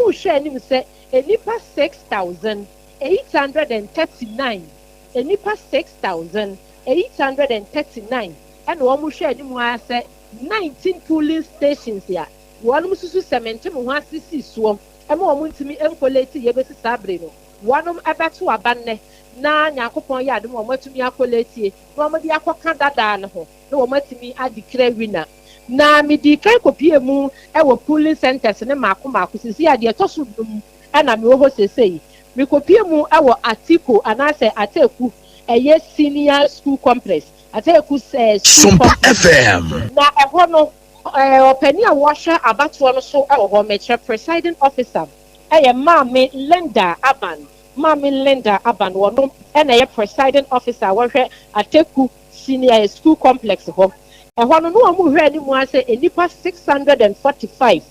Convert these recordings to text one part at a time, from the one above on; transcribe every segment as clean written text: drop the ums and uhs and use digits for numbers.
Wɔn rehwɛ anim sɛ nnipa 6,839, nnipa 6,839 ɛna wɔn rehwɛ anim ara sɛ 19 polling stations a wɔn nso sɛ mente mo ho ase si soɔ ɛma wɔn ntumi ncollate yɛbɛsi saa bere no, wɔn ɛbɛto aba nnɛ na Nyankopɔn yɛ adom, wɔn atumi acollate na wɔn de akɔka dadaa no ho na wɔn atumi adeclare winner. Na medi kan kɔpie mu ɛwɔ polling centers ne mako mako. Sisi adeɛ ɛtɔ so 5 ɛna mewɔ hɔ seesei. Mekɔpie mu ɛwɔ Atiko anaasɛ Ateku, ɛyɛ senior school complex, Ateku school Sompa complex. FM. Na ɛhɔ no, ɔpanin a wɔhwɛ abatoɔ no so ɛwɔ hɔ, mɛkyerɛ presiding officer, ɛyɛ Maame Linda Aban. Maame Linda Aban, wɔno ɛna ɛyɛ presiding officer a wɔhwɛ Ateku senior school complex hɔ. Ɛhɔ no, no wɔn hwɛ anim asɛ nnipa 645,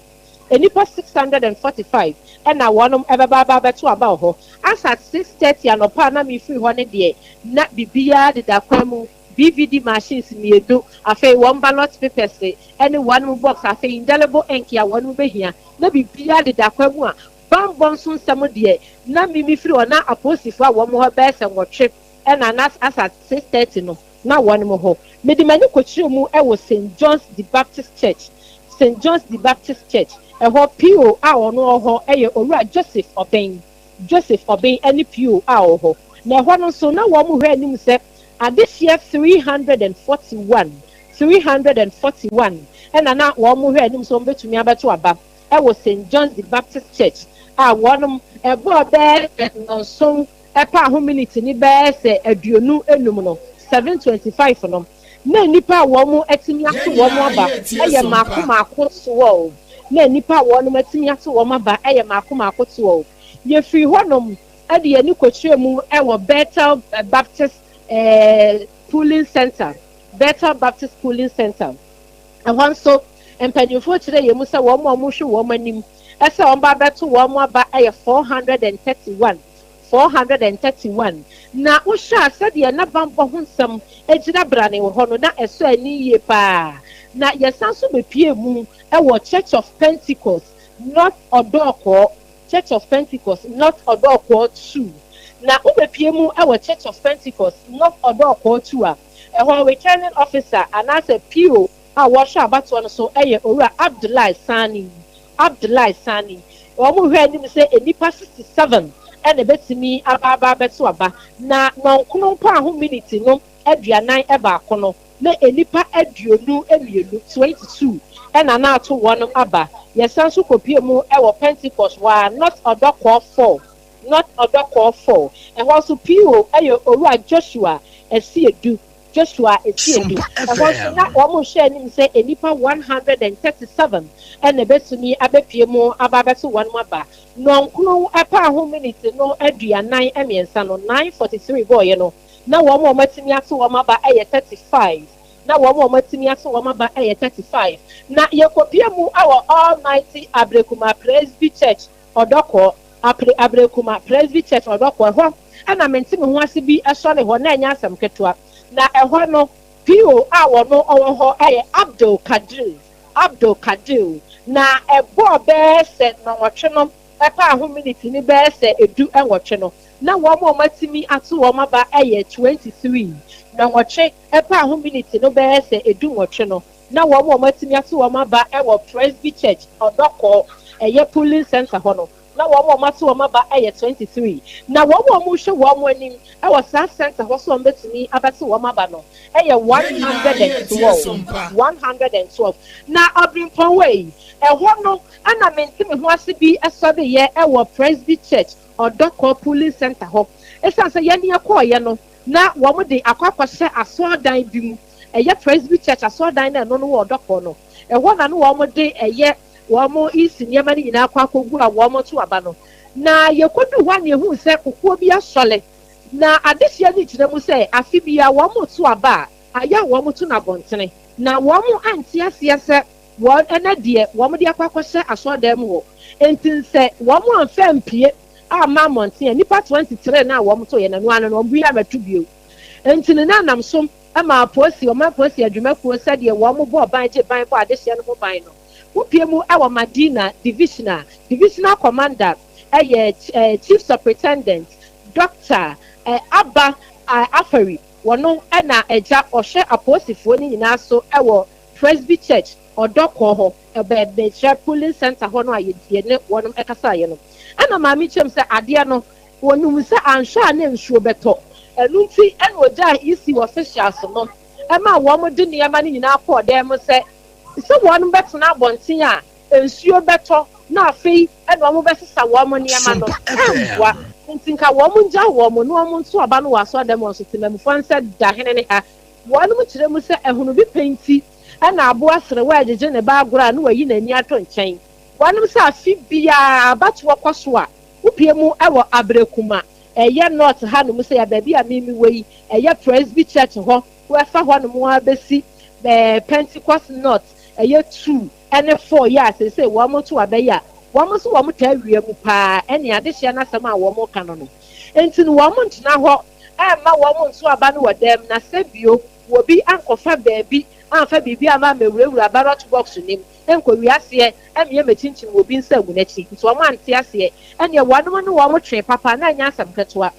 nnipa 645 ɛna wɔn ɛbɛba aba abɛto aba wɔ hɔ. Asa 6:30 anɔpa a na mi firi hɔ ne deɛ, na biribiara deda kwan mu. BVD machines 2, afei wɔn ballot papers ɛne wɔn box, afei indelible ink a wɔn bɛhia, na biribiara deda kwan mu. A bambɔ nso nsɛm deɛ, na mimi firi hɔ na apolisifoɔ a wɔn hɔ bɛyɛ sɛ 8 ɛna na asa 6:30 no na wɔn hɔ. Mede m'ani kɔkyerɛ mu ɛwɔ St John's the Baptist Church. St John's the Baptist Church ɛhɔ, PO a ɔno wɔ hɔ ɛyɛ Owura Joseph Ɔbɛn. Joseph Ɔbɛn ɛne PO a ɔwɔ hɔ. Na ɛhɔ no nso, na wɔn hwɛ anim sɛ adehyeɛ 341, 341 ɛna na wɔn hwɛ anim sɛ wɔn bɛtumi abɛto aba ɛwɔ St John's the Baptist Church a wɔn ɛbɔɔ bɛyɛ 7 ɛpa aho minute ni bɛyɛ sɛ 25 no, 7:25 no, na nipa a wɔn atumi ato wɔn aba ɛyɛ mako mako 12. Na nipa a wɔn atumi ato wɔn aba ɛyɛ mako mako 12. Yɛfiri hɔnom ɛde yɛn ani kɔkyerɛ mu ɛwɔ Bethel Baptist polling center. Bethel Baptist polling center ɛhɔ nso, mpanyinfoɔ kyerɛ yɛn mu sɛ wɔn a wɔhwɛ wɔn anim ɛsɛ wɔn ba bɛto wɔn aba ɛyɛ 431, 431. Na wohwɛ a, sɛdeɛ na bambɔ ho nsɛm gyina brane wɔ hɔ no, na ɛsɔ ani yie paa. Na yɛsan so bepie mu ɛwɔ Church of Pentecost, North Ɔdɔɔkɔɔ. Church of Pentecost, North Ɔdɔɔkɔɔ 2. Na wobɛpie mu ɛwɔ Church of Pentecost, North Ɔdɔɔkɔɔ 2 a, ɛhɔ returning officer anaasɛ PO a wɔhwɛ abatoɔ no so ɛyɛ Owura Abdullahi Sani. Abdullahi Sani, wɔn hwɛ anim sɛ nnipa 67 ɛna ebɛtumi aba aba abɛto aba. Na 9 mpo aho minute no 41 no, na nnipa 22, 22, ɛna na ato wɔn aba. Yɛsan so kɔpie mu ɛwɔ Pentecost waa, North Ɔdɔkɔɔ 4. North Ɔdɔkɔɔ 4 ɛhɔ nso, PO ɛyɛ Owura Joshua Esiedu. Joshua Esiedu, ɛhɔ nso na wɔn hwɛ anim sɛ nnipa 137 ɛna ebɛtumi abɛpie mu aba abɛto wɔn aba. 9 ɛpa aho minute no 43 no, 9:43 bɔɔyɛ no, na wɔn a wɔatumi ato wɔn aba ɛyɛ 35. Na wɔn a wɔatumi ato wɔn aba ɛyɛ 35. Na yɛkɔpie mu ɛwɔ Almighty Abrekuma Presby Church, Ɔdɔkɔ Apre, Abrekuma Presby Church, Ɔdɔkɔ. Ɛhɔ ɛna mente me ho ase bi ɛsɔre hɔ na ɛnyɛ asɛm ketewa. Na ɛhɔ no, PO a wɔn ɔwɔ hɔ ɛyɛ Abdul Kadir. Abdul Kadir, na ɛbɔɔ bɛyɛ sɛ 8 no ɛpa aho minute ni bɛyɛ sɛ 18 no, na wɔn a wɔatumi ato wɔn aba ɛyɛ 23. 8 ɛpa aho minute no bɛyɛ sɛ 18 no, na wɔn a wɔatumi ato wɔn aba ɛwɔ Presby Church, Ɔdɔkɔ, ɛyɛ polling center hɔ no, na wɔn a wɔato wɔn aba ɛyɛ 23. Na wɔn a wɔrehwɛ wɔn anim ɛwɔ saa center hɔ so wɔn bɛtumi abɛto wɔn aba no ɛyɛ 112, 112. Na ɔbɛnpɔn wei ɛhɔ no, ɛna mente me ho ase bi ɛsɔre yɛ ɛwɔ Presby Church, Ɔdɔkɔ polling center hɔ. Esan sɛ yɛn ɛkɔɔyɛ no, na wɔn de akɔ akɔhyɛ asɔɔdan bi mu. Ɛyɛ Presby Church asɔɔdan na ɛno no wɔ Ɔdɔkɔ no. Ɛhɔ na no wɔn de ɛyɛ wɔn isi nneɛma no nyinaa akɔ akɔgu a wɔn to aba no. Na yɛkɔdu hɔ a, na yɛhu sɛ kukuo bi asɔle. Na adehyia no gyina mu sɛ afe bia wɔn to aba a, ayɛ a wɔn to no abɔntene. Na wɔn ante aseɛ sɛ wɔn ɛnɛ deɛ wɔn de akɔ akɔhyɛ asɔɔdan mu hɔ. Nti sɛ wɔn amfa mpie ama mmɔnten a, nipa 23 na wɔn to yɛ n'ano ano no, wɔn bi abɛto bio. Nti ne nanam so ɛma apolisi, ɔman polisi adwumakuo, sɛdeɛ wɔn bɔ ban gye ban bɔ adehyɛ no ho ban no. Wopue mu wɔ Madina Division a, Divisional Commander yɛ Chief Superintendent Dɔkta Abba Afari. Wɔno na agya ɔhwɛ apolisifoɔ no nyinaa so wɔ Presby Church Ɔdɔkɔɔ hɔ, mekyerɛ Polling Centre hɔ no a yɛne wɔnom kasaeɛ no. Ɛna maame kyerɛ mu sɛ adeɛ no wɔnim sɛ anhwɛ a na nsuo bɛtɔ, ɛno nti na ɔgyaa EC officials no maa wɔn de nneɛma no nyinaa kɔɔ dan mu sɛ sɛ wɔn bɛtena abɔnten a nsuo bɛtɔ na afei na wɔn bɛsesa wɔn nneɛma no ɛmboa, nti nka wɔn ngya wɔn na wɔn nto aba no wɔ asɔrdan mu. Wɔn nso temamufoɔ nsɛ da hene ne ha. Wɔn kyerɛ mu sɛ ɛhono bi pɛ nti ɛna aboa serewa ɛgyegye ne ba agorɔ a na wayi n'ani ato nkyɛn. Wɔn sɛ afe biara abatoɔ kɔ so a, wopie mu ɛwɔ Aberekuma ɛyɛ North ha nom sɛ yɛ baabi a mimi wɔ yi, ɛyɛ Presby Church hɔ, wɔɛfa hɔ nom a bɛsi Pentecost North ɛyɛ 2 ɛne 4 yɛ a seesei wɔn to abɛyɛ a wɔn nso wɔn taa wia mu paa. Ɛne adehyeɛ n'asɛm a wɔn ka no, nti no wɔn ntena hɔ ɛmma wɔn nso aba no wɔ dɛm na sɛbio wɔbi ankɔfa baabi amfa biribi ama amewurawura ballot box nim nkɔ wiaseɛ ɛmeyɛ mɛkyinkyim wɔ bi nsa agu n'akyi. Nti wɔn ante aseɛ ɛneɛ wɔn ne wɔn twe papa na ɛnyɛ asɛm ketewa.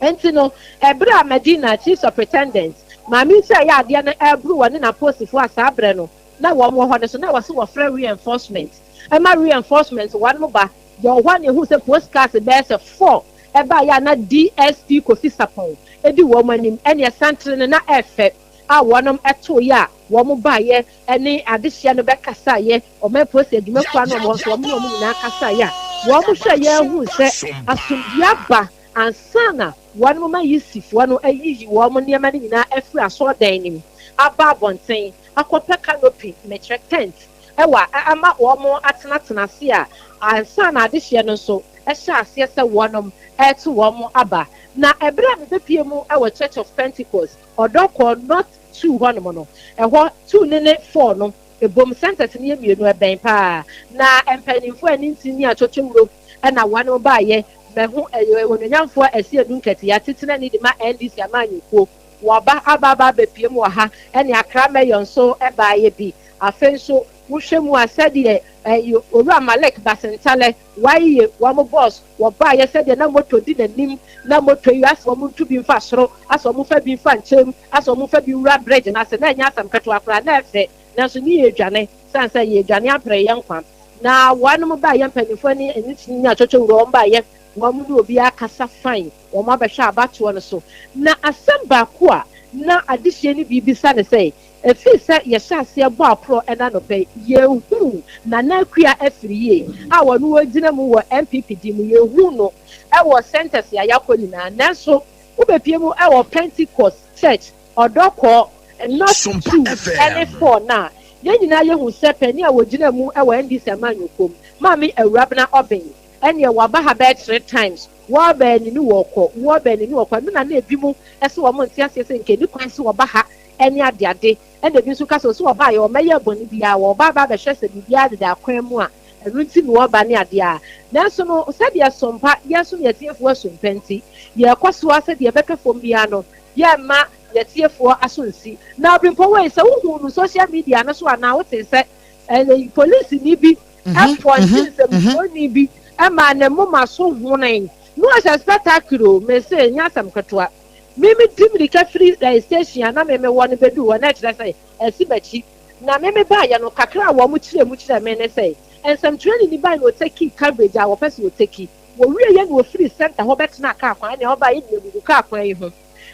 Nti no ɛberɛ a Medina Chief Superintendent maame nso ɛyɛ adeɛ no ɛboro wɔ ne n'apolisifoɔ a saa berɛ no na wɔn wɔ hɔ no so na wɔsi wɔfrɛ reinforcement ɛma reinforcement wɔn ba deɛ wɔ hɔ a na ehu sɛ police cars bɛyɛ sɛ four ɛbaa yɛ a na DSP Kofi Sapɔn edi wɔn anim. Ɛne ɛsantere no na ɛfɛ a wɔn ɛto yɛ a wɔn baayɛ ɛne adehyeɛ no bɛkasa yɛ ɔman polisi adwumakuo ano wɔn nso wɔn ne wɔn nyinaa kasa yɛ a wɔn hwɛ yɛ ehu sɛ asomdua ba ansa na wɔn ma yi sifoɔ no ayiyi wɔn nneɛma no nyinaa afiri asɔɔdan no mu aba abɔnten akɔpɛ canopy, mɛkyerɛ tent, ɛwɔ ama wɔn atenatena ase a ansa na adehyeɛ no nso ɛhyɛ aseɛ sɛ wɔn ɛreto wɔn aba. Na ɛberɛ a mebɛpie mu ɛwɔ Church of Pentecost Ɔdɔkɔ North 2 hɔnom no, ɛhɔ 2 ne 4 no ebom centers no yɛ mmienu ɛbɛn paa na mpanimfoɔ a ne nti ne atwotwowuro ɛna wɔn baayɛ mɛho ɛyɛ ononyamfoɔ ɛsi edu nketewa titire ne de ma NDC amanyɔkuo wɔba aba aba abɛpie mu wɔ ha. Ɛne Accra Mayor nso ɛbaayɛ bi. Afei nso wohwɛ mu a, sɛdeɛ ɛyɛ Owura Malik Basintale wayɛ wɔn boss wɔbaayɛ, sɛdeɛ na moto di n'anim na moto yi asɛ wɔn ntu bi nfa soro, asɛ wɔn fa bi nfa nkyɛn, asɛ wɔn fa bi wura bridge n'ase na ɛnyɛ asɛm ketewa koraa na ɛfɛ. Nanso ne yɛ edwane san sɛ yɛ edwane apere yɛn nkwa na wɔn baayɛ mpanimfoɔ ne ɛne ti ne atwitwi wura wɔn baayɛ wɔn ne obi akasa fine wɔn abɛhwɛ abatoɔ no so. Na asɛm baako a na adehyɛ no bi bisa ne sɛ efiri sɛ yɛhyɛ aseɛ bɔ aporɔ ɛna nɔpɛ yɛhu Nana Akua afiri yie a wɔn wɔgyina mu wɔ NPP di mu, yɛhu no ɛwɔ centers a yɛakɔ nyinaa, nanso wobɛpie mu ɛwɔ Pentecost Church Ɔdɔkɔ North 2 ɛne 4 na yɛn nyinaa yɛhu sɛ panin a wɔgyina mu ɛwɔ NDC amanyɔkuom, Maame Awurabena Ɔbɛn, ɛneɛ waba ha bɛyɛ three times. Wɔɔbɛn ne wɔkɔ, wɔɔbɛn ne wɔkɔ. Ɛno na na ebi mu ɛsɛ wɔn nte aseɛ sɛ nkeni kwan sɛ wɔba ha ɛne adeade. Ɛna ebi nso kasa ɔsɛ wɔba yɛ wɔmɛyɛ bɔne biara, wɔba aba abɛhwɛ sɛ biribiara deda akwan mu a ɛno nti na wɔba ne adeɛ a. Nanso no sɛdeɛ sompa yɛn nso yɛtiefoɔ asompa nti yɛkɔ so a sɛdeɛ ɛbɛka fam biara no yɛmma yɛtiefoɔ aso nsi. Na ɔbɛnpɔ wei sɛ wohu no social media no so anaa wote sɛ ɛɛ polisini bi ɛpɔnkye nsɛmtwerɛni bi ɛma ne moma so honen no ɔhyɛ spectacle o. Mese nyɛ asɛm ketewa. Mimi di mirika firi station a na mimi wɔ no bɛdu hɔ na ɛkyerɛ sɛ ɛsi m'akyi na mimi baayɛ no kakra a wɔn kyerɛ mu kyerɛ me ne sɛ nsɛmtwerɛni ni baa na ɔtake coverage a wɔpɛ sɛ ɔtake. Wɔwie yɛ na wɔfiri center hɔ bɛtena kaa kwan ɛna ɔbaa yɛ na egugu kaa kwan yi ho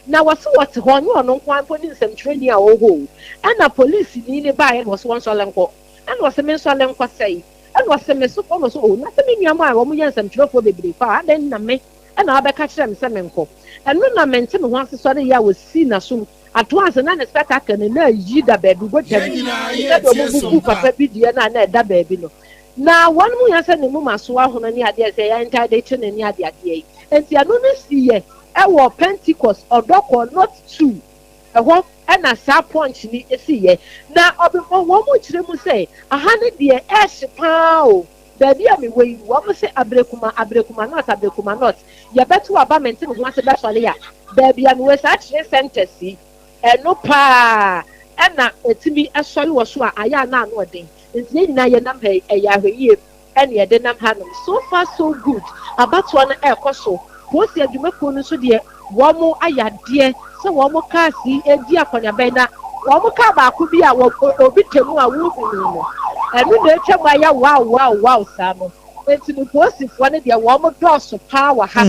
na wɔsi wɔte hɔ nyɛ ɔno nko mpo ne nsɛmtwerɛni a ɔwɔ hɔ o. Ɛna polisini ne baayɛ na wɔsi wɔn nsɔle nkɔ, ɛna wɔsi me nsɔle nkɔ sɛyi, ɛna wɔsi me so kɔ na wɔsi o na sɛ me nua mu a wɔn yɛ nsɛmtwerɛfoɔ bebree fa adan na me ɛna wabɛka kyerɛ me sɛ me nkɔ. Ɛno na mente me ho ase sɔre yɛ a wɔsi n'asom ato ase na ne spectacle no na ayi da baabi bɔtɛm sɛdeɛ ɔmo bubu papa bi deɛ na na ɛda baabi no na wɔn mu yɛn sɛ ne mu ma so ahono ne adeɛ sɛ yɛn ntaade kye ne ne adeɛ adeɛ yi. Nti ɛno no si yɛ ɛwɔ Pentecost Ɔdɔkɔ North 2 ɛhɔ ɛna saa punch ni esi yɛ. Na ɔbɛbɔ wɔn mu kyerɛ mu sɛ aha ne deɛ ɛɛhye paa o. Baabi a mewɔ yi, wɔn sɛ Abirekuma, Abirekuma North, Abirekuma North yɛbɛto aba mente me ho ase bɛsɔre a baabi a mewɔ saa kyerɛ centers yi ɛno paa ɛna etimi ɛsɔre wɔ so a ayɛ a na ano ɔden. Nti yɛn nyinaa yɛnam ha yi, ɛyɛ ahwɛyie ɛna yɛde nam hanom. So far so good, abatoɔ no ɛrekɔ so. Polisi adwumakuo no nso deɛ, wɔn ayɛ adeɛ sɛ wɔn cars yi redi akɔneaba yi, na wɔn car baako bi a wɔ obi tɛ mu a wohunu no, ɛno na atwa mu ayɛ wow wow wow saa no. Nti no polisifoɔ no deɛ wɔn dɔɔso paa wɔ ha.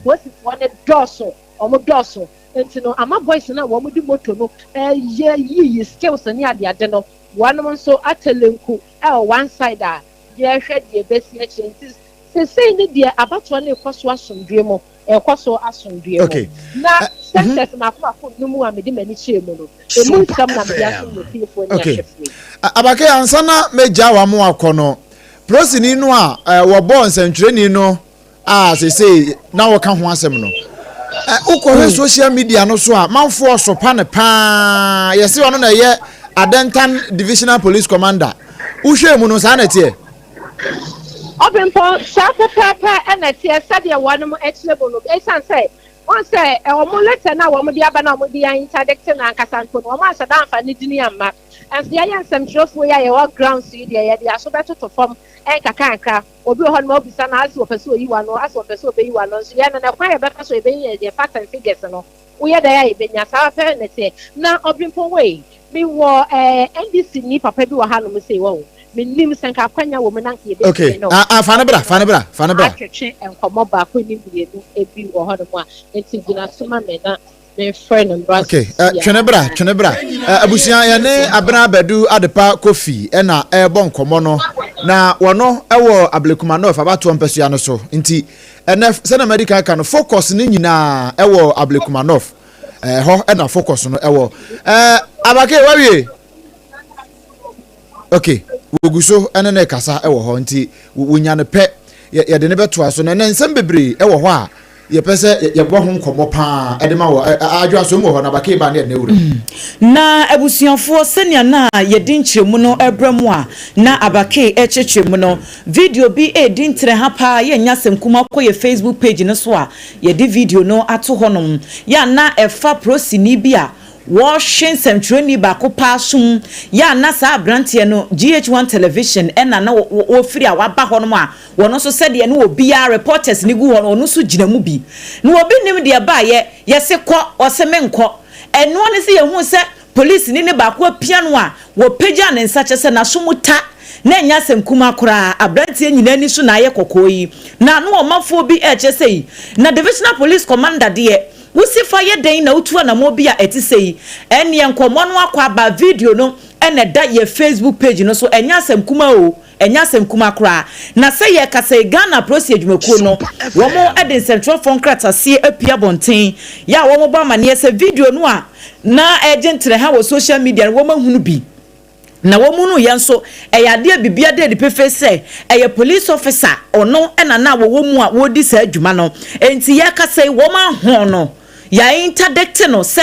Polisifoɔ no dɔɔso, wɔn dɔɔso. Nti no ama boys no a wɔn de moto no ɛyɛ yiyi skills ne adeade no, wɔnom nso atɛlɛnku ɛwɔ one side a yɛrehwɛ deɛ ɛbɛsi akyire. Nti sesei ne deɛ abatoɔ no rekɔ so asomdwoe mu, ɛrekɔ so asomdwoe mu. Na sectors mako mako no a mede m'ani kyerɛ mu no, emu nsɛm na mede asom wɔ fiefoɔ ne ahwɛfoɔ yi. Abake, ansa na megya wa mo akɔ no, polisini no a wɔbɔɔ nsɛntwerɛni no a sesei na wɔka ho asɛm no, wokɔhwɛ social media no so a, manfoɔ sopa no paa. Yɛse ɔno na ɛyɛ Adentan Divisional Police Commander. Wohwɛ mu no, saa na ɛteɛ? Ɔbempɔn, saa pɛpɛɛpɛ ɛna ɛteɛ sɛdeɛ wɔnom akyerɛ mu no. Ɛsiane sɛ wɔn sɛ wɔn letter no a wɔn de aba na wɔn de interdict no ankasa mpo no, wɔn ahyɛ da amfa ne dini amma. Nso yɛyɛ nsɛmtwerɛfoɔ yi a yɛwɔ grounds yi deɛ, yɛde aso bɛtoto fam nkakrankra. Obi wɔ hɔ nom a obisa no ase wɔpɛ sɛ oyi w'ano, ase wɔpɛ sɛ obeyi w'ano, nso yɛn no na kwan a yɛbɛfa so yɛbɛyi yɛn facts and figures no, woyɛ dɛn a yɛbɛnya saa pɛ na ɛteɛ. Na Ɔbempɔn wei, mewɔ NDC ni papa bi wɔ hanom sei, wɔn menim sɛ nka akwanya wɔ mu na nka yɛbɛtumi no Ah, ah, fa no bra, fa no bra, fa no bra. Atwetwe nkɔmmɔ baako ne mmienu bi wɔ hɔnom a, nti gyina so ma me na memfrɛ no mmra. Okay, twene bra, twene bra. Abusua, yɛne Abena Badu Adepa Kofi ɛna ɛrebɔ nkɔmmɔ no, na wɔno ɛwɔ Ablekuma North abatoɔ mpɛsua no so. Nti ɛnɛ sɛnɛ madi kan ka no, focus no nyinaa ɛwɔ Ablekuma North. Ɛhɔ ɛna focus no ɛwɔ. Abake, wawie? Okay, wogu so ɛne ne kasa ɛwɔ hɔ, nti wonya no pɛ yɛde ne bɛtoa so. Na ɛnɛ nsɛm bebree ɛwɔ hɔ a yɛpɛ sɛ yɛbɔ ho nkɔmmɔ paa ɛde ma wɔ adwo asom wɔ hɔ na Abake ba ne ɛde ne wura. Na abusuafoɔ, sɛnea na yɛde nkyerɛmu no rebrɛ mo a na Abake rekyerɛkyerɛ mu no, video bi redi ntrɛha paa. Yɛnnya asɛm kumaa, kɔ yɛ Facebook page no so a yɛde video no ato hɔnom. Yɛ a na ɛfa polisini bi a wɔrehwe nsɛmtwerɛni baako paa som. Yɛ a na saa aberanteɛ no GH1 Television ɛna na wɔfiri a waba hɔnom a wɔn nso sɛdeɛ ne obiara reporters ne gu hɔ no, ɔno nso gyina mu bi. Na obi nim deɛ baayɛ, yɛse kɔ, ɔse menkɔ. Ɛnoa ne sɛ yɛhuu sɛ polisini ne baako apia no a wɔpagya ne nsa, kyerɛ sɛ n'aso mu ta, na ɛnyɛ asɛm kumaa koraa. Aberanteɛ nyinaa ani so na ayɛ kɔkɔɔ yi, na ano ɔmanfoɔ bi ɛrekyerɛ sɛ yi na divisional police commander deɛ wosi fa yɛ dɛn na wotu anammɔn bi a ɛte sɛ yi. Ɛnneɛ nkɔmmɔ no akɔ aba. Video no ɛna ɛda yɛ Facebook page no so. Ɛnyɛ asɛm kumaa o, ɛnyɛ asɛm kumaa koraa. Na sɛ yɛrekasa yi, Ghana Apolisi Adwumakuo no, wɔn de nsɛntwerɛfoɔ nkrataseɛ apue abɔnten yɛ a wɔrebɔ amaneɛ sɛ video no a na ɛregye ntrɛha wɔ social media no, wɔahunu bi. Na wɔhunuiɛ nso, ɛyɛ adeɛ a biribiara da adi pefee sɛ ɛyɛ police officer, ɔno na na wɔwɔ mu a wɔredi saa adwuma no. Enti yɛrekasa yi, wɔahɔn no. Yɛaintadɛkte no sɛ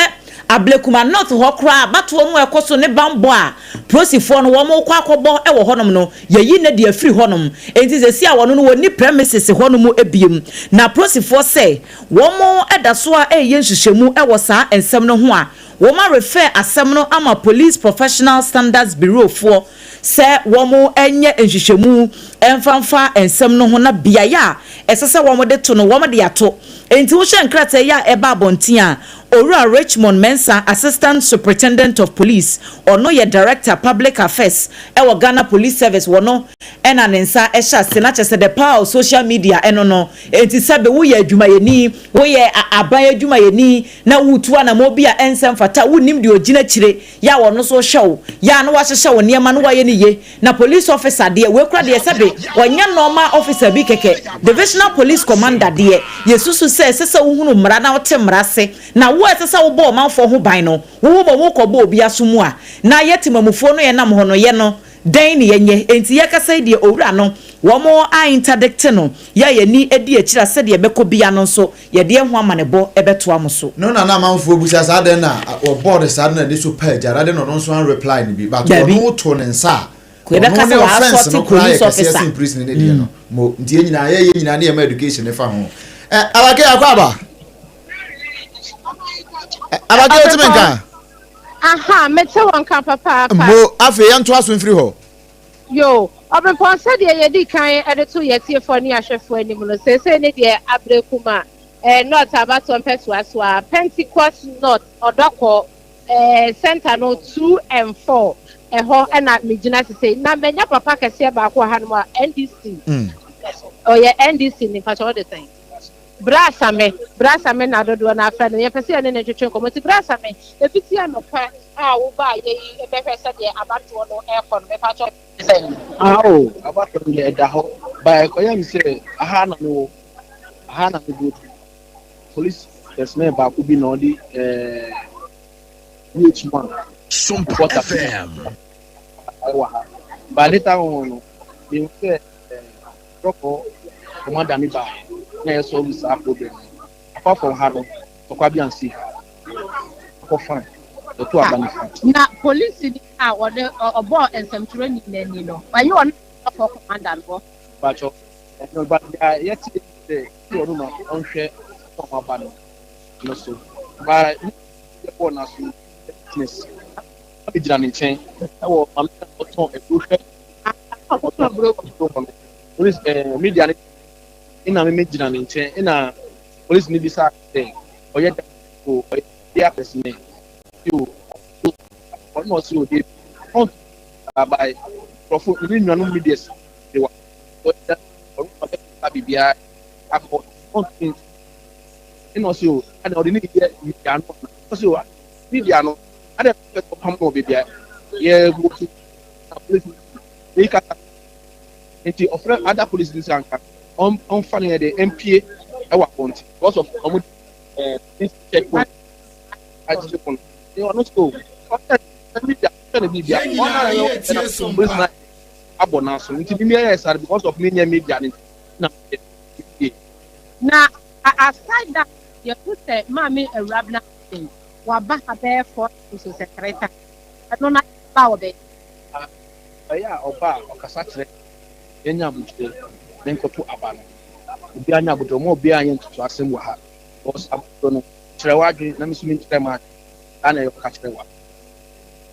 Ablekuma North hɔ koraa abatoɔ no a ɛkɔ so ne banbɔ a polisifoɔ no wɔn rekɔ akɔbɔ wɔ hɔnom no, yɛayi no adi afiri hɔnom. Enti seesei a wɔno no wɔnni premises hɔnom biom. Na polisifoɔ sɛ wɔn da so ara reyɛ nhwehwɛmu wɔ saa nsɛm no ho a, wɔn a refer asɛm no ama Police Professional Standards Bureau foɔ sɛ wɔn nyɛ nhwehwɛmu mfa mfa nsɛm no ho na beaeɛ a ɛsɛ sɛ wɔn de to no wɔn de ato. Enti wohwɛ nkrataa yi a ɛba abɔnten a, Owura Richmond Mensah, Assistant Superintendent of Police, ɔno yɛ Director Public Affairs wɔ Ghana Police Service, wɔno na ne nsa hyɛ ase, na kyerɛ sɛ the power of social media ɛno no. Enti sɛbe woyɛ adwumayɛni, woyɛ aban adwumayɛni na woretu anamɔn bi a ɛnsɛ mfata, wonnim deɛ ɔgyina akyire yɛ a ɔno nso rehwɛ wo, yɛ a na wahyehyɛ wo nneɛma na wayɛ no ye. Na police officer deɛ, wei koraa deɛ sɛbe ɔnyɛ normal officer bi kɛkɛ, divisional police commander deɛ, yɛsusu sɛ ɛsɛ sɛ wohunu mmara na wote mmara ase, na wo a ɛsɛ sɛ wobɔ ɔmanfoɔ ho ban no, wo ho bɔ wokɔbɔ obi aso mu a, na yɛ temamufoɔ no yɛnam hɔ no, yɛ no dɛn ne yɛnyɛ? Enti yɛkasa yi deɛ owura no, wɔn a interdicte no, yɛ a yɛn ani di akyire a sɛdeɛ ɛbɛkɔ biara no nso, yɛde ɛho amanebɔ bɛtoa mo so. No na na amanfoɔ bisa saa adɛn na wɔbɔɔ no saa na n'ani so paa gya no adɛn na ɔno nso an reply no bi, but Dabi. ɔno too ne nsa a Yɛbɛka ɔno sɛ ne offence w'assault no koraa yɛ police kɛseɛ officer. sen prison ne deɛ no mo nti yɛn nyinaa yɛyɛ nyinaa ne yɛma education ne fa ho. Ɛ Abake akɔ aba Ɛ Abake wotumi nka? Aha, mete wɔn nka papaapa. Mo afei yɛntoa so mfiri hɔ. Yoo, Ɔbempɔn, sɛdeɛ yɛdi kan de to yɛn atiefoɔ ne ahwɛfoɔ anim no, seesei ne deɛ Aberekuma eh, North abatoɔ mpɛsoa so a, Pentecost North, Ɔdɔkɔ eh, Center no 2 and 4, ɛhɔ na megyina sesei. Na manya papa kɛseɛ baako wɔ hanom a NDC, ɔyɛ NDC ni, mpakyɛ wode sɛn? Bra Same, Bra Same na dodoɔ no afrɛ no, yɛpɛ sɛ yɛne no ntwetwe nkɔmmɔ. Nti Bra Same, ɛfiti anɔpa a wobaa yɛ yi bɛhwɛ sɛdeɛ abatoɔ no ɛrekɔ no, mepakyɛ sɛn? Ah oh, abatoɔ no deɛ ɛda hɔ, but ɛkɔyɛ me sɛ aha na mewɔ, aha na me vote. Police personnel baako bi na ɔde ɛɛ VH1 Sompa reporter bi FM. ɛwɔ ha. But later on no, mehu sɛ ɛɛ Dɔkɔ commander no baeɛ na yɛ solve saa problem no. Apart from ha no, tɔkwa bi ansi ha. Akɔ fine. Yɛto aba no fine. Na polisini a ɔde ɔbɔɔ nsɛmtwerɛni no ani no, ɛyɛ ɔno na dɔkɔ commander no wɔ? Mpakyɛw, ɛno but deɛ yɛte ne sɛ sɛ ɔno na ɔnhwɛ wɔn a wɔaba no no so. But ne yɛbɔɔ n'aso no, witness na megyina ne nkyɛn ɛwɔ maame no a ɔtɔn aduro hwɛ ɔtɔn aduro hɔ no. Police ɛɛ media no ɛna me megyina ne nkyɛn ɛna police no bisa sɛ ɔyɛ da o ɔyɛ media person o ɔno na ɔse o de ɔnto abae nkurɔfo ne nuanom media de wa ɔyɛ da ɔno na ɔbɛka biribiara akɔ ɔnto nti ɛna ɔse o ɛna ɔde ne yɛ media no ɔse o media no adɛ pɛ sɛ ɔpam no wɔ baabi a yɛ go to na police ne kasa nti ɔfrɛ other police no sɛ anka ɔmfa no yɛ de mpie ɛwɔ abɔnten because of ɔmo police checkpoint akyerɛ mu no ne ɔno so ɔsɛ media ɔsɛ ne biribi a ɔno ara yɛ ɔsɛ police na abɔ n'aso nti mi yɛ saa because of mi nyɛ media ne na yɛ. Na aside that, yɛhu sɛ Maame Awurabena waba ha bɛyɛ four times o sɛ three times, ɛno na ba a ɔbɛyɛ. Ɛyɛ a ɔba a ɔkasa kyerɛ yɛnyɛ abotire ne nkɔto aba no obiara nyɛ abotire ɔmo obiara nyɛ ntoto asɛm wɔ ha because abotire no kyerɛ w'adwene na me nso menkyerɛ m'adwene saa na ɛyɛ ɔka kyerɛ wa.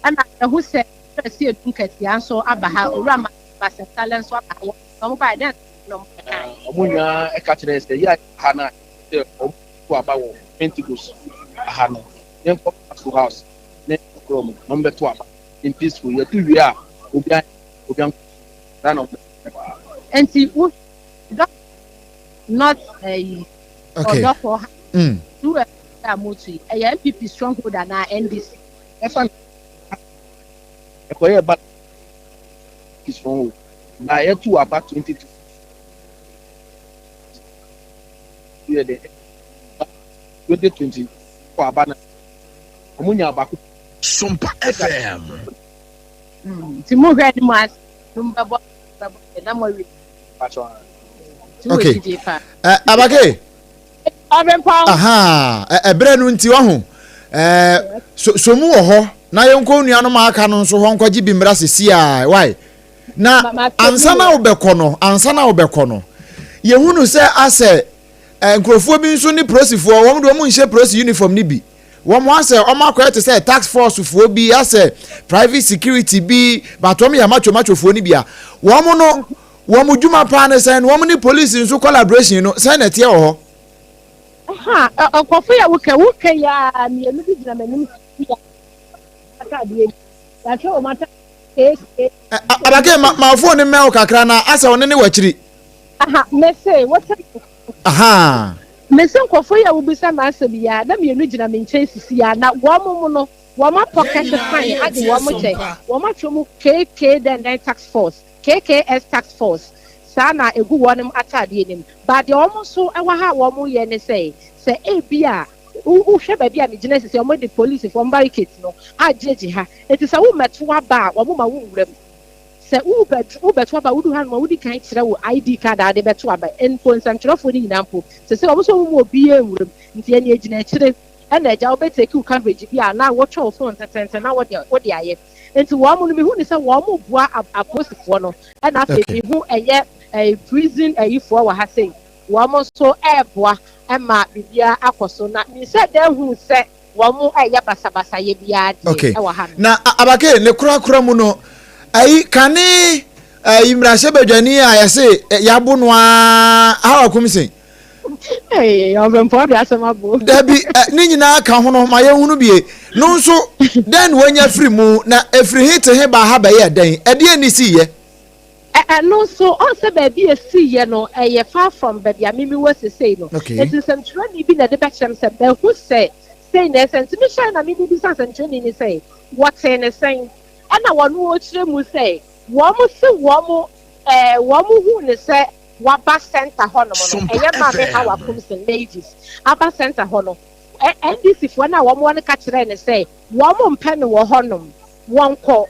Ɛna yɛhu sɛ Owura Siedu Nketia nso aba ha, Owura Basentale nso aba ha, wɔn nyinaa wɔn baeɛ dɛn na wɔn bɛkaeɛ? Wɔn nyinaa ɛka kyerɛ sɛ yɛ a ha no a sɛ wɔn to aba wɔ Pentecost ha no yɛnkɔ Pastor house ne korɔ mu na wɔn bɛto aba in peaceful yɛto wie a obiara obiara nkɔ saa na wɔn bɛka. Nti wo dɔ not ɛyi ɔdɔkɔ ha tu a motu yi ɛyɛ NPP stronghold anaa NDC? Ɛfa ɛkɔyɛ ba stronghold na yɛto aba 22 yɛ dɛ 2020 kɔ aba na wɔn nya baako. Sompa FM. Nti mo hwɛ anim ase no bɛbɔ bɛbɔ na mo awie. Okay. Uh, Abake. Aha, ɛberɛ no nti waho. Eh, so, so mu wɔ hɔ na yɛnkɔ nuanom a aka no nso hɔ nkɔgye bi mmra sisi a why na ansa na wobɛkɔ no ansa na wobɛkɔ no yɛhunu sɛ asɛ eh, nkurɔfoɔ bi nso ne polisifoɔ wɔn de wɔn nhyɛ polisi uniform no bi wɔn asɛ wɔn akɔyɛ te sɛ task force foɔ bi asɛ private security bi but wɔn yɛ macho macho foɔ no bi a wɔn no wɔn dwuma paa ne sɛn wɔn ne police nso collaboration no sɛn na ɛteɛ wɔ hɔ. Ha nkurɔfo yɛ wokɛ wotwa yi a mmienu bi gyina m'anim si ataadeɛ bi yɛahwɛ wɔn ataadeɛ keekee. Abake ma ma phone ne mmɛn wo kakra na asɛ ɔne ne wɔ akyiri. Aha mese wote. Aha. Mese nkurɔfo yi a wobisa m'asɛm yi a na mmienu gyina me nkyɛn sisi a na wɔn mo no wɔn apɔkɛte fan ade wɔn kyɛ wɔn atwerɛ mu KK dɛn dɛn task force KKS task force saa na egu wɔn ataadeɛ no mu but deɛ wɔn nso wɔ ha a wɔn yɛ ne sɛ sɛ ebi a wohwɛ baabi a megyina sisi wɔn de polisifoɔ wɔn barricades no agyegye ha eti sɛ womɛto aba a wɔn ma wo nwura mu sɛ wobɛto wobɛto aba wodu ha nom a wodi kan kyerɛ wo ID card a wode bɛto aba mpo nsɛmtwerɛfoɔ no nyinaa mpo sɛ sɛ wɔn nso wɔn mu obiara nwura mu nti ɛne egyina akyire ɛna agya wobɛ take wo coverage bi a na wɔtwa wo phone tententen na wɔde wode ayɛ nti wɔn no mehu ne sɛ wɔn boa apolisifoɔ no ɛna afei mehu ɛyɛ ɛyɛ prison ɛyifoɔ wɔ ha sei wɔn nso ɛɛboa ɛma biribiara akɔ so na mesɛ dɛ hu sɛ wɔn ɛyɛ basabasayɛ biara deɛ Okay. ɛwɔ ha no. Na Abake ne korakora mu no ayi kane. Ɛyi mmarahyɛbadwani a yɛse yɛabo no ara Hawa Koomson. Ɔbɛmpɔ de asɛm abo. Dabi, ne nyinaa ka ho no ma yɛnhunu bie. No nso, dɛn na wanya firi mu, na ɛfiri he te he baa ha bɛyɛɛ dɛn? Ɛdeɛn ne siiɛ? Ɛno nso, ɔn sɛ baabi a ɛsiiɛ no, ɛyɛ far from baabi a me mewɔ sesei no. Enti nsɛmtwerɛni bi na ɛde bɛkyerɛ me sɛ, mahu sɛ sei na ɛsɛ. Nti mehyɛe na mebisa nsɛmtwerɛni no sɛ, wɔtee no sɛn? Ɛna wɔn ɔrekyerɛ mu sɛ, wɔn se wɔn ɛɛ wɔn huu no sɛ waba center hɔ nom no, ɛyɛ Maame Hawa Koomson Mavis aba center hɔ no, NDC foɔ no a wɔn wɔ no ka kyerɛɛ no sɛ wɔn mpɛ no wɔ hɔ nom, wɔnkɔ.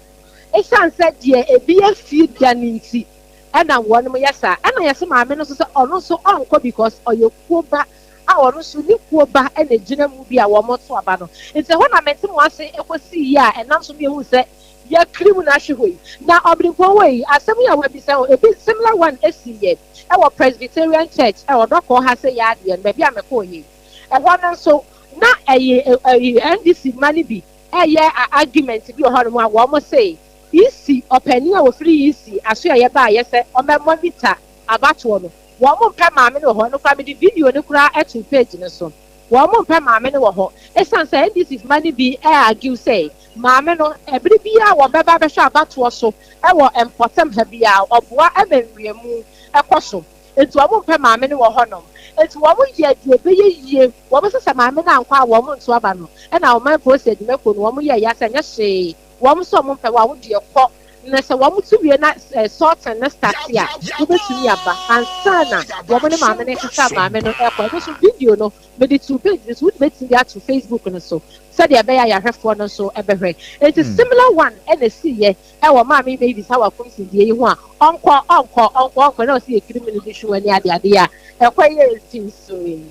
Esiane sɛ deɛ ebi afie da no nti ɛna wɔn yɛ saa. Ɛna yɛse maame no nso sɛ ɔno nso ɔnkɔ because ɔyɛ kuo ba a ɔno nso ne kuo ba na egyina mu bi a wɔn to aba no. Nti ɛhɔ na mente mo ase kɔsii yie a ɛnam so ma yɛhuu sɛ yɛakiri mu na ahwe hɔ yi. Na ɔbirempɔn wei, asɛm yi a wabisa o, ebi similar one esiiɛ ɛwɔ Presbyterian Church ɛwɔ Dɔkɔɔ ha sɛ yɛ adeɛ no, baabi a mekɔɔ yei. Ɛhɔ no nso na ɛyɛ ɛyi NDC mma no bi ɛyɛ argument bi wɔ hɔnom a wɔn se EC ɔpanin a wɔfiri EC asoɛeɛ baeɛ sɛ ɔmmɛ monitor abatoɔ no, wɔn mpɛ maame no wɔ hɔ. Ɛno koraa mede video no koraa too page no so. Wɔn mpɛ maame no wɔ hɔ ɛsiane sɛ NDC mma no bi argue sɛ maame no ɛbere biara wɔbɛba abɛhwɛ abatoɔ so wɔ mpɔtam ha biara ɔboa ma nwiamu kɔ so. Enti wɔn mpɛ maame no wɔ hɔnom. Enti wɔn yɛ deɛ ɛbɛyɛ yie. Wɔn se sɛ maame no ankɔ a wɔn nto aba no. Ɛna ɔman polisi adwumakuo no wɔn yɛɛ ya sɛ ɛnyɛ hwee. Wɔn nso wɔn mpɛ wo a wo deɛ kɔ. Na sɛ wɔn to wie na sorting no starte a, wobɛtumi aba ansa na wɔn ne maame no rekasa a maame no rekɔ. Ɛno nso video no mede too page no so, wode bɛtumi de ato Facebook no so sɛdeɛ ɛbɛyɛ a yɛahwɛfoɔ no nso bɛhwɛ. Enti similar one na ɛsiiɛ wɔ Maame Mavis Hawa Kumsi deɛ yi ho a, ɔnkɔ, ɔnkɔ, ɔnkɔ, ɔnkɔ, na ɔsi yɛ kiri mu no de hwi w'ani ade adeɛ a ɛkɔ yɛ nsi nso yi.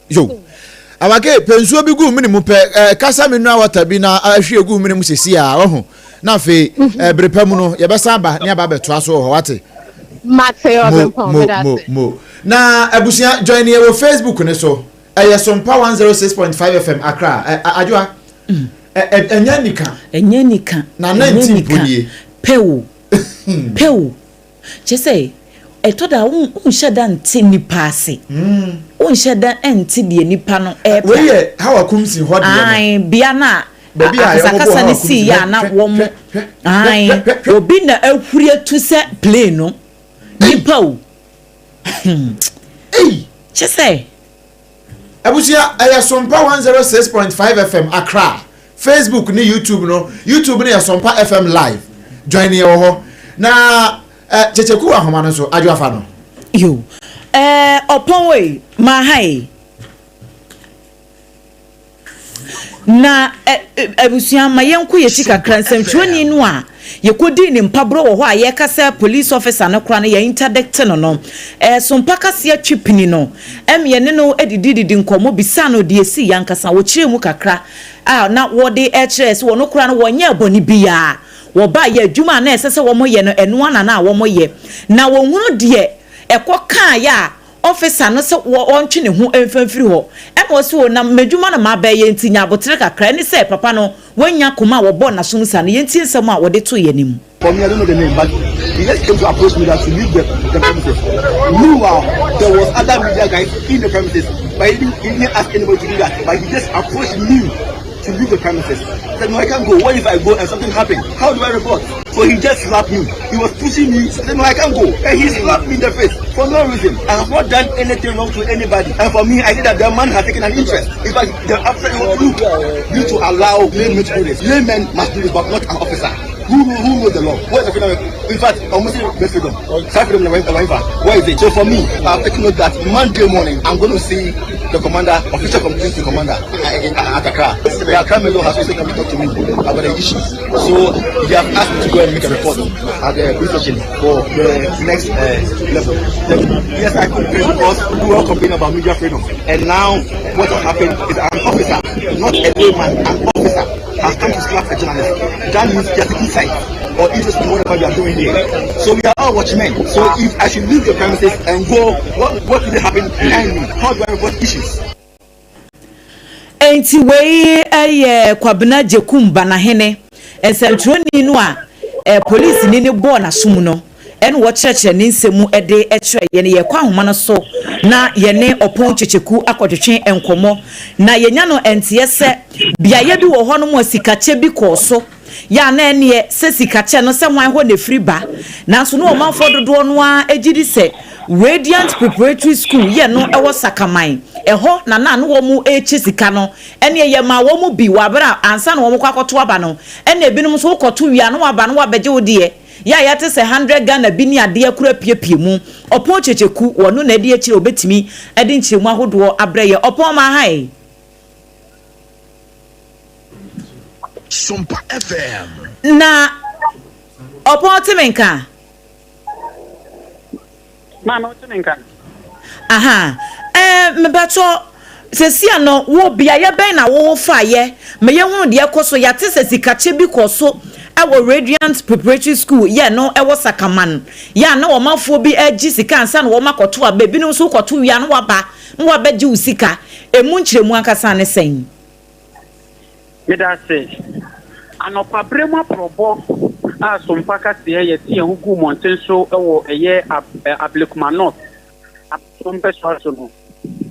Yo. Awake, pɛ nsuo bi gu mene mu pɛ, eh, kasa me nua wata bi na ahwie gu mene mu sisi a, wahu. Na afei, eh, bere pa mu no, yɛbɛsan aba ne aba abɛtoa so wɔ hɔ, wate? Mate, Mo, ɔbɛmpɔn, mo, meda mo, ase. mo. Na abusua, join yɛ wɔ Facebook ne so. Ɛyɛ Sompa 106.5 FM Accra. Ɛ, ɛ, Adwoa, ɛ, ɛ, ɛnyɛ anika. Ɛnyɛ anika. Na Ɛnyɛ 19 anika. mpo nie. Pɛ o. Pɛ o. Kyerɛ sɛ, ɛtɔ da a wonhyɛ da nte nnipa ase. Wonhyɛ da nte deɛ nnipa no repɛ. Wei yɛ Hawa Kumsi hɔ deɛ no. Ae, bea no a akasakasa no siiɛ a na wɔn, ae, obi na ahuri atu sɛ plane no. Nnipa o. Kyerɛ sɛ. Abusua, ɛyɛ Sompa 106.5 FM Accra. Facebook ne YouTube no, YouTube no yɛ Sompa FM Live. Join yɛ wɔ hɔ. Na eh, Kyekyeku wɔ ahoma no so, adwo afa no. Yo, eh, ɔpɔn wei, ma ha yi. Na abusua ma yɛnkɔ yɛn akyi kakra nsɛmtwerɛni no a yɛkɔdii ne mpaborɔ wɔ hɔ a yɛreka sɛ police officer no koraa no yɛ interdict no no Sompa kaseɛ twe pini no ɛm yɛne no didididi nkɔmmɔ bisaa no deɛ ɛsiiɛ ankasa wɔkyerɛɛ mu kakra a na wɔde kyerɛɛ sɛ wɔn koraa no wɔnyɛɛ bɔne biara wɔbaa yɛ adwuma a na ɛsɛ sɛ wɔyɛ no ɛno ara na na wɔyɛ na wɔhunu deɛ ɛkɔ kaeɛ a Ɔfisa no sɛ ɔntwe ne ho mfa mfiri hɔ. Ɛna ɔse o na m'adwuma na mabɛyɛ nti nya abotere kakra. Ɛne sɛ papa no wanya koma a wɔbɔɔ n'asom saa no. Yɛntie nsɛm a wɔde too yɛn anim. For me I don't know the name but he just came to approach me that to leave the the premises meanwhile there was other media guys in the premises but he didn't he didn't ask anybody to do that but he just approached me to leave the premises I said no I can't go what if I go and something happen how do I report so he just slapped me he was pushing me I said no I can't go and he slapped me in the face for no reason I have not done anything wrong to anybody and for me I think that the man has taken an interest in fact the after look you to allow laymen to do this laymen must do this but not an officer who who knows the law what is the freedom in fact almost the freedom freedom where is it so for me I've taken note that Monday morning I'm going to see the commander official complaint to commander in Accra the Accra Melo has also come to talk to me about the issue so he has asked me to go and make a report at the police station for the next uh, level yes I complain because we were complaining about media freedom and now what has happened is an officer not a layman an officer has come to slap a journalist that means he has taken sides or interest in whatever we are doing here. So we are all watchmen. So if I should leave the premises and go, what what will happen behind me? How do I report issues? Enti wei yɛ Kwabena Agyekum Banahene, nsɛntwerɛni no a polisini no bɔɔ n'asom no. Ɛna wɔkyerɛkyerɛ ne nsɛm mu de kyerɛ yɛn. Yɛkɔ ahoma no so na yɛne Ɔpɔn Kyekyeku akɔtwetwe nkɔmmɔ. Na yɛnya no nteɛ sɛ beaeɛ bi wɔ hɔnom a sikakyɛ bi kɔɔ so. Yɛ a na ɛneɛ sɛ sikakyɛ no sɛ hwan hɔ na ɛfiri ba. Nanso na ɔmanfoɔ dodoɔ no ara gye di sɛ Radiant Preparatory School yɛ no wɔ Sakaman. Ɛhɔ na na na wɔrekyɛ sika no. Ɛneɛ yɛmaa wɔn bi wɔ aberɛ a ansa na wɔkɔ akɔto aba no. Ɛna ebinom nso wokɔto wie a na wɔaba na wɔabɛgye wo deɛ. Yɛ a yɛate sɛ hundred Ghana bi ne adeɛ koro apiapia mu. Ɔpɔn Kyekyeku, wɔno na adi akyire a ɔbɛtumi de nkyerɛmu ahodoɔ abrɛ yɛn. Ɔpɔn ma ha ɛ. Sompa FM. Na Ɔpɔn te me nka? Maame wote me nka? Aha eh mepakyɛ sesia no wo beaeɛ bɛn na wo faeɛ ma yɛhunu deɛ ɛkɔ so yɛate sɛ sikakyɛ bi kɔ so wɔ Radiant Preparatory School yɛ no wɔ Sakaman yɛ a na ɔmanfoɔ bi regye sika ansa na wɔn akɔto aba ebinom nso wokɔto wie a na waba na wabɛgye wo sika ɛmu nkyerɛmu ankasa ne sɛn? Meda ase. Anɔpa bere mu aprɔbɔ a Sompa kaseɛ yɛte yɛn ho guu mmɔnten so wɔ ɛyɛ Ablekuma North abatoɔ mpɛsoa so no,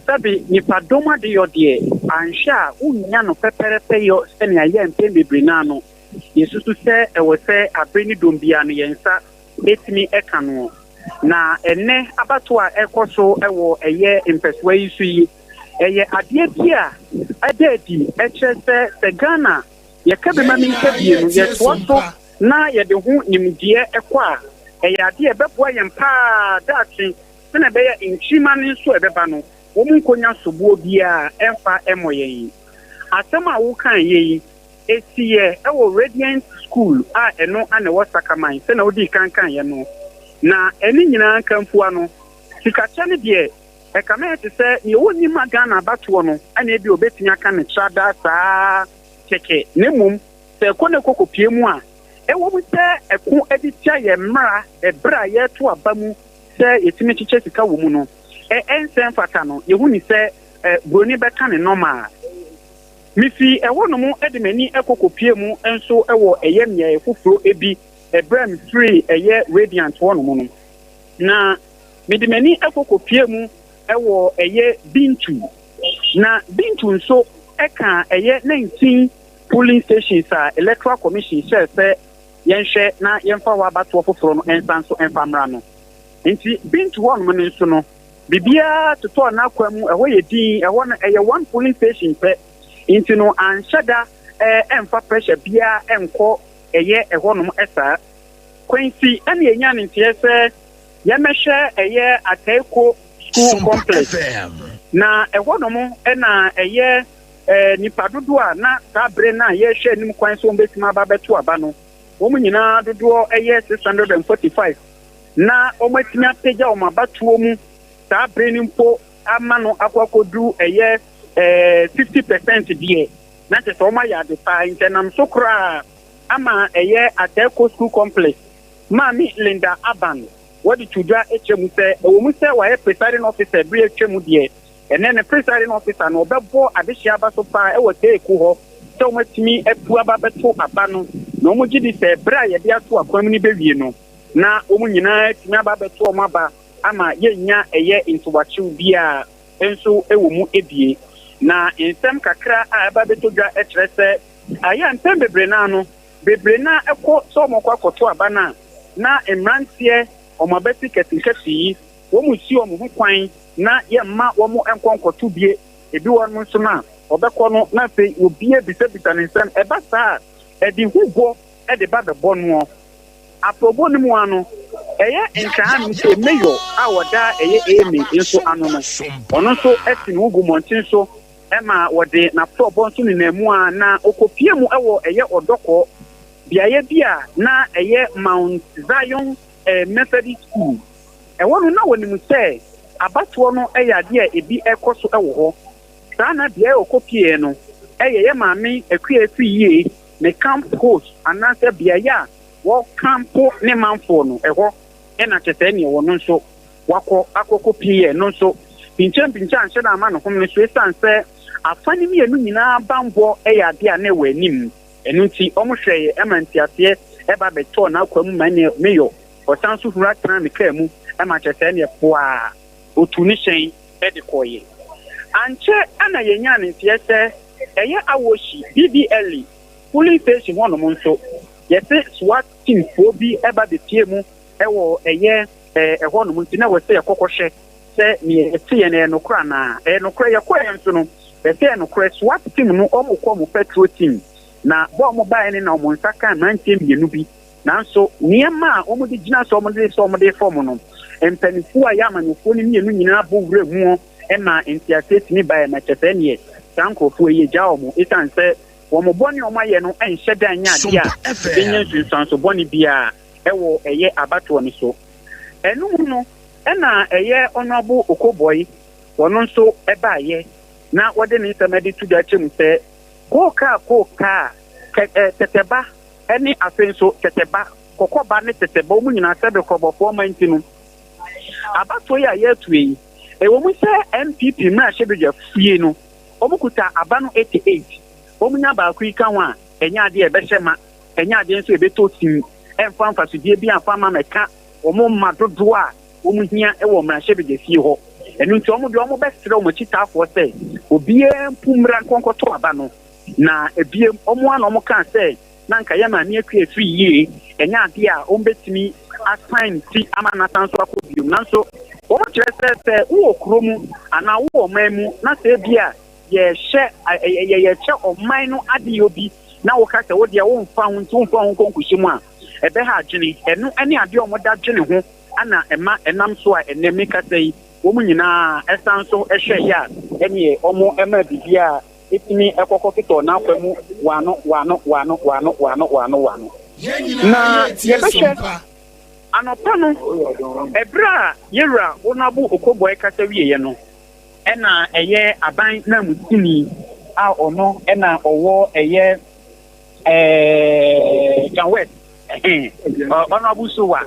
sɛbe nnipadɔm adeyɔ deɛ, anhwɛ a wonnya no pɛpɛrɛpɛ yɔ sɛnea ɛyɛ mpɛn bebree no ara no, yɛsusu sɛ ɛwɔ sɛ abere ne dɔm biara no yɛn nsa tumi ka noɔ. Na ɛnnɛ abatoɔ a ɛrekɔ so wɔ ɛyɛ mpɛsoa yi so yi, Ɛyɛ adeɛ bi a ɛda adi kyerɛ sɛ, sɛ Ghana yɛka bi ma menka bie no, yɛtoa so na yɛde ho nimdeɛ kɔ a, ɛyɛ adeɛ a ɛbɛboa yɛn pa ara daakye sɛdeɛ ɛbɛyɛ a nkyirimma no nso a ɛbɛba no, wɔn nkɔnya soboɔ biara mfa mmɔ yɛn. Asɛm a wokaeɛ yi, ɛsiiɛ wɔ Radiant School a ɛno na ɛwɔ Sakaman sɛdeɛ wodii kan kaeɛ no. Na ɛne nyinaa nkamfua no, sikakyɛ no deɛ, Ɛkame ayɛ te sɛ nea onni ma Ghana abatoɔ no na ebia obetumi aka no tradaa saa kɛkɛ na mmom sɛ ɛkɔ na ɛkɔ kɔpue mu a, ɛwom sɛ ɛko de tia yɛn mmara ɛberɛ a yɛreto aba mu sɛ yɛtumi kyekyɛ sika wɔ mu no, ɛnsɛ mfata no, yɛhu no sɛ buroni bɛka ne nɔma. Mefii ɛhɔnom de m'ani kɔ kɔpuee mu nso wɔ ɛyɛ mmeaeɛ foforɔ bi ɛberɛ a mefirii ɛyɛ Radiant hɔnom no. Na mede m'ani kɔ kɔpuee mu wɔ ɛyɛ Bintu. Na Bintu nso ka ɛyɛ 19 polling stations a Electoral Commission hyɛɛ sɛ yɛnhwɛ na yɛmfa hɔ abatoɔ foforɔ no nsa nso mfa mmra no. Nti Bintu hɔnom no nso no, biribiara totɔɔ n'akwan mu, ɛhɔ yɛ dinn, ɛhɔ no ɛyɛ one polling station pɛ, nti no anhyɛ da ɛmfa pressure biara ɛnkɔ ɛyɛ ɛhɔnom saa. Kwansi ɛna yɛnyaa ne nteɛ sɛ yɛmmɛhwɛ ɛyɛ Ataiko School Complex, na ɛhɔnom na ɛyɛ nnipa dodoɔ a na saa bere no a yɛrehwɛ anim kwan sɛ wɔbɛtumi aba abɛto aba no, wɔn nyinaa dodoɔ yɛ 645, na wɔatumi apagya wɔn abatoɔ mu saa bere no mpo ama no akɔ akɔduru ɛyɛ 50 percent deɛ, na kyerɛ sɛ wɔayɛ ade paa. Nti ɛnam so koraa ama ɛyɛ Ataiko School Complex Maame Linda Aban, wɔde to dwa kyerɛ mu sɛ, ɛwɔ mu sɛ wayɛ presiding officer bere a atwa mu deɛ, ɛnnɛ ne presiding officer no, ɔbɛbɔ adehyeɛ aba so paa wɔ Teeku hɔ sɛ wɔatumi atu aba abɛto aba no, na wɔgye di sɛ bere a yɛde ato akwan mu no bɛwie no, na wɔn nyinaa atumi aba abɛto wɔn aba ama yɛnnya ɛyɛ ntowakyew biara nso wɔ mu bie. Na nsɛm kakra a ɛba bɛtɔ dwa kyerɛ sɛ, ayɛ a mpɛn bebree no ara no, Bebree no ara kɔ sɛ wɔrekɔ akɔto aba no a, na mmeranteɛ, wɔn abati kɛsekɛse yi, wɔresi wɔn ho kwan na yɛmma wɔn nkɔ nkɔto bie. Ebi wɔ hɔnom nso no a, wɔbɛkɔ no na afei obiara bisabisa ne nsam. Ɛba saa a, ɛde hubɔ de ba bɛbɔ noɔ. Aprɔbɔ no mu ara no, ɛyɛ Nkahanom sɛ Mayor a ɔda ɛyɛ Amy nso ano no, ɔno nso te ne ho gu mmɔnten so ma wɔde n'aprɔbɔ nso nenam mu a na ɔkɔpue mu wɔ ɛyɛ Ɔdɔkɔ, beaeɛ bi a na ɛyɛ Mount Zion Methodist School. Ɛhɔ no na wɔnim sɛ abatoɔ no yɛ adeɛ a ebi rekɔ so wɔ hɔ. Saa na beaeɛ a ɔkɔpueɛ no yɛ yɛ maame Akua Afriyie ne camp host anaasɛ beaeɛ a wɔkampo ne manfoɔ no, ɛhɔ na kyerɛ sɛ ɛneɛ wɔno nso wakɔ akɔkɔpue yɛ no nso, pinkyampinkyɛ anhyɛ da amma ne home so esiane sɛ afa no mmienu nyinaa bammɔ yɛ adeɛ a na ɛwɔ anim. Ɛno nti, wɔhwɛeɛ ma nteaseɛ ba bɛtɔɔ n'akwaa mu ma ɛne Mayor. Ɔsan nso hura tenaa ne kaa mu ma kyerɛ sɛ ɛnneɛ poaa ɔtuu ne hyɛn de kɔeɛ. Ankyɛ na yɛnyaa ne nteɛ sɛ ɛyɛ Awohyi, BBLE, polling station hɔnom nso, yɛse SWAT team foɔ bi ba bɛpie mu wɔ ɛyɛ ɛhɔnom nti na ɛwɔ sɛ yɛkɔ kɔhwɛ sɛ neɛ yɛteeɛ no ɛyɛ nokorɛ anaa. Ɛyɛ nokorɛ, yɛkɔeɛ nso no, ɛsɛ ɛyɛ nokorɛ, SWAT team no wɔkɔ wɔn patrol team na bɔ a wɔbaeɛ no na wɔn nsa kaa mmeranteɛ mmienu bi. Nanso nneɛma a wɔde gyina so a wɔde sɛ wɔde refa wɔn no, mpanimfoɔ a ɛyɛ amanyɔfoɔ no mmienu nyinaa bɔ wura mu ma nteaseɛ tumi baeɛ, na kyerɛ sɛ ɛnneɛ saa nkurɔfoɔ yi yɛgyaa wɔn ɛsiane sɛ wɔn bɔne a wɔayɛ no nhyɛ da nyɛ adeɛ a ɛbɛnya nsunsuanso bɔne biara wɔ ɛyɛ abatoɔ no so. Ɛno mu no ɛna ɛyɛ Honourable Okoboy, ɔno nso baeɛ na wɔde ne nsɛm de to dwa kyerɛ mu sɛ kookaa kookaa, tɛtɛba ne afei nso tɛtɛba, kɔkɔba ne tɛtɛba, wɔn nyinaa sɛbe korɔbɔfoɔ mma nti no, abatoɔ yi a yɛreto yi, ɛwɔ mu sɛ NPP mmarahyɛbadwa fie no, wɔkuta aba no 88, wɔnya baako yi ka ho a, ɛnyɛ adeɛ a ɛbɛhyɛ ma, ɛnyɛ adeɛ nso a ɛbɛtɔ sin, ɛmfa mfasodeɛ bi amfa mma mmɛka wɔn mma dodoɔ a wɔhia wɔ mmarahyɛbadwa fie hɔ. Ɛno nti wɔn deɛ wɔbɛsrɛ wɔn akyitaafoɔ sɛ obiara mpu mmra nkɔnkɔto aba no. Na ebiem, wɔn ara na wɔkaa sɛ na anka yɛn maame Akua afiri yie, ɛnyɛ adeɛ a wɔbɛtumi asan ne ti ama no asan nso akɔ biom. Nanso wɔkyerɛ sɛ sɛ wowɔ kuro mu anaa wowɔ ɔman mu na sɛ ebia yɛrehyɛ yɛrekyɛ ɔman no adeyɔ bi na woka sɛ wo deɛ womfa ho nti womfa wo ho nkɔ nkɔhyɛ mu a, ɛbɛha adwene. Ɛno ne adeɛ a wɔda dwene ho na ɛma ɛnam so a ɛnnɛ mekasa yi wɔn nyinaa san so hwɛeɛ a ɛneɛ wɔma biribiara Etumi kɔkɔ totɔ n'akwa mu wano wano wano wano wano wano wano. Na yɛbɛhwɛ anɔpa no, ɛberɛ a Yɛwura Honourable Okoboy kasa wieɛ no, ɛna ɛyɛ aban nanmusini a ɔno na ɔwɔ ɛyɛ ɛɛ Ga West, ɛhɛn, Honourable Sowah,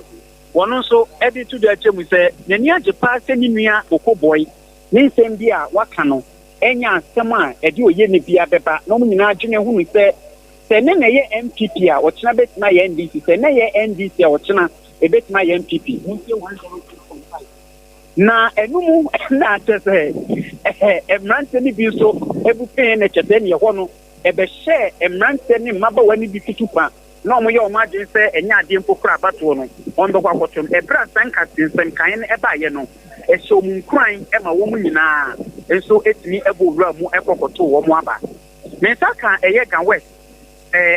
wɔno nso ɛde to dwa kyerɛ mu sɛ n'ani agye paa sɛ ne nua Okoboy ne nsɛm bi a waka no ɛnyɛ asɛm a ɛde oyɛnni biara bɛba na wɔn nyinaa adwene hunu sɛ, sɛ ɛnnɛ na ɛyɛ NPP a, ɔkyena bɛtumi ayɛ NDC, sɛ ɛnnɛ ɛyɛ NDC a, ɔkyena ɛbɛtumi ayɛ NPP. Montie 102.5. Na ɛno mu na kyerɛ sɛ mmeranteɛ no bi nso bu pee na kyerɛ sɛ ɛne ɛhɔ no ɛbɛhyɛɛ mmeranteɛ ne mmabaawa no bi kutupa. na wɔyɛ wɔn adwene sɛ ɛnyɛ adeɛ mpo koraa abatoɔ no wɔbɛkɔ akɔto no. Ɛberɛ a saa nka nsɛnkaeɛ no baeɛ no, ɛhyɛɛ wɔn nkuran ma wɔn nyinaa nso tumi bɔ wuraa mu kɔ kɔtoo wɔn aba. Me nsa ka ɛyɛ Ga West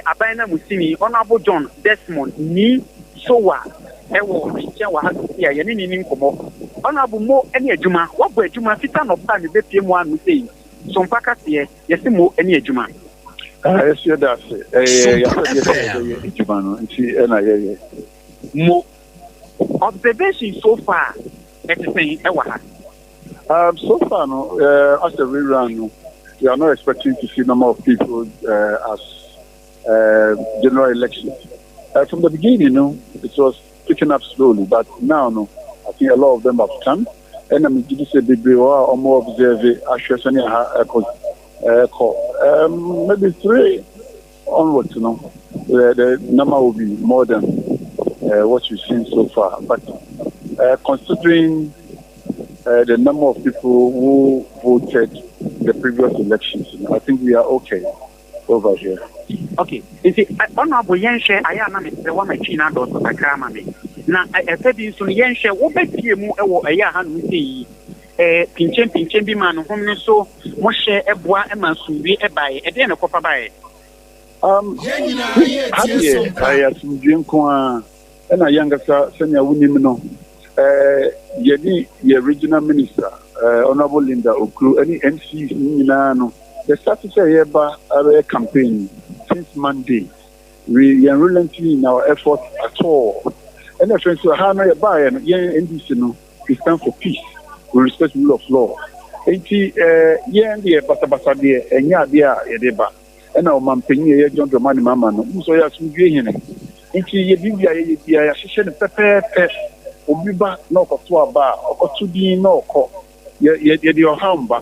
aban nanmusini Honourable John Desmond Nii Sowah wɔ me nkyɛn wɔ ha seesei a yɛne no nni nkɔmmɔ. Honourable mo ne adwuma, woabɔ adwuma fiti anɔpa a mebɛpue mu ano sei, Sompa kaseɛ. Yɛse mo ne adwuma. Ah yɛso yɛda ase. Ɛyɛ y'asɛdeɛ sɛ yɛbɛyɛ adwuma no nti na yɛyɛ. Mo observation so far ɛte sɛn ɛwɔ ha? Um, so far no, uh, as a rerun no, we are not expecting to see number of people uh, as uh, general elections. Uh, from the beginning, no, it was picking up slowly, but now, no, I think a lot of them have come. Ɛna megye di sɛ bebree wɔ hɔ a wɔn observe ahwɛ sɛnea ha ɛkɔ ɛkɔ. Um, maybe three onwards no, the, the number will be more than uh, what we've seen so far. But uh, considering uh, the number of people who voted the previous elections, I think we are okay. over here. Ok nti honourable yɛnhwɛ ayɛ a na mesrɛ woama twi no adɔɔso kakra ama me na ɛfɛ bi nso no yɛnhwɛ wobɛpie mu wɔ ɛyɛ a hanom sɛ yi eh, pinkyɛn pinkyɛn bi ma no hom no so mohyɛ ɛboa ma asomdwie ɛbaeɛ ɛdeɛn na ɛkɔfa baeɛ? Um, ha deɛ ɛyɛ asomdwie nko ara ɛna yɛn ankasa sɛnea wonim no eh, yɛne yɛ regional minister eh, Honourable Linda Okru ɛne MCs no nyinaa no Yɛ starte sɛ yɛba abɛyɛ campaign since Monday we yɛn relenting in our effort at all ɛna afei nso ɛha no yɛbaeɛ no yɛn NDC no we stand for peace we respect rule of law nti eh, yɛn deɛ basabasa deɛ ɛnyɛ adeɛ a yɛde ba ɛna ɔmampanyin ɛyɛ John Dramani Mahama no nso ɔyɛ asomdwie hene nti yɛ biribi a yɛyɛ biara yɛahyehyɛ no pɛpɛɛpɛ obi ba na ɔkɔto aba a ɔkɔto din na ɔkɔ yɛde ɔhaw mba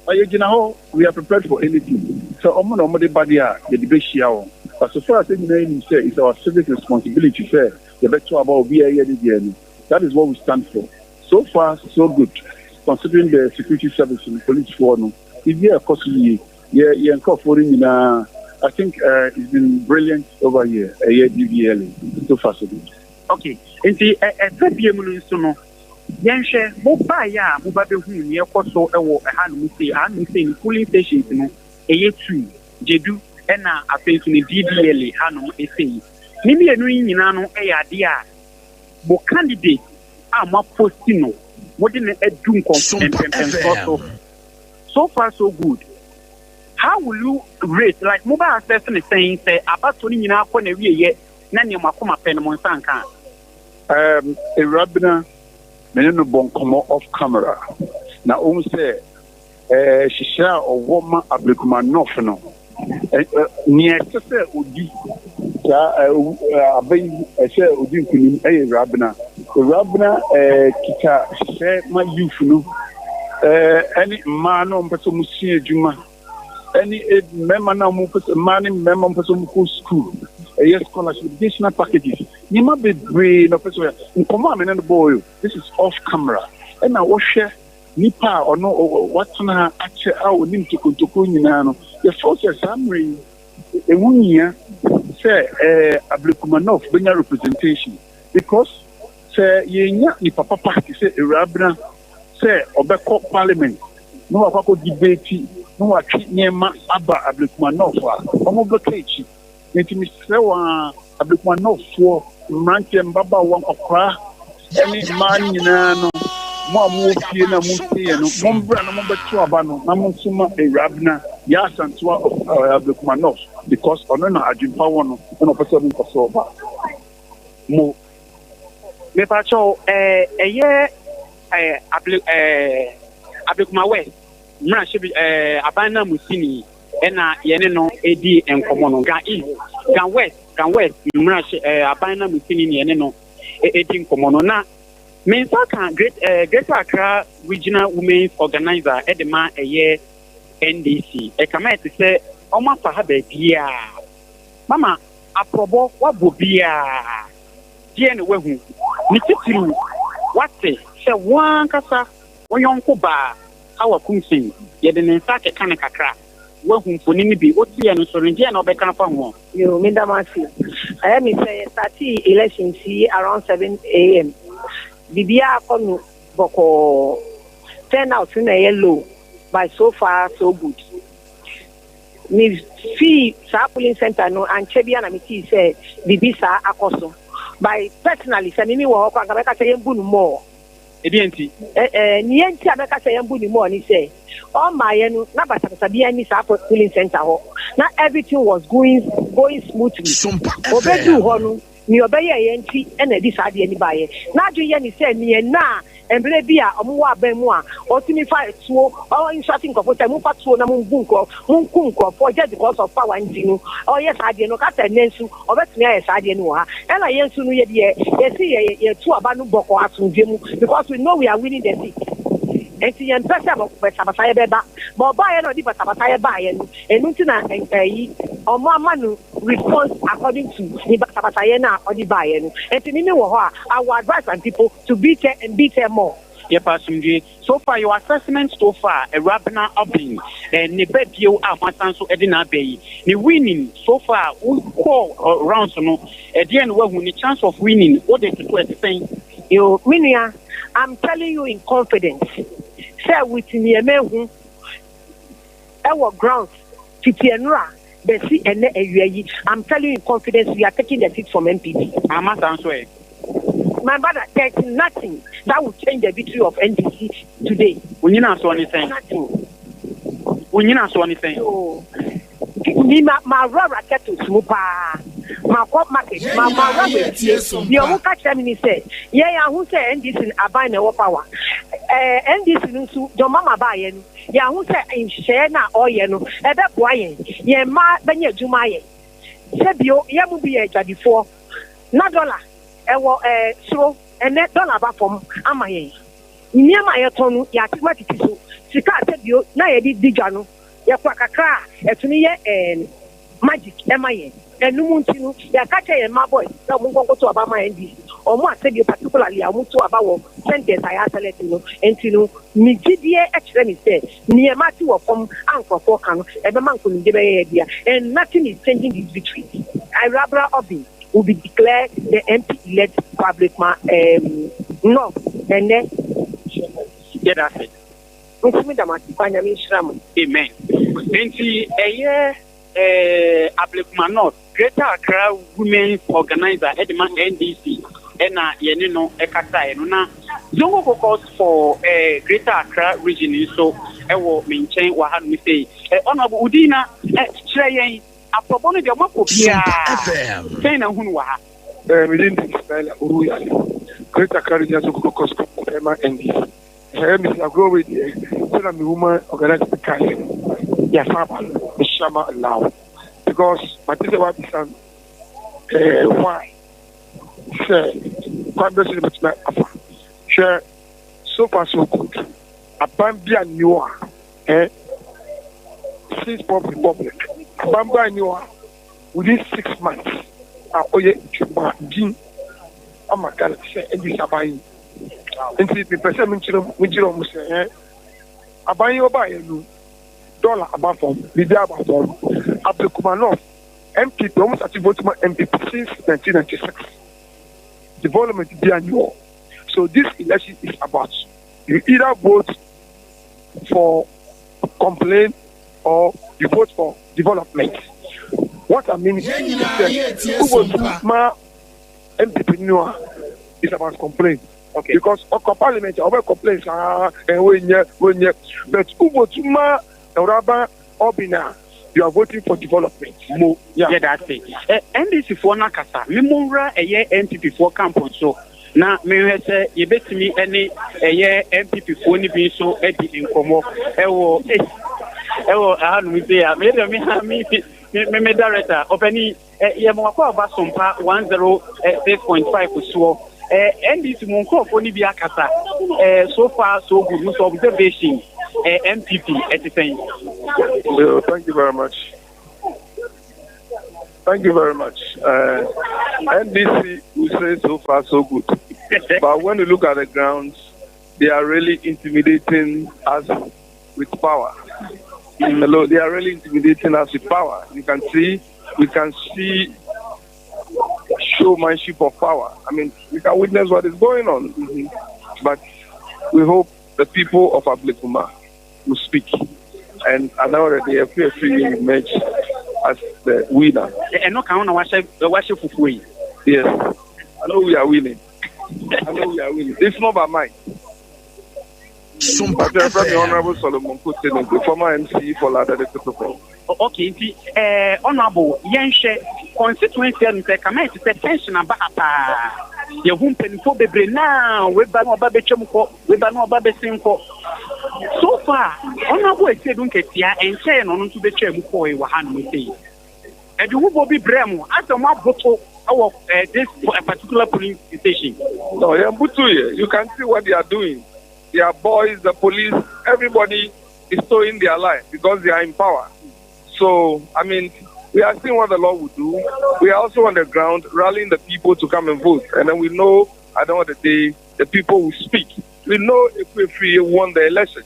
Na yɛgyina hɔ, we are prepared for anything, sɛ wɔn na wɔde ba deɛ a, yɛde bɛhyia wɔn. But so far as yɛn nyinaa nim sɛ it's our civic responsibility sɛ yɛbɛto aba obiara yɛ ne deɛ no, that is what we stand for. So far so good considering the security service no, policefoɔ no, biribiara ɛkɔ so yie. Yɛ yɛn nkurɔfoɔ no nyinaa, I think it's been brilliant over here, ɛyɛ DVLA, so far so good. Okay, nti ɛfɛ bie mu no nso no, yɛnhwɛ, mo baeɛ a mo ba bɛhuu nea ɛkɔ so wɔ ɛhanom sei, ahanom sei no polling stations no ɛyɛ two, Gyedu ɛna afei nso no DVLA hanom sei. Ne mmienu yi nyinaa no yɛ adeɛ a mo candidate a mo aposti no, mode no adu nkɔm mpɛmpɛnsoɔ so. So far so good. How will you rate, like mo bɛ assess ne sɛn sɛ abatoɔ no nyinaa kɔ n'awieyɛ na nea mo akoma pɛ no mo nsa nka a? Um, Ewurabena, me ne no bɔ nkɔmmɔ off camera, na ohu sɛ eh, hyehyɛ a ɔwɔ ma Ablekuma North no, eh, eh, nea ɛsɛ sɛ odi saa eh, eh, aba yi, ɛsɛ odi nkunim ɛyɛ Ewurabena. Ewurabena eh, kita hyehyɛ ma youth no, eh, ɛne mmaa no a wɔpɛ sɛ wɔsua adwuma. ɛne mmarima no a wɔpɛ sɛ mmaa ne mmarima wɔpɛ sɛ wɔkɔ sukuu ɛyɛ scholarship educational packages nneɛma bebree na ɔpɛ sɛ ɔyɛ nkɔmɔ a me ne no bɔɔ yo this is off camera ɛna wɔhwɛ nipa a ɔno watena ha akyɛ a onim tokontokuro nyinaa no yɛfrɛ sɛ saa mmerɛ yi ɛho hia sɛ ɛɛ Ablekuma North bɛnya representation because sɛ yɛnya nipa papa te sɛ Ewurabena sɛ ɔbɛkɔ parliament na wakɔ akɔ debate na watwe nneɛma aba Ablekuma North a, wɔbɛka akyi. Nti mesrɛ wɔn a, Ablekuma North foɔ, mmeranteɛ, mmabaawa, nkwakoraa ne mmaa no nyinaa no, mo a mowɔ fie na motie yɛn no, mombra na mombɛto aba no na monsoma Awurabena Yaa Asantewaa of Ablekuma North because ɔno na adwempa wɔ no na ɔpɛ sɛ ɔde nkɔsoɔ ba. Mo. Mepakyɛw ɛɛ ɛyɛ ɛɛ able ɛɛ Ablekuma West mmarahyɛ bi ɛɛ aban nanmusini ɛna yɛne no edi nkɔmɔ no. Ga East, Ga West, Ga West mmarahyɛ ɛɛ aban nanmusini na yɛne no edi nkɔmɔ no. Na me nsa ka Great ɛɛ Greater Accra Regional Women's Organizer ɛde ma ɛyɛ NDC. Ɛkama ɛte sɛ wɔn afa ha baabiara. Mama aprɔbɔ wabɔ biara. Deɛn na woahu? Ne titiriw, woate sɛ wo ankasa wo yɔnko baa Hawa Kumsin, yɛde ne nsa akeka no kakra. Woahu mfoni no bi, woteɛ no nso no, deɛn na wobɛka afa ho? Yoo meda mo ase. Ɛyɛ me sɛ yɛ startee elections yi around 7am. Biribiara kɔ no bɔkɔɔ. Turn out no na ɛyɛ low but so far so good. Me fii saa polling center no ankyɛ biara na me tii sɛ biribi saa akɔ so. But personally sɛ me me wɔ hɔ koraa nka mɛka sɛ yɛn bu no more. Ɛdeɛn nti? Ɛɛ nea nti a mɛka sɛ yɛn bu no more ne sɛ ɔmmaeɛ no na basabasa biara nni saa polling center hɔ. Na everything was going going smoothly. Ɔbɛduu hɔ no Nea ɔbɛyɛeɛ nti na ɛde saa adeɛ no baeɛ. N'adwene yɛ ne sɛ nea nna a mmerɛ bi a wɔwɔ aban mu a ɔtumi fa tuo ɔ instruct nkurɔfoɔ sɛ momfa tuo na mombu nkurɔ monkum nkurɔfoɔ just because of power nti no ɔyɛ saa adeɛ no. Ɔka sɛ nnɛ nso ɔbɛtumi ayɛ saa adeɛ no wɔ ha. Ɛna yɛn nso no yɛdeɛ yɛse yɛ yɛtu aba no bɔkɔɔ asomdwoeɛ mu because we know we are winning the seat. Nti yɛmpɛ sɛ basabasayɛ bɛba. But ɔbaeɛ na ɔde basabasayɛ baeɛ no ɛno nti na ɛyi wɔn ama no response according to ne basabasayɛ no a ɔde baeɛ no. Nti me me wɔ hɔ a, I will advise my people to beat her and beat her more. Yɛpɛ asomdwoe. So far your assessment so far Awurabena Obeng eh, ne ba bio a moasan so de no aba yi, ne winning so far wo kɔɔ rounds no ɛdeɛn na woahu, ne chance of winning wode toto ɛte sɛn? Yoo me nua I'm telling you in confidence sɛ with nea mahu ɛwɔ grounds fiti ɛnora bɛsi ɛnɛ awia yi I'm telling you in confidence we are taking the seat from NPP. Ama saa nso ɛ? My brother there is nothing that will change the victory of NDC today. Wo nyinasoɔ ne sɛn? Nothing. Wo nyinasoɔ ne sɛn? Oh, me ma ma awurawura kettles mu paa ma kɔ market ma ma awurawura fie deɛ ɔmo ka kyerɛ me ni sɛ yɛn ahu sɛ NDC aban na ɛwɔ power ɛɛ NDC no nso John Mahama baayɛ no. Yɛahu sɛ nhyehyɛeɛ no a ɔreyɛ no, ɛbɛboa yɛn. Yɛn mma bɛnya adwuma ayɛ. Sɛ bio, yɛn mu bi yɛ adwadifoɔ. Ná dɔla wɔ soro, ɛnnɛ dɔla aba fam ama yɛn. Nneɛma a yɛtɔn no, yɛate mu atete so. Sika a sɛ bio na yɛde di dwa no, yɛkora kakra a, ɛtumi yɛ magic ma yɛn. Ɛno mu nti no, yɛaka akyerɛ yɛn mma boys sɛ wɔn nkɔ nkɔto aba mma NDC. Wɔn a sɛdeɛ particularly a wɔto aba wɔ centres a yɛaselect no nti no, me gyidie kyerɛ me sɛ neɛ mate wɔ fam a nkurɔfoɔ ka no, ɛbɛma nkonimdie bɛyɛ yɛn dea and nothing is changing this victory. Awurabra Obing will be declared the MP elect for Ablekuma um, North ɛnnɛ. Yɛda ase. Nso meda mo ase paa, Nyame nhyira mo. Amen. Enti ɛyɛ eh, Ablekuma North, Greater Accra Women's Organizer de ma NDC na yɛne no kasaeɛ no. Na Zongo Caucus for eh, Greater Accra Region nso wɔ me nkyɛn wɔ hanom sei. Eh, Honorable, wo din na eh, kyerɛ yɛn aprɔbɔ no deɛ moakɔ biara sɛn na hunu wɔ ha? Eh, me din de Ismaila Oruyale, Greater Accra Region Zongo Caucus ma NDC. Ɛɛ mesi agorɔ wei deɛ sɛna me woman organizer bi kaeɛ no yɛafa aba no mehyia ma allow because mate sɛ woabisa no ɛɛ why sɛ kwan bɛ so ne bɛtumi afa hwɛ so far so good aban bi a nni hɔ a eh since pop republic aban bi a nni hɔ a within 6 months a ɔyɛ dwuma din ama Ghana te sɛ NDC aban yi. Nti mepɛ sɛ menkyerɛ menkyerɛ wɔn sɛ ɛ aban yi ɔbaeɛ no dɔla aba fam, biribi aba fam. Ablekuma North NPP wɔn start vote ma NPP since 1996. Development bi anyi hɔ. So this election is about you either vote for complain or you vote for development. What I mean is sɛ wo vote ma NPP no a it's about complain. Because ɔkɔ parliament a ɔbɛ complain saa ɛ wɔnyɛ wɔnyɛ but wo vote ma Ewuraba Obina a you are voting for development. Mo yɛda ase. Ɛ NDC foɔ no akasa. Me mo nwura ɛyɛ NPP foɔ camp nso na menhwɛ sɛ yɛbɛtumi ɛne ɛyɛ NPP foɔ no bi nso adi nkɔmmɔ ɛwɔ ɛwɔ ɛhanom sei a me deɛ me ha me me me director ɔpɛni yɛ mo akɔ aba Sompa 106.5 soɔ. NDC mu nkurɔfoɔ no bi akasa. So far so good nso observation NPP ɛte sɛn? So, thank you very much. Thank you very much. NDC will say so far so good. But when you look at the grounds, they are really intimidating us with power. Hello, they are really intimidating us with power. You can see, we can see showmanship of power. I mean, we can witness what is going on. But we hope the people of Ablekuma will speak. And at the end of the day, Ekua will emerge as the winner. Ɛno ka ho na wahyɛ wahyɛ fufuo yi. Yes, I know we are winning. I know we are winning. It's not by might. Sompa But from the FM. Honorable Solomon Kotene, the former MCE for La Dade Kotoko. Okay, nti honorable, yɛnhwɛ constituency no sɛ kama ɛte sɛ tension aba ha paa. Yɛhu mpanimfoɔ bebree naa weba na ɔba bɛtwam kɔ, weba na ɔba bɛsen kɔ. So far, Honorable Asiedu Nketia ɛnkyɛɛ na ɔno nso bɛtwa mu kɔɔ wɔ hanom sei. Ɛde bi brɛ mu asɛ mo aboto ɛwɔ this particular polling station. No, Yambutuye, you can see what they are doing. Their boys, the police, everybody is towing their line because they are in power. So, I mean, we are seeing what the law will do. We are also on the ground rallying the people to come and vote. And then we know at the end of the day, the people will speak. We know if we won the election,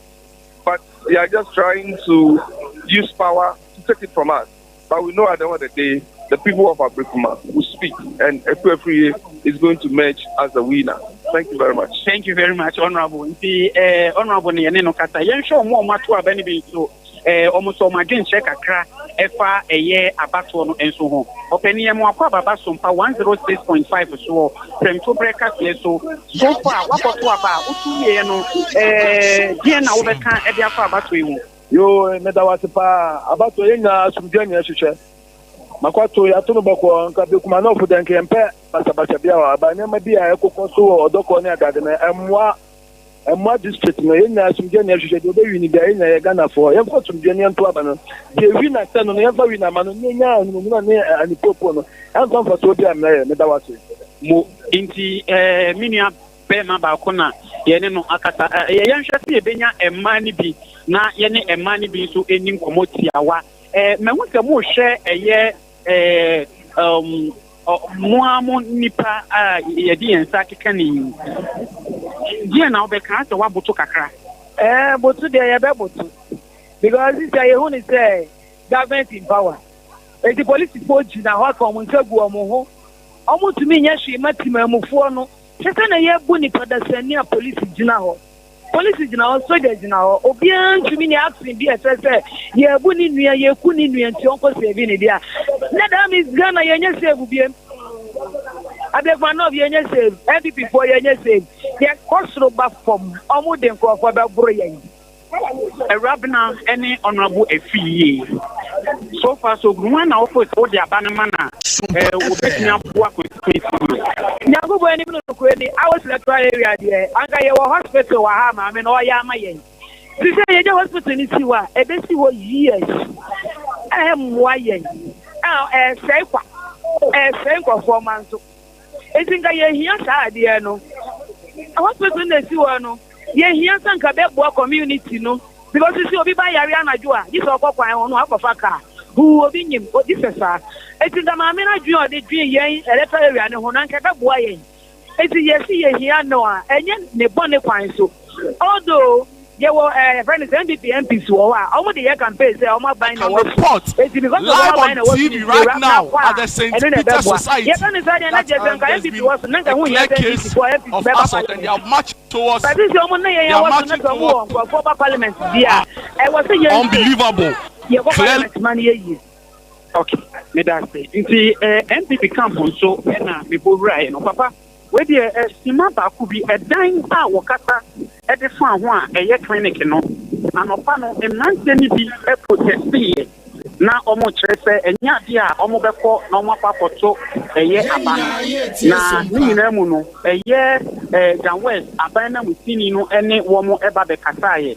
but they are just trying to use power to take it from us. But we know at the end of the day, the people of Ablekuma will speak, and Ekua Afriyie is going to merge as the winner. Thank you very much. Thank you very much, Honorable. Nti, Honorable ne yɛne no kasa. Yɛnhwɛ ɔmo a ɔmo ato aba no bi nso, ɔmo nso ɔmo adwenkyerɛ kakra ɛfa ɛyɛ abatoɔ no nso ho. Ɔpanin yɛn mo akɔ ababa Sompa 106.5 soɔ, prɛmtoberɛ kaseɛ so. So far, wakɔto aba a, wotu wieɛ no, deɛn na wobɛka ɛde afa abatoɔ yi ho? Yo, meda wo ase paa. Abatoɔ yɛn nyinaa asomdwoe ne yɛhwehwɛ. Makɔto yɛato no bɔkɔɔ nka Bekuma North deɛ nka yɛmpɛ basabasa bia wɔ aba nneɛma bi a ɛkokɔ so wɔ ɔdɔkɔ ne adade no ɛmmoa ɛmmoa district no. Yɛn nyinaa asomdwoe ne yɛhwehwɛ. Deɛ ɔbɛwi no bia yɛn nyinaa yɛ Ghanafoɔ. Yɛmfa asomdwoe ne yɛnto aba no. Deɛ wi na sɛ no no yɛmfa wi na ama no ne yɛnya ahunahuna ne anipopo no ɛmfa mfasoɔ bi ammrɛ yɛn. Meda wo ase. Mo nti me nua bɛrima baako na yɛne no akasa. Yɛnhwɛ sɛ yɛbɛnya mmaa no bi na yɛne mmaa no bi nso ani nkɔmmɔ tiawa. Mahu sɛ mohwɛ ɛyɛ Um, mo ara mo nnipa a yɛde yɛn nsa akeka ne yi, deɛ na wobɛka sɛ woaboto kakra? Ɛɛ, boto deɛ yɛbɛboto because sisi a yɛhu ne sɛ government in power. Enti polisifoɔ gyina hɔ aka wɔn nsa gu wɔn ho. Wɔntumi nyɛ hwee ma temanmufoɔ no. Hwɛ sɛnea yɛbu nipa dasani a polisi gyina hɔ. Polisi gyina hɔ, sogya gyina hɔ. Obiara ntumi nyɛ action bi a ɛkyerɛ sɛ yɛrebu ne nua, yɛreku ne nua nti ɔnkɔ save ne deɛ a. Na that means Ghana yɛnyɛ save biem. Ablekuma North yɛnyɛ save, NPP foɔ yɛnyɛ save. Yɛkɔ soro ba fam, wɔn de nkurɔfoɔ bɛboro yɛn. Awurabena ne Honourable Afriyie. So far so good. Hwan na wofeel sɛ wode aba no ma no a wɔbɛtumi aboa constituency no? Nyankopɔn anim no nokorɛ ni, Awos electoral area deɛ anka yɛwɔ hospital wɔ ha a maame no ɔyɛ ama yɛn. Sisei yɛgya hospital no si hɔ a, ɛbɛsi hɔ years a ɛmmoa yɛn, a ɛresɛe kwa, ɛresɛe nkurɔfoɔ mma nso. Enti nka yɛhia saa adeɛ no. Hospital no na ɛsi hɔ no, yɛhia sɛ nka bɛboa community no because sisi obi ba yare anadwo a, gye sɛ ɔkɔ kwan ho no akɔfa car. Huu obi nyim, gye sɛ saa. Enti nka maame no adwene a ɔde dwen yɛn electoral area no ho no, anka ɛbɛboa yɛn. Enti yɛse yɛhia no a, ɛnyɛ ne bɔne kwan so. Although yɛwɔ eh, yɛfrɛ no sɛ NPP MPs wɔ hɔ a, wɔn de yɛ campaign sɛ wɔn aban I na can ɛwɔ so. report Enti because of wɔn live aban on na ɛwɔ so TV nti, right Ewura now kɔ at a, the St. ɛno na Peter's ɛbɛboa. Society Yɛka no saa deɛ na that kyerɛ sɛ nka there's NPP been wɔ so na nka a ɛho clear nhia sɛ NDC case foɔ MPs of bɛba assault and they parliament. are marching towards But sisi wɔn ne yɛn they are ɛwɔ so na marching sɛ wɔn wɔ towards nkurɔfoɔ ba parliament di a, ɛwɔ sɛ yɛn nso unbelievable yɛkɔ clearly parliament ma no yɛ yie. Ok, meda ase. Nti eh, NPP camp nso na mebɔ wuraeɛ no. Papa, wei deɛ eh, sima baako bi, ɛdan a wɔkasa de faa ho a ɛyɛ clinic no, anɔpa no mmeranteɛ no bi protesteeɛ na wɔkyerɛ sɛ ɛnyɛ adeɛ a wɔbɛkɔ na wɔakɔ akɔto ɛyɛ aba no. Na ne nyinaa mu no, ɛyɛ eh, Ga West aban nanmusini no ne wɔn ba bɛkasaeɛ.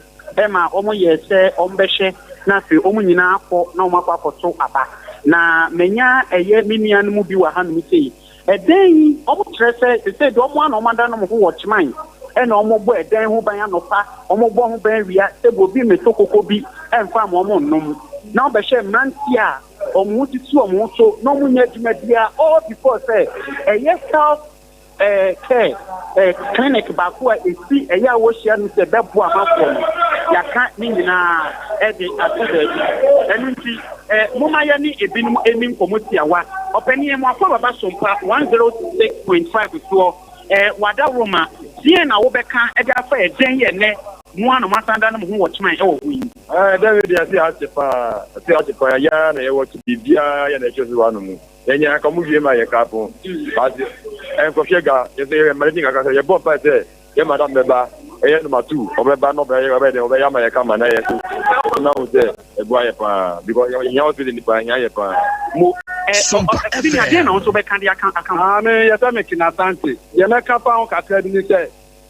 ma wɔyɛɛ sɛ wɔbɛhwɛ na afei wɔn nyinaa akɔ na wɔakɔ akɔto aba. Na manya ɛyɛ me nuanom bi wɔ hanom sei. Ɛdan yi, wɔkyerɛ sɛ sesei deɛ wɔn ara na wɔada nom ho wɔ Kyeman ɛna wɔbɔ ɛdan ho ban anɔpa, wɔbɔ ho ban awia sɛ obi mmɛtɔ koko bi ɛmfa mma wɔn nnom. Na wɔbɛhwɛ mmeranteɛ a wɔn ho sisi wɔn ho so na wɔnyɛ adwuma biara all because sɛ ɛyɛ health Care clinic baako a ɛsi ɛyɛ a wɔhyia no sɛ bɛboa amanfoɔ no, yɛaka ne nyinaa de ato baabi. Ɛno nti, momma yɛne ebinom nni nkɔmmɔ tiawa. Ɔpanin, mo akɔ Baba Sompa 106.5 soɔ, Wadaworoma, deɛn na wobɛka de afa ɛdɛn yɛ nnɛ mo ara na moasan da no mo ho wɔ kyeman wɔ ho yi? Ɛdɛn wei deɛ ɛse akye paa, ɛse akye paa, yɛn ara na yɛwɔ kye biribiara yɛ na ɛkyerɛ so wɔ ano mu. Yɛnyɛ anka ɔmo wie ma yɛ kaa pon but ɛnkɔhwɛ ga yɛsɛ yɛ managing kakra sɛ yɛbɔ mpae sɛ yɛ madam bɛba ɛyɛ number 2 ɔbɛba na ɔbɛyɛ ɔbɛyɛ dɛ ɔbɛyɛ ama yɛ kama na yɛ so na ho sɛ ɛboa yɛ paa because yɛ hia hospital ni paa hia yɛ paa mo. Ɛ ɔ senior deɛ na wo nso bɛka de aka aka ho. Aane, yɛfrɛ me King Asante. Deɛ mɛka fa ho kakra bi ne sɛ,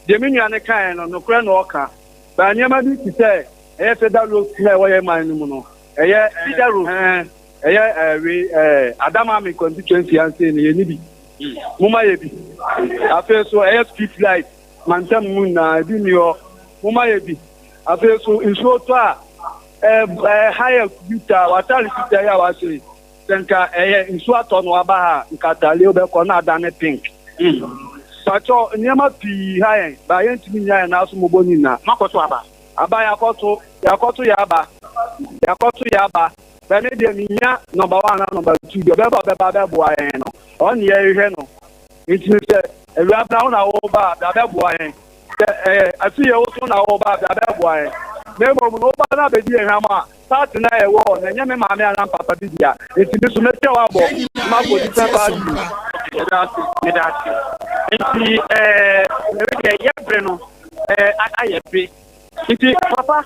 deɛ me nua no kaeɛ no, nokorɛ na ɔka. But nneɛma bi te sɛ ɛyɛ federal roads no a ɛwɔ yɛn man no mu no, ɛyɛ Feeder roads. ɛɛ ɛyɛ ɛɛ wei ɛɛ Adamame constituency ansei no yɛnni bi. Momma yɛ bi. Afei nso ɛyɛ street light mantam mu nyinaa ebi nni hɔ. Momma yɛ bi. Afei nso nsuo tɔ a ɛɛ ɛɛ ha yɛ fitaa w'ataade fitaa yi a wahyɛ yi sɛ nka ɛyɛ nsuo atɔ na waba ha a nka ataade yi wobɛkɔ na adane pink. Pakyɛw nneɛma pii ha yɛn but yɛntumi nnya yɛn nan so mmɔbɔ ne nyinaa. Moakɔto aba? Aba yɛakɔto yɛakɔto yɛ aba yɛakɔto yɛ aba bɛ me deɛ menya number one na number two deɛ ɔbɛba ɔbɛba abɛboa yɛn no ɔno ne yɛhwehwɛ no nti no sɛ awura bra wo na woba a bra bɛboa yɛn sɛ ɛyɛ afiyɛ wo so na woba a bra bɛboa yɛn na mmom no woba na abɛdi yɛn hwam a party na ɛwɔ hɔ na ɛnyɛ me maame anaa me papa bi dea nti me so mɛtwa wo abɔ na makɔ different party. Meda ase, meda ase. Nti ɛɛ, ɛwɛ deɛ yɛbrɛ no. Ɛɛ, ayɛ be. Nti, papa,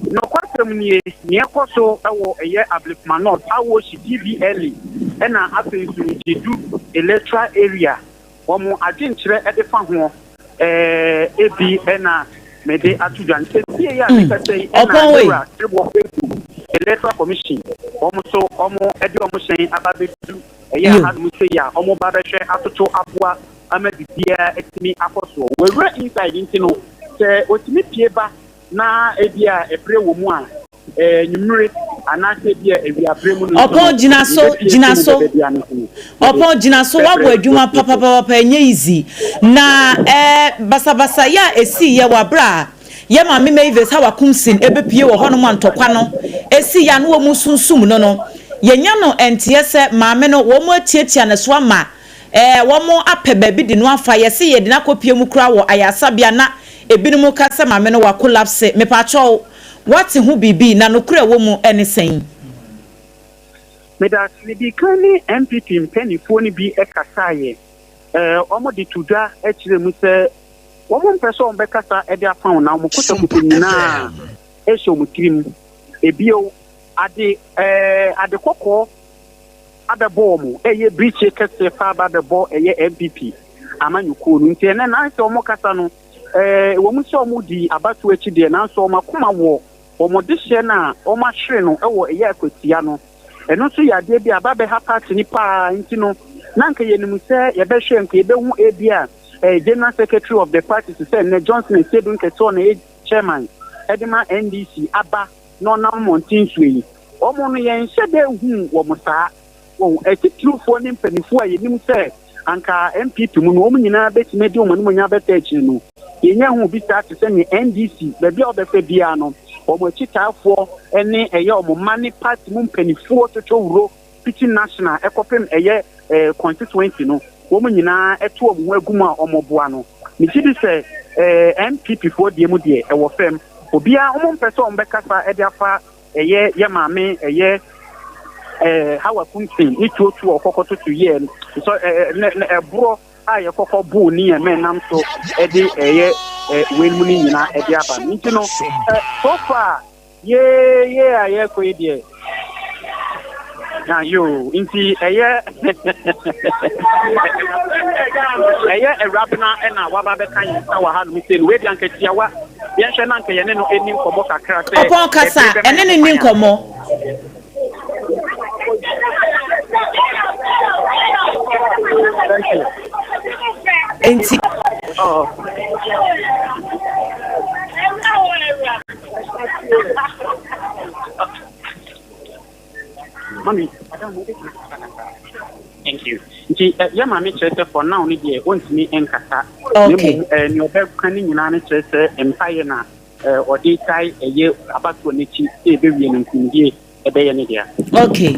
nɔkwasɛm nie, nea ɛkɔ so wɔ ɛyɛ Ablekuma North, Awoshie, GBLE, ɛna afei nso Gyedu Electoral Area, wɔn adwenkyerɛ de fa ho, ɛɛ, ebi na mede ato dwa. Nti, seesei a mekasa yi, ɛna Ɔpɔn wei. Yɛwura Sereboɔ Kweku, Electoral Commission, wɔn nso wɔde wɔn hyɛn aba abɛdu ɛyɛ Yo. ahanom sei a wɔba abɛhwɛ atoto aboa ama biribiara atumi akɔ soɔ. Wawura inside nti no, sɛ ɔtumi pue ba na ebia ɛberɛ wɔ mu a, anwummere Anaasɛ ebia awiaberɛ mu no nso no, Ɔpɔn gyina so, yɛbɛpue gyina afi mu so. bɛba biara no nso no, yɛde Ɔpɔn gyina so, woabɔ bɛbrɛ adwuma w'atiefoɔ. papapapapa, ɛnyɛ easy. Na eh, basabasayɛ a ɛsiiɛ wɔ aberɛ a yɛ maame Mavis Hawa Kumsin ɛbɛpue wɔ hɔnom a ntɔkwa no ɛsiiɛ a na wɔn sunsum no no, yɛnya no nteɛ sɛ maame no wɔn atiatia ne so ama eh, wɔn apɛ baabi de no afa, yɛse yɛde no akɔpue mu koraa wɔ ayaresabea na ebinom ka sɛ maame no wakolapse. Mepakyɛw, Woate ho biribi, na nokorɛ a ɛwɔ mu ne sɛn? Medase, medii kan ne NPP mpaninfoɔ no bi kasaeɛ. Wɔn de to dwa kyerɛɛ mu sɛ wɔn mpɛ sɛ wɔn bɛkasa de afa ho na wɔn kotokuto nyinaa hyɛ wɔn tirim. Ebio, ade ade kɔkɔɔ abɛbɔ wɔn, ɛyɛ birikyie kɛseɛ paa aba abɛbɔ ɛyɛ NPP amanyɔkuo no. Nti ɛnɛ na ayɛ sɛ wɔn kasa no, Ɛwɔ mu sɛ wɔdii abatoɔ akyi deɛ, nanso wɔn akoma wɔ wɔn dehyeɛ no a wɔahwere no wɔ ɛyɛ akwatia no. Ɛno nso yɛ adeɛ bi a aba abɛha party no pa ara nti no, na anka yɛnim sɛ yɛbɛhwɛ anka yɛbɛhu ebia General Secretary of the party te sɛ nnɛ Johnson Asiedu Nketiah na ɛyɛ Chairman de ma NDC aba na ɔnam mmɔnten soɔ yi. Wɔn no yɛnhyɛ da nhuu wɔn saa. Wɔn atitiriwfoɔ ne mpanimfoɔ a yɛnim sɛ anka NPP mu no wɔn nyinaa bɛtumi de wɔn animuonyam abɛta akyire no, yɛnnya huu bi saa te sɛ nea NDC, baabi a wobɛfa biara no, wɔn akyitaafoɔ ne ɛyɛ wɔn mma ne party mu mpanimfoɔ twotwowuro fiti national kɔpem ɛyɛ constituency no, wɔn nyinaa to wɔn ho agu mu a wɔboa no. Megye di sɛ NPP foɔ deɛ mu deɛ ɛwɔ fam. Obiara, wɔmpɛ sɛ wɔbɛkasa de afa Ɛyɛ yɛ maame ɛyɛ ɛɛ Hawa Kumsin ne tuotuo a ɔkɔkɔ toto yɛ nsɔ ɛɛ ne ne ɛborɔ a yɛkɔkɔ boo ne yɛn mɛ nam so ɛde ɛyɛ ɛ wei mu ne nyinaa ɛde aba no nti no ɛ so far yee yee a yɛkɔ yi deɛ na yoo nti ɛyɛ ɛyɛ awurabena ɛna waba bɛka yɛn nsa wɔ ha nom sɛ no wei deɛ anka tiawa Yɛnhwɛ na anka yɛne no nni nkɔmmɔ kakra sɛ Ɔpɔn kasa, ɛbere bɛma ɛne yɛn no nni ho kwan a. nkɔmmɔ. Thank you. Enti. Oh. Mami, thank you. Nti eh, yɛ maame kyerɛ sɛ for now no deɛ ɔntumi nkasa. Na Okay. mmom eh, nea ɔbɛka ne nyinaa no kyerɛ sɛ mpaeɛ na eh, ɔde tae ɛyɛ abatoɔ no akyi sɛ ɛbɛwie no nkunimdie ɛbɛyɛ ne dea. Okay.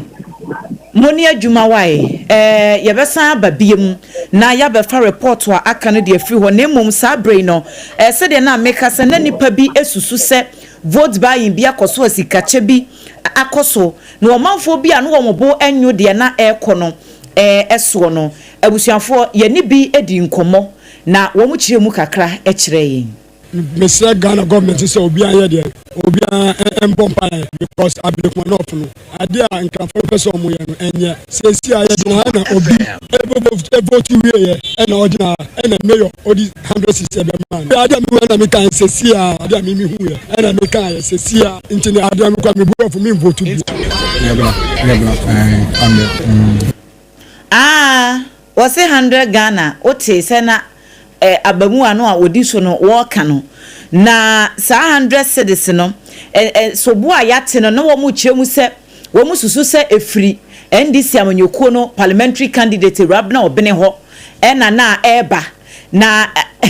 Mo ne adwuma wae. Eh, yɛbɛsan aba biom na yɛabɛfa report a aka no de afiri hɔ. Na mmom saa berɛ yi no, eh, sɛdeɛ na meka sɛ na nnipa bi susu sɛ vote buying bi akɔ so a sikakyɛ bi akɔ so, na ɔmanfoɔ bi a na wɔn bo nnwo deɛ na ɛrekɔ no soɔ no, abusuafoɔ, yɛne bi dii nkɔmmɔ, na wɔkyerɛɛ mu kakra kyerɛɛ yɛn. Mesrɛ Ghana government sɛ obiara nyɛ deɛ obiara mbɔ mpaeɛ because Ablekuma North no adeɛ a Nkranfoɔ no pɛ sɛ ɔmo yɛ no ɛnyɛ. Seesei a yɛgyina ha na obi vote wieɛ ɛna ɔgyina ha ɛna mayor ɔdi hundred cedis ɛbɛmaa no. Adeɛ a mehu ɛna meka seesei a adeɛ a me mehu yɛ ɛna meka yɛ seesei a nti no adeɛ a mekɔ a mebu afu me vote bio. Yɛbra yɛbra ɛɛ amɛ mm. Aah wɔse hundred Ghana wotee sɛ na eh, abamuwa no a ɔdi so no wɔreka no na saa hundred cedis no eh, eh, sobo a yɛate no na wɔn rekyerɛ mu sɛ wɔn susu sɛ ɛfiri NDC amanyɔkuo no parliamentary candidate Rabna Obene hɔ ɛna na ɛreba na eh,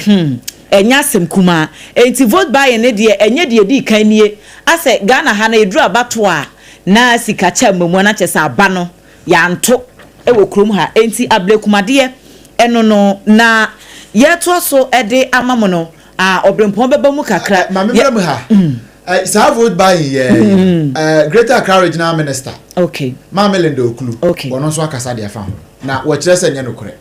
ɛnyɛ asɛm kumaa enti vote buying no deɛ ɛnyɛ deɛ ɛdii kan nie asɛ Ghana ha no ɛduru abatoɔ a na sikakyɛ mmamu a na kyerɛ sɛ aba no Yɛanto wɔ kurom ha, enti ablekumadeɛ ɛno no na yɛretoa so de ama mo no. Ah, ɔbrempɔn bɛba mu kakra. Maame mmra mu ha. Saa vote buying yɛ Greater Accra Regional Minister. Okay. Maame Linda Oklu. Okay. Ɔno nso akasa de afa ho. Na wɔkyerɛ sɛ nyɛ nokorɛ.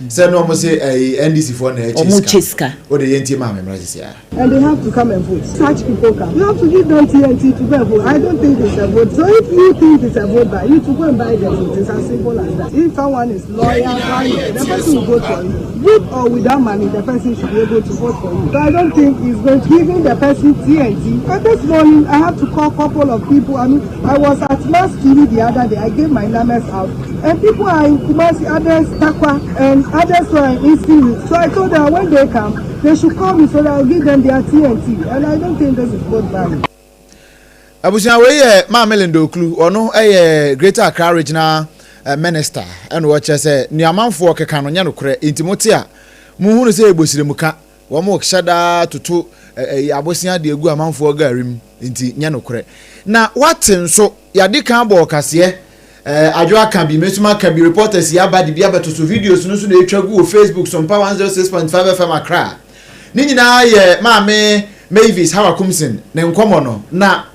Sɛ na wɔn se ɛyi NDC foɔ na ɛkyɛ sika. O de yɛn tie maame mmra sisi a. And they have to come and vote. Such people come. You have to give them TNT to go and vote. I don't think it's a vote. So if you think it's a vote buy, you to go and buy the vote. It's as simple as that. If someone is loyal, why not? The person will vote for you. With or without money, the person should be able to vote for you. So I don't think he's going to giving the person TNT. And this morning, I have to call a couple of people. I mean, I was at Mass TV the other day. I gave my numbers out. And people are in Kumasi, others Takwa, and others were in Eastern. So I told them when they come, they should call me so that I'll give them their TNT. And I don't think this is vote buying. Abusua wei yɛ Maame Linda Ocloo, ɔno yɛ Greater Accra Regional Minister ɛna ɔkyerɛ sɛ nea amanfoɔ keka no nyɛ nokorɛ nti mote a monhunu sɛ ɛyɛ bosiremka, wɔn hyɛ daa toto ɛyi abosea de agu amanfoɔ gari mu nti nyɛ nokorɛ. Na wate nso yɛade kan bɔɔ kaseɛ eh, adwo aka bi, me nso maka bi, reporters yi aba de bi abɛto so, videos no nso na ɛtwa gu wɔ Facebook Sompa 106.5 FM Accra. Ne nyinaa yɛ Maame Mavis Hawa Kumsin ne nkɔmmɔ no, na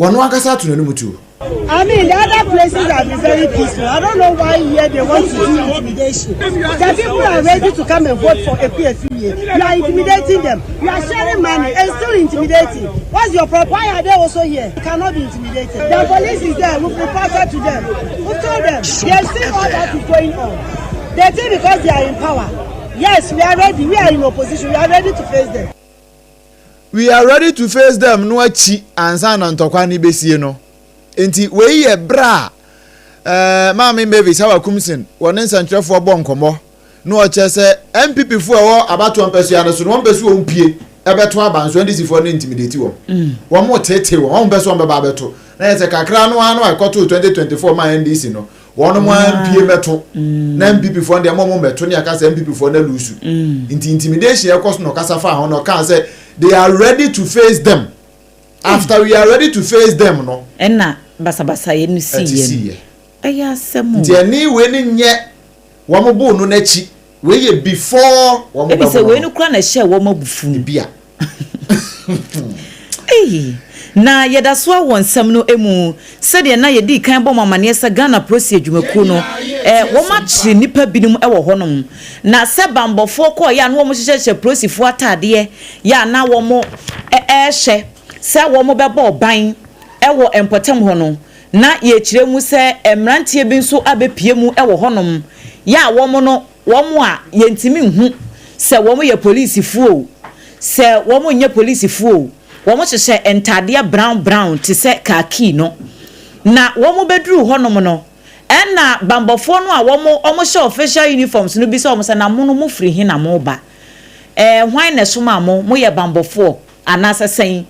ɔno ankasa ato n'anom tuo. I mean, the other places have been very peaceful. I don't know why here they want to do intimidation. The people are ready to come and vote for Ekua Afriyie. You are intimidating them. You are sharing money and still intimidating. What's your problem? Why are they also here? You cannot be intimidated. The police is there. We've reported to them. We've told them. They see all that is going on. They think because they are in power. Yes, we are ready. We are in opposition. We are ready to face them. We are ready to face them no akyi ansa na ntɔkwa no besie no. Enti wei yɛ bere a eh, Maame Mavis Hawa Kumsin wɔ ne nsɛntwerɛfoɔ bɔ nkɔmmɔ na ɔkyerɛ sɛ NPP foɔ a ɛwɔ abatoɔ mpɛsoa no so no wɔn pɛ sɛ wɔn pie ɛbɛto aba nso NDC foɔ no intimidate wɔn. Mm. Wɔn teetee wɔn, wɔn pɛ sɛ wɔn bɛba abɛto. Na yɛ sɛ kakra no ara no a ɛkɔtoo 2024 maa NDC no, wɔnom ampie mmɛto na NPP foɔ no deɛ mo mo mmɛto ne aka sɛ NPP foɔ no alusu nti intimidation ɛkɔ so na ɔkasa faa ho na ɔkaa sɛ they are ready to face them after we are ready to face them no ɛna basabasayɛ no siiɛ no ɛyɛ asɛm o. Nti ɛne wei no nyɛ wɔn boo no n'akyi Wei yɛ before wɔn Ebi bɛbɔ sɛ no wei no. no koraa na ɛhyɛɛ wɔn abufuw no. Ebia. Ei! Na yɛda so ara wɔ nsɛm no mu. Sɛdeɛ na yɛdii kan bɔ mo amaneɛ sɛ Ghana Polisi Adwumakuo no, eh, wɔakyere nnipa binom wɔ hɔnom. Na sɛ banbɔfoɔ kɔeɛ a na wɔhyehyɛhyɛ polisifoɔ ataadeɛ yɛ a na wɔrehwɛ sɛ wɔbɛbɔ ban wɔ mpɔtam hɔ no, na yɛkyerɛ mu sɛ mmeranteɛ bi nso abɛpue mu wɔ hɔnom yɛ a wɔn no Wɔn a yɛntumi nhu sɛ wɔyɛ polisifoɔ o, sɛ wɔnyɛ polisifoɔ o, wɔhyehyɛ ntaadeɛ brown brown te sɛ khaki no. Na wɔbɛduruu hɔnom no, ɛnna bammɔfoɔ no a wɔn wɔhyɛ official uniforms no bisa wɔn sɛ, Na mo no, mofiri he na moreba? Ɛɛ, hwan na ɛsomaa mo? Moyɛ bammɔfoɔ anaasɛ sɛn?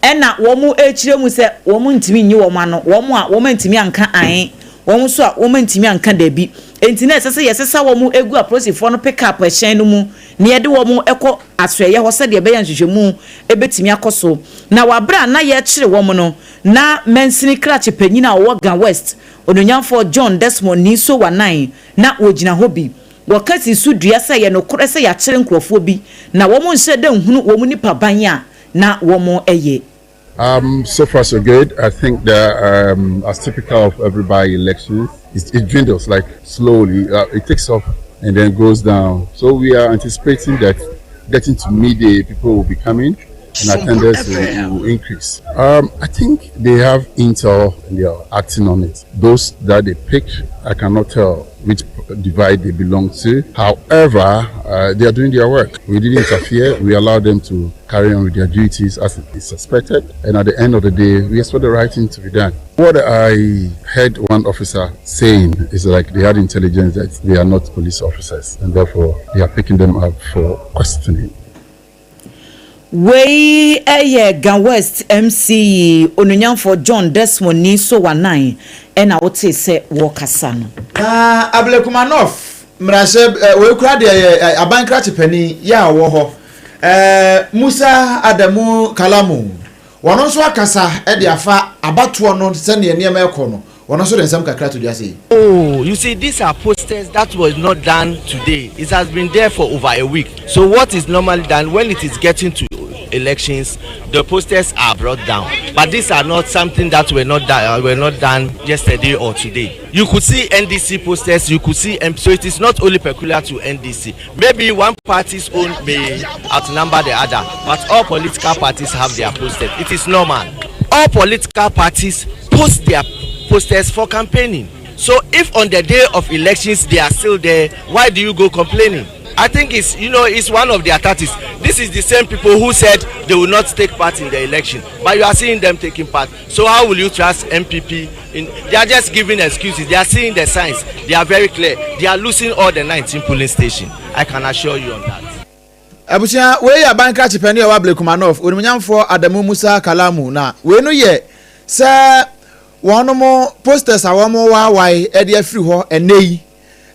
Ɛnna wɔrekyerɛ mu sɛ wɔntumi nyi wɔn ano, wɔn a wɔantumi anka ae, wɔn nso a wɔantumi anka dabi. Enti na ɛsɛ sɛ yɛsesa wɔn gu apolisifoɔ no pickup hyɛn no mu na yɛde wɔn kɔ asoɛeɛ hɔ sɛdeɛ ɛbɛyɛ a nhwehwɛmu bɛtumi akɔ so. Na wɔ berɛ a na yɛrekyere wɔn no, na mansini krakye panin a ɔwɔ Ga West, Onuonyamfoɔ John Desmond Niso Wanai, na ɔgyina hɔ bi. Wɔka sii so dua sɛ ɛyɛ nokorɛ sɛ yɛakyere nkurɔfoɔ bi na wɔnhyɛ da nhunu wɔn nipaban a na wɔyɛ. Um, so far so good. I think that um, as typical of every by-elections, it, it dwindles like slowly. Uh, it takes off and then goes down. So we are anticipating that getting to midday, people will be coming and attendance will, will increase. Um, I think they have intel and they are acting on it. Those that they pick, I cannot tell which divide they belong to. However, uh, they are doing their work. We didn't interfere. We allowed them to carry on with their duties as is expected. And at the end of the day, we expect the right thing to be done. What I heard one officer saying is like they had intelligence that they are not police officers and therefore they are picking them up for questioning. Wei yɛ Ga West MC Onuonyamfoɔ John Desmond Nii Sowah Nine na wotee sɛ wɔrekasa no. Na Ablekuma North mmarahyɛ wei koraa deɛ yɛ aban krakye panin yɛ a ɔwɔ hɔ Musa Adamu Kalamu wɔn nso akasa de afa abatoɔ no sɛdeɛ nneɛma ɛkɔ no wɔn nso de nsɛm kakra to dwa sei. Oh, you see, these are posters that was not done today. It has been there for over a week. So what is normally done when it is getting to elections, the posters are brought down. But these are not something that were not done, uh, were not done yesterday or today. You could see NDC posters, you could see, so it is not only peculiar to NDC. Maybe one party's own may outnumber the other, but all political parties have their posters. It is normal. All political parties post their posters for campaigning. So if on the day of elections they are still there, why do you go complaining? I think it's you know it's one of their tactics. This is the same people who said they will not take part in the election, but you are seeing them taking part. So how will you trust MPP? In, they are just giving excuses. They are seeing the signs. They are very clear. They are losing all the 19 polling stations. I can assure you on that. Abusua, wei yɛ aban krakye panin a ɔwɔ Ablekuma North, Onimnyamfoɔ Adamu Musa Kalamu, na wei no yɛ. sɛ wɔnom posters a wɔn waawae de afiri hɔ ɛnɛ yi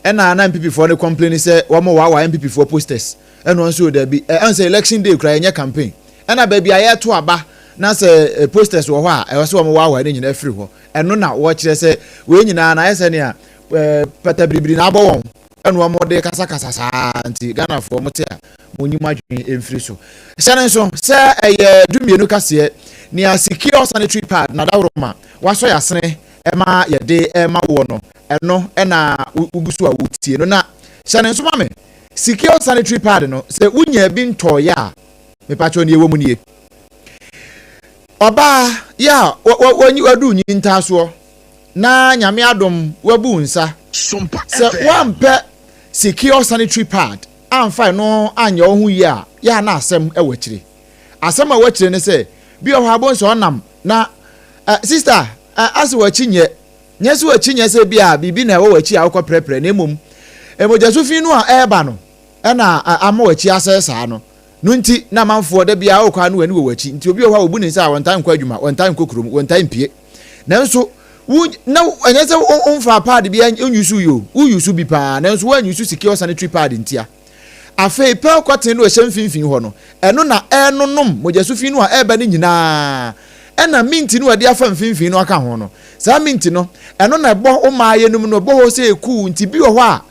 ɛna na NPP foɔ no complain sɛ wɔn waawae NPP foɔ posters ɛna wɔn nso dabi ɛn sɛ election day kura yɛnyɛ campaign ɛna baabi a yɛto aba na sɛ posters wɔ hɔ a ɛwɔ sɛ wɔn waawae no nyinaa afiri hɔ ɛno na wɔkyerɛ sɛ wei nyinaa na ayɛ sɛ nea ɛɛ pɛtɛ biribiri na abɔ wɔn ɛna wɔn de kasakasa saa nti Ghanafoɔ mo te a mo nyi mo adwene mfiri so. Hyɛ no nso sɛ ɛyɛ 12 kaseɛ nea secure sanitary pad na daworo ma wasɔ yasene ɛma yɛde ɛma woɔ no ɛno ɛna wogu so a wotie no na hyɛ no nso ma me secure sanitary pad no sɛ wonya bi ntɔɔyɛ a mepakyɛw ne ɛwɔ mu nie ɔbaa yɛ a wadu nyi ntaasoɔ na Nyame adom wabu nsa sɛ woampɛ secure sanitary pad amfa ɛno anyɛ wo ho yie a yɛ a na asɛm ɛwɔ akyire asɛm a ɛwɔ akyire ne sɛ bi wɔ hɔ abɔ nsɛ ɔnam na sister asɛ w'akyi nyɛ nyɛ sɛ w'akyi nyɛ sɛ bi a biribi na ɛwɔ w'akyi a wokɔ prɛprɛ na mmom mogyaso fi no a ɛreba no ɛna ama w'akyi asɛe saa no no nti na amanfoɔ da biara wokɔ a no w'ani wɔ w'akyi nti obi wɔ hɔ a wɔbu ne nsa a wɔntae nkɔ adwuma wɔntae nkɔ kurom wɔntae mpie nanso wo na ɛnyɛ sɛ womfa pad bi nyusu yi o woyusu bi paa nanso woanyusu secure sanitary pad ntia afei pearl cotton no ɛhyɛ mfimfini hɔ no ɛno na ɛnonom mogyaso fi no a ɛreba no nyinaa ɛna mint no a ɛde afa mfimfini no aka ho no saa mint no ɛno na ɛbɔ wo mmaa yɛnum no ɛbɔ hɔ sɛ ekuu nti bi wɔ hɔ a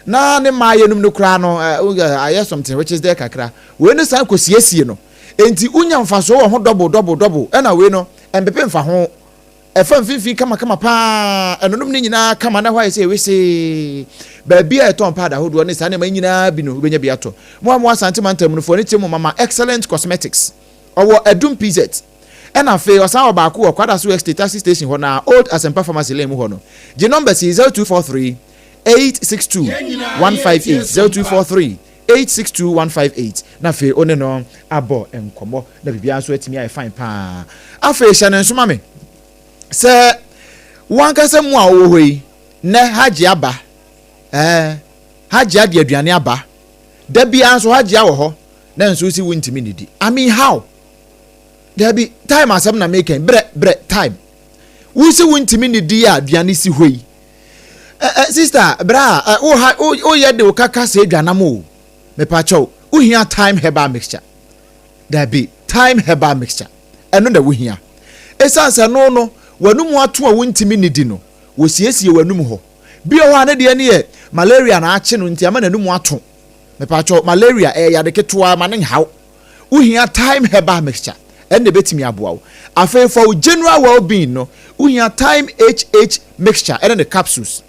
na ne mmaa yɛnum no koraa no ayɛ something which is there kakra wei no san kɔ no nti wonya mfasoɔ wɔ ho double double double ɛna wei no ɛmpepe mfa ho ɛfa mfimfini kamakama paa ɛnonom ne nyinaa kama na hɔ ayɛ sɛ ewesee baabi a ɛtɔn pad ahodoɔ ne saa nneɛma nyinaa bi no wobɛnya bi atɔ mo a mo Asante mantam no foɔ ne tie mo mama Excellent Cosmetics ɔwɔ Adum PZ ɛna afei ɔsan wɔ baako wɔ Kwadaso Estate taxi station hɔ na Old Asempa Pharmacy lane mu hɔ no gye numbers yi 0243 862 158 0243 862 158 na afei one no abɔ nkɔmmɔ na biribiara nso atumi ayɛ fine paa afei hyɛ ne nso ma me sɛ wankasa mu a wɔwɔ hɔ yi nɛ hagye aba ɛɛ hagye ade aduane aba da biara nso hagye wɔ hɔ na nso si wontumi nidi. I mean, how? Dabi, time asɛm na meka brɛ brɛ time wosi wontumi nidi a aduane si hɔ yi ɛ ɛ sister bra ɛ wo ha woyɛ de wo kaka sɛ aduanam o mepakyɛw wohia Time Herbal Mixture. Dabi, Time Herbal Mixture ɛno na wohia ɛsiane sɛ no no w'anum ato a wontumi nidi no wɔsiesie w'anum hɔ bi wɔ hɔ a ne deɛ ne yɛ malaria na akye no nti ama n'anum ato mepakyɛw malaria ɛyɛ yade ketewa ma ne nhaw wohia Time Herbal Mixture ɛnna ebɛtumi aboa wo. Afei for wo general well-being no wohia Time HH Mixture ɛne ne capsules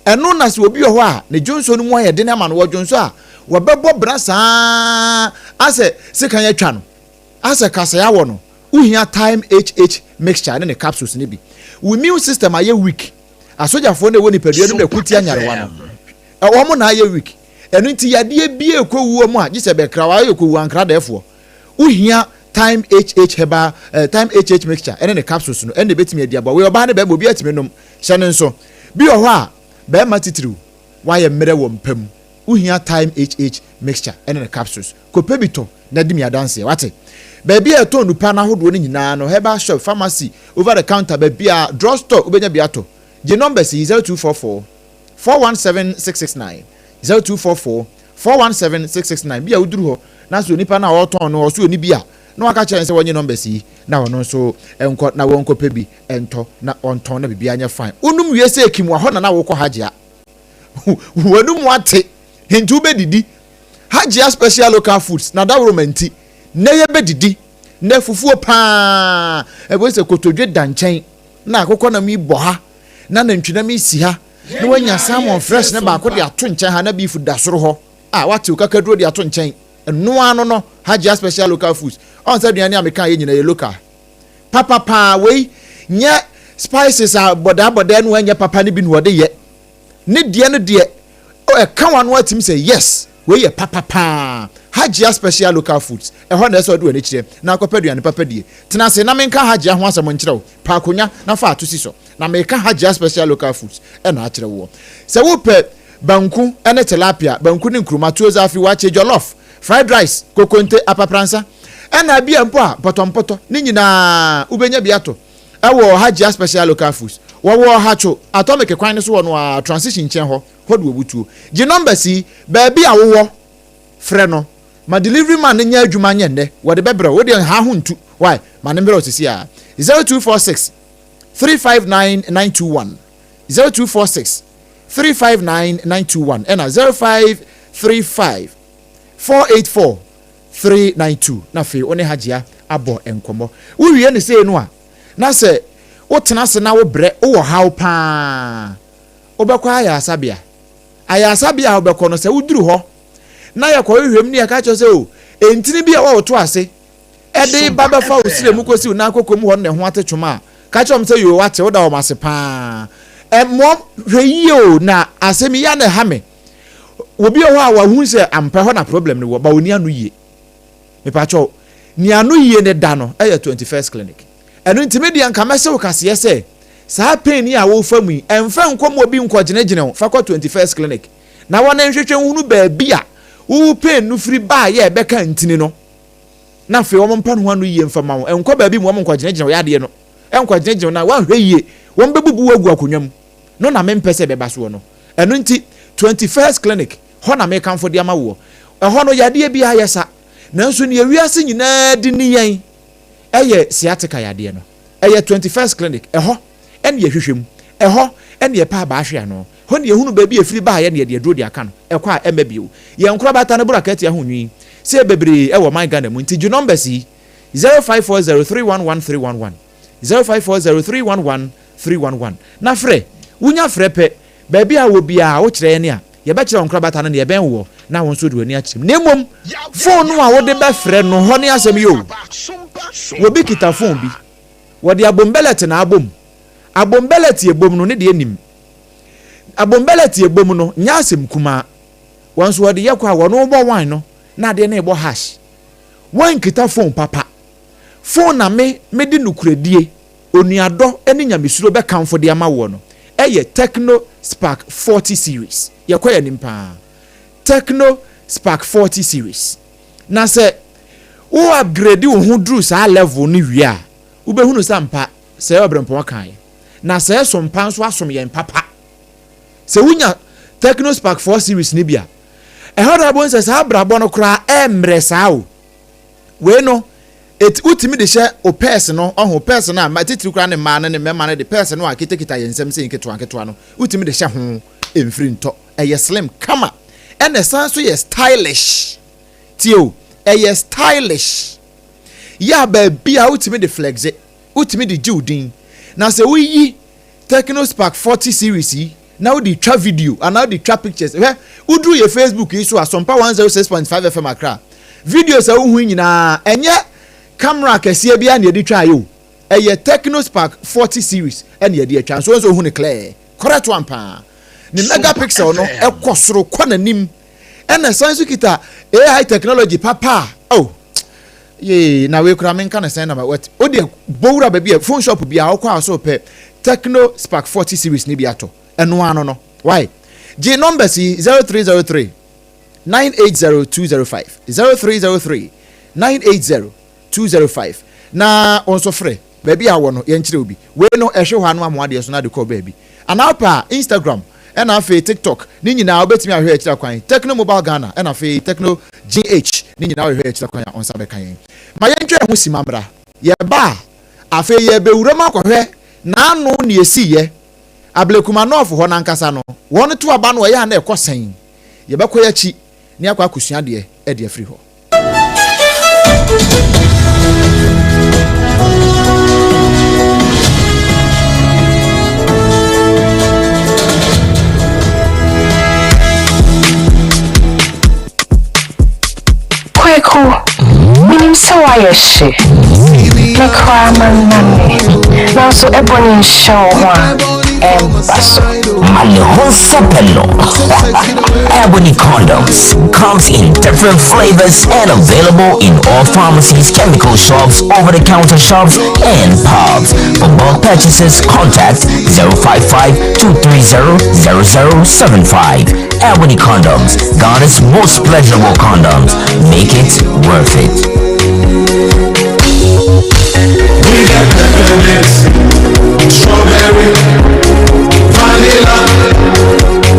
ɛno na sɛ obi wɔ hɔ a ne dwonso no mu ayɛ den ama no wɔ dwonso a wɔbɛbɔ bra saa asɛ sekan atwa no asɛ kasɛe awɔ no wohia Time HH Mixture ne ne capsules ne bi. Wo immune system ayɛ weak asogyafoɔ no ɛwɔ nipadua no mu na ɛko tia nyarewa no wɔn na ayɛ weak ɛno nti yadeɛ bie kɔ wuo mu a gye sɛ bɛkra wɔayɛ kɔ wu ankra dɛɛfoɔ wohia Time HH Herbal Time HH Mixture ɛne ne capsules no ɛne ebɛtumi adi aboa wei ɔbaa ne bɛrima obi atumi nom hyɛ ne nso bi wɔ hɔ a bɛrima titiriw wayɛ mmerɛ wɔ mpa mu wohia Time HH Mixture ɛne ne capsules kɔpɛ bi tɔ na di mi adanseɛ wate baabi a ɛtɔn nupa n'ahodoɔ no nyinaa no herbal shop, pharmacy, over the counter, baabi a drug store wobɛnya bi atɔ. Gye numbers yi: 0244 417 669, 0244 417 669. Bi a woduru hɔ na sɛ onipa no a ɔretɔn no ɔso oni bi a na waka kyerɛ sɛ wɔnye numbers yi na ɔno nso nkɔ na wɔnkɔpɛ bi ntɔ na ɔntɔn na biribiara nyɛ fine. Wonum wie sɛ ekim wɔ hɔ na na wokɔ Hagyia wɔnum ate nti wobɛdidi Hagyia Special Local Foods na daworo ma nti na yɛbɛdidi na fufuo paa ɛbɛn sɛ kotodwe da nkyɛn na akokɔ nam yi bɔ ha na nantwinam yi si ha na wanya salmon fresh ne baako de ato nkyɛn ha na beef da soro hɔ a wate kakaduro de ato nkyɛn ɛnoa no Hagyia Special Local Foods ɔn sɛ aduane a meka yɛ nyina yɛ local papapaa. Wei nyɛ spices a bɔdaa bɔdaa no ɛnyɛ papa no bi na wɔde yɛ ne deɛ no deɛ ɛka wa no atim sɛ yes wei yɛ papapaa. Hagyia Special Local Foods ɛhɔ na ɛsɛ ɔde w'ani kyerɛ na akɔpɛ aduane papa die. Tena ase na menka Hagyia ho asɛm nkyerɛ wo pa akonnwa na fa ato si so na meka Hagyia Special Local Foods ɛna akyerɛ woɔ sɛ wopɛ banku ne tilapia, banku ne nkuruma, tuo zaafi, wakye, jollof, fried rice, kokonte, apapransa ɛna bia mpo a mpɔtɔmpɔtɔ ne nyinaa wobɛnya bi ato. Ɛwɔ Hajia Special Local Foods. Wɔwɔ Hatcho, Atomic kwan no so hɔ no ara, transition nkyɛn hɔ, hɔ de wɔbutuo. Gye numbers yi, baabi a wowɔ, frɛ no. Ma delivery man no nyɛ adwuma nyɛ nnɛ, wɔde bɛbrɛ wo. Wo deɛ nhaa ho ntu, why? Ma no mbrɛ wo seesei ara. 0246 359 921, 0246 359 921, ɛna 0535 484 392 na afei wo ne Hajia abɔ nkɔmmɔ. Wowie no sei no a, na sɛ wotena ase na wobrɛ, wowɔ haw pa ara, wobɛkɔ ayaresabea. Ayaresabea a wobɛkɔ no, sɛ woduru hɔ na yɛkɔhwehwɛ mu ne yɛka kyerɛ wo sɛ o, ntini bi a ɛwɔ wo to ase de ba bɛfa wo srɛ mu kɔsi wo nan koko mu hɔ no na ɛho ate twoma a, ka kyerɛ wɔn sɛ yoo, wate, woda wɔn ase pa ara. Ɛmmoa, hwɛ yie o, na asɛm yi yɛ a na ɛha me. Obi wɔ hɔ a wahu sɛ ampa ɛhɔ na problem no wɔ, ba ɔni ano yie. Mepakyɛw, nea ano yie no da no yɛ 21st clinic. Ɛno nti me deɛ nka mɛhyɛ wo kaseɛ sɛ saa pain yi a wofa mu yi, ɛmfa nkɔ ma obi nkɔgyinagyina wo, fa kɔ 21st clinic na wɔn nhwehwɛ nhunu baabi a wo pain no firi baeɛ a ɛbɛka ntini no, na afei wɔn mpa no ho ano yie mfa ma wo. Ɛnkɔ baabi mu wɔn nkɔgyinagyina wo yadeɛ no, ɛnkɔgyinagyina wo na woanhwɛ yie wɔn bɛbubu wo agu akonnwa mu. No na mempɛ sɛ ɛbɛba soɔ no. Ɛno nti, 21st Clinic hɔ na mekamfo de ama woɔ. Ɛhɔ no, yadeɛ biara yɛ sa. Nanso nea wiase nyinaa de ni yɛn yɛ sciatica yadeɛ no. Ɛyɛ 21st Clinic, ɛhɔ na yɛhwehwɛ mu. Ɛhɔ na yɛpɛ abaa hwe ano. Hɔ na yɛhunu baabi a ɛfiri baeɛ na yɛde aduro de aka no. Ɛkɔ a, ɛmma bio. Yɛn nkorabata no boro akatua ho nwi sɛ bebree wɔ ɔman Ghana mu nti gye numbers yi, 0540 311 311, 0540 311 311 na frɛ. Wunya frɛ pɛ, baabi a wowɔ biara, wokyerɛ yɛn a, yɛbɛkyerɛ wo nkorabata no nea ɛbɛn woɔ na wo nso wode w'ani akyerɛ mu. Na mmom, fon no a wode bɛfrɛ no hɔ ne asɛm yi o. Obi kita fon bi, wɔde abombɛlɛte na abom. Abombɛlɛte ebom no, ne deɛ nim. Abombɛlɛte ebom no, nyɛ asɛm kumaa. Wɔn nso wɔde yɛ kɔ a, wɔn bɔ wan no, na adeɛ no rebɔ hash. Woankita fon papa. Fon na me, mede nokorɛdie onuadɔ ne nyamesuro bɛkamfo de ama woɔ no yɛ Tecno Spark 40 series. Yɛkɔ yɛn anim paa. Tecno Spark 40 series. Na sɛ wo upgrade wo ho duru saa level no wie a, wobɛhunu sɛ ampa sɛɛ ɔbrempɔn kaeɛ. Na sɛɛ sompa nso asom yɛn papa. Sɛ wonya Tecno Spark 4 series no bi a, ɛhɔ na wobɛhu sɛ saa abrabɔ no koraa ɛmmerɛ saa o. Wei no, et wotumi de hyɛ wo pɛɛse no, ɔho, pɛɛse no a, mma titiriw koraa ne mmaa no ne mmarima no de pɛɛse no a kitakita yɛn nsam sei nketewa nketewa no, wotumi de hyɛ ho, ɛmfiri ntɔ. Ɛyɛ slim kama, ɛna ɛsan nso yɛ stylish. Tie o, ɛyɛ stylish. Yɛ a baabi a wotumi de flexe, wotumi de gye wo din. Na sɛ woyi Tecno Spark 40 series yi na wode twa video anaa wode twa pictures, hwɛ, woduru yɛ Facebook yi so a, Sompa 106.5 FM Accra, videos a wohu yi nyinaa, ɛnyɛ camera kɛseɛ biara na yɛde twaeɛ o, ɛyɛ Tecno Spark 40 series na yɛde atwa, nso wo nso wohu no clear, correct one paa. Ne megapixel no kɔ soro, kɔ n'anim, ɛna ɛsan nso kita AI technology papa a, oh, Yee na wei koraa menka no sɛn na ma what wo deɛ bɔ wura baabi a phone shop biara wokɔ a so pɛ Tecno Spark 40 series no bi atɔ ɛno ano no why gye numbers yi 0303 980 205 0303 980 205 na wo nso frɛ Baabi a wɔ no yɛnkyerɛ wo bi. Wei no ɛhwe hɔ a na wamoa adeɛ so na ade kɔ baabi. Anaa wopɛ a Instagram ɛna afei TikTok ne nyinaa wobɛtumi ahwɛ akyira kwan. Tecno Mobile Ghana ɛna afei Tecno GH ne nyinaa wohwɛ akyira kwan a wo nsa bɛka yɛn. Ma yɛntwa yɛn ho sima mmra. Yɛba a afei yɛrebɛwura mu akɔhwɛ n'ano nea ɛsiiɛ. Ablekuma North hɔ no ankasa no wɔn to aba no ɛyɛ a na ɛkɔ sɛn? Yɛbɛkɔ yɛn akyi na yɛakɔ akɔsua adeɛ de afiri hɔ. Kweku, menim sɛ woayɛ hye. Me koraa mannane, nanso ɛbɔ ne nhyɛ wo ho a, ɛmba so. Ma ne ho nsɛpɛ no. Ebony condoms comes in different flavors and available in all pharmacies, chemical shops, over-the-counter shops, and pubs. For bulk purchases, contact 055-230-0075. Ebony condoms, Ghana's most pleasurable condoms. Make it worth it. We get peppermint, strawberry, vanilla,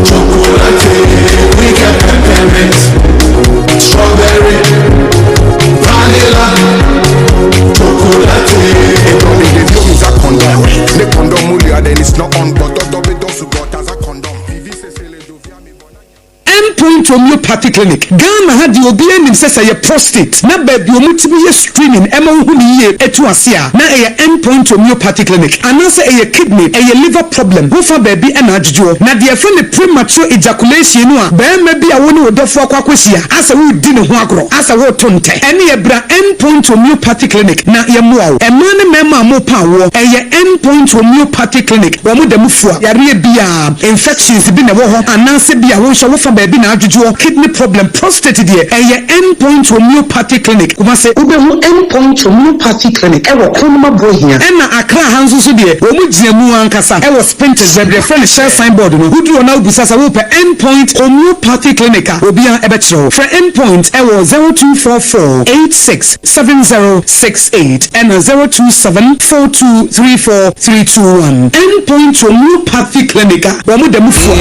chocolate. We get peppermint, strawberry, vanilla, chocolate. Ne condom then it's not on, but condom. Endpoint Homeopathy Clinic, Ghana ha deɛ obiara nim sɛ sɛ ɛyɛ prostate na baabi a wɔtumi yɛ screening ma wohu no yie tu ase a, na ɛyɛ Endpoint Homeopathy Clinic. Anaasɛ ɛyɛ kidney, ɛyɛ liver problem, wofa baabi na adwodwoɔ. Na deɛ yɛfrɛ no premature ejaculation no a, barima bi a wo ne wo dɔfoɔ akɔ akɔhyia asɛ woredi ne ho agorɔ, asɛ woreto ntɛ, ɛneɛ bra Endpoint Homeopathy Clinic na yɛmmoa wo. Mmaa ne mmarima a morepa awoɔ, ɛyɛ Endpoint Homeopathy Clinic, wɔn da mu fua yareɛ biara. Infections bi na ɛwɔ hɔ anaasɛ bi a wo nso wofa baabi na adwodwoɔ, kidney problem, prostate deɛ ɛyɛ End Point Homeopathy Clinic, Kumasi. Wobɛhu End Point Homeopathy Clinic wɔ Kronoma Buohia. Ɛna Accra ha nso so deɛ wɔn gyina mu ankasa wɔ Spintex baabi yɛfrɛ no Shell sign board no. Woduru hɔ na wobisa sɛ wopɛ End Point Homeopathy Clinic a obiara bɛkyerɛ wo. Frɛ End Point wɔ 0244 86 70 68 ɛna 027 42 34 321. End Point Homeopathy Clinic a wɔn da mu fua.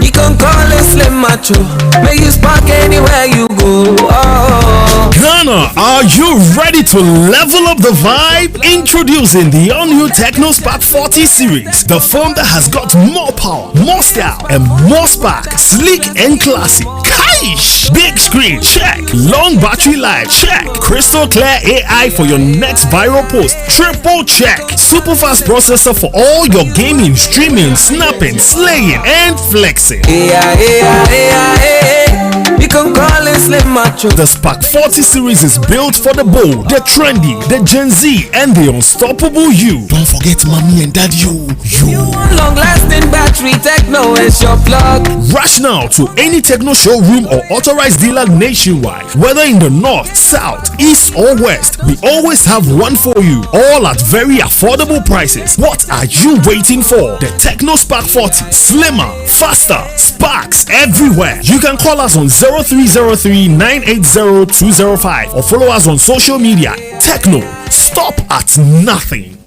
You can call it Slim Macho. Make you spark anywhere you go. Oh. Ghana, are you ready to level up the vibe? Introducing the all new Tecno Spark 40 series, the phone that has got more power, more style, and more spark. Sleek and classy. Kaish! Big screen, check. Long battery life, check. Crystal clear AI for your next viral post, triple check. Super fast processor for all your gaming, streaming, snapping, slaying, and flexing. Yeah, yeah, yeah, yeah. You can call it Slim Macho. The Spark 40 series is built for the bold, the trendy, the Gen Z, and the unstoppable you. Don't forget mommy and daddy, you. You. Long lasting battery, Tecno is your plug. Rush now to any Tecno showroom or authorized dealer nationwide. Whether in the north, south, east, or west, we always have one for you. All at very affordable prices. What are you waiting for? The Tecno Spark 40. Slimmer, faster, sparks everywhere. You can call us on 0303 980 205 or follow us on social media. Tecno, stop at nothing.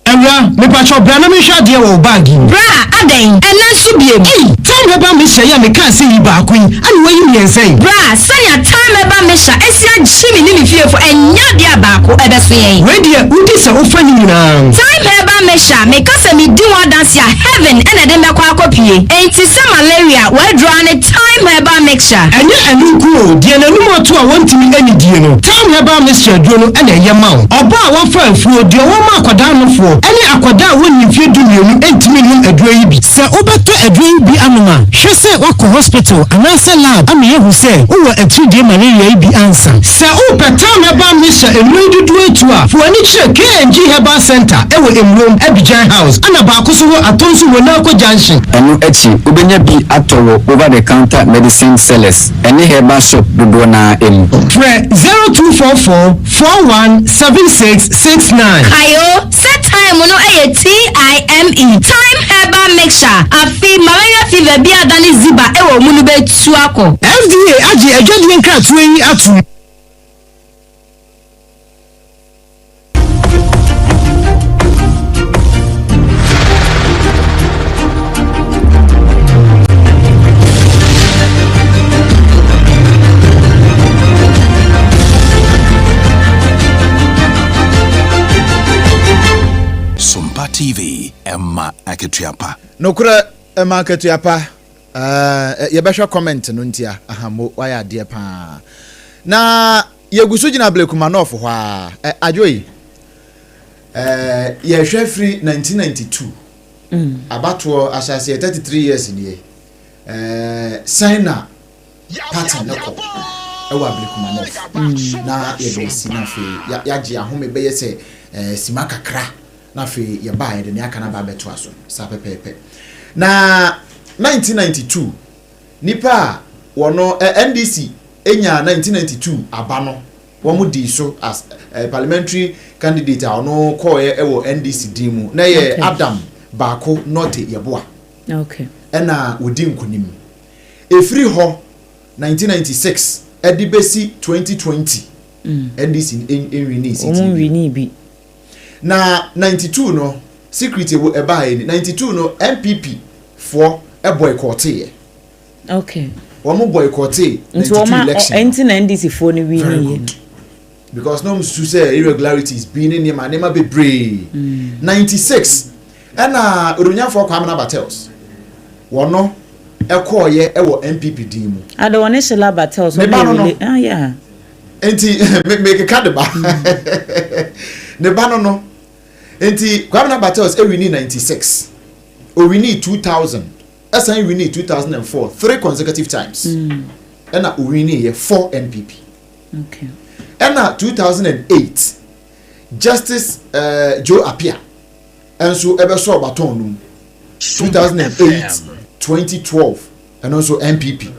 Awura, mepakyɛw bra na menhwɛ adeɛ wɔ wo bag yi mu. Bra, adɛn? Ɛnnɛ nso biom? Ei! Time Herbal Mixture yi a mekaa sɛ yi baako yi, ana woayi mmiɛnsa yi? Bra, sɛnea Time Herbal Mixture asi agye me ne me fiefo, ɛnyɛ adeɛ a baako ɛbɛso yɛn. Wei deɛ, wodi sɛ wofa ne nyinaa. Time Herbal Mixture, meka sɛ medi ho adanse a, heaven na ɛde me bɛkɔ akɔpue. Enti sɛ malaria, w'aduro ara ne Thyme Herbal Mixture. Ɛnyɛ ɛno nko o, deɛ n'anum ato a wɔntumi nnidie no, Thyme Herbal Mixture aduro no na ɛyɛ ma wo. Ɔbaa a wafa afuo, deɛ ɔwɔ ma akwadaa nofoɔ, ne akwadaa a wɔnnii mfeɛ dumienu ntumi nnom aduro yi bi. Sɛ wobɛtɔ aduro yi bi anom a, hwɛ sɛ woakɔ hospital anaasɛ lab ama yɛahu sɛ wowɔ atiridie malaria yi bi ansa. Sɛ wopɛ Thyme Herbal Mixture nnuro yi dodoɔ atu a, fa w'ani kyerɛ KNG Herbal Centre wɔ Emurom, Abidjan House, ɛna baako nso wɔ Atonsu Wonaako Junction. Ɛno akyi, wobɛnya bi atɔ wɔ over the counter medicine sellers ne herbal shop dodoɔ no ara mu. Frɛ 0244 41 76 69. Kae o, sɛ thyme no yɛ TIME, Thyme Herbal Mixture, afe malaria fever bi a adane ziba wɔ wo mu no bɛtu akɔ. FDA agye adwadie nkratoɔ yi atom. Sompa TV, ɛma akatua pa. Nokorɛ ɛma akatua pa ɛɛ yɛbɛhwɛ comment no ntia aha mo wayɛ adeɛ paa na Yɛgu so gyina Blekuma North hɔ ara. Ɛ, Adwo yi, ɛ, yɛhwɛ firi 1992 abatoɔ ahyɛaseɛ, 33 years nie. Ɛ, sɛn na party no kɔ ɛwɔ Ablekuma North? Na yɛde asi na afei ya, yɛagye ahome bɛyɛ sɛ ɛ, sima kakra na afei yɛba a yɛde nea aka no aba abɛtoa so. Saa pɛpɛɛpɛ. Na 1992 Nnipa a wɔn ɛ NDC nyaa 1992 aba no wɔn dii so as ɛ parliamentary candidate a ɔno kɔɔɛ wɔ NDC din mu na ɛyɛ Okay. Adam Baako Nortey Yeboah Okay. ɛna wɔdi nkunim. Ɛfiri hɔ 1996 ɛde bɛsi 2020. NDC nwinii seat Wɔn no bi. nwinii bi. Na 92 no secret ɛwɔ ɛbaeɛ ni 92 no NPP foɔ boycotteeɛ. Okay. Wɔn boycotee Nti 92 wɔn a election no. ɛnti na NDC foɔ no Very winii good. Because na wɔn susu sɛ irregularities bi ne nneɛma nneɛma bebree. 96 ɛna Odonyanfoɔ Kwame Bartels wɔno ɛkɔɔyɛ ɛwɔ NPP din mu. Ada wɔne Sheila Bartels Ne wɔn ba yɛ no no. rela ah yeah. Nti me mekeka de ba ne ba no no nti Kwame Bartels ewini 96 owini 2000 ɛsan wini 2004 three consecutive times ɛna owini yɛ for NPP. Ɛna 2008 Justice Joe Appiah ɛnso ɛbɛsɔ baton no mu 2008 2012 ɛno nso NPP.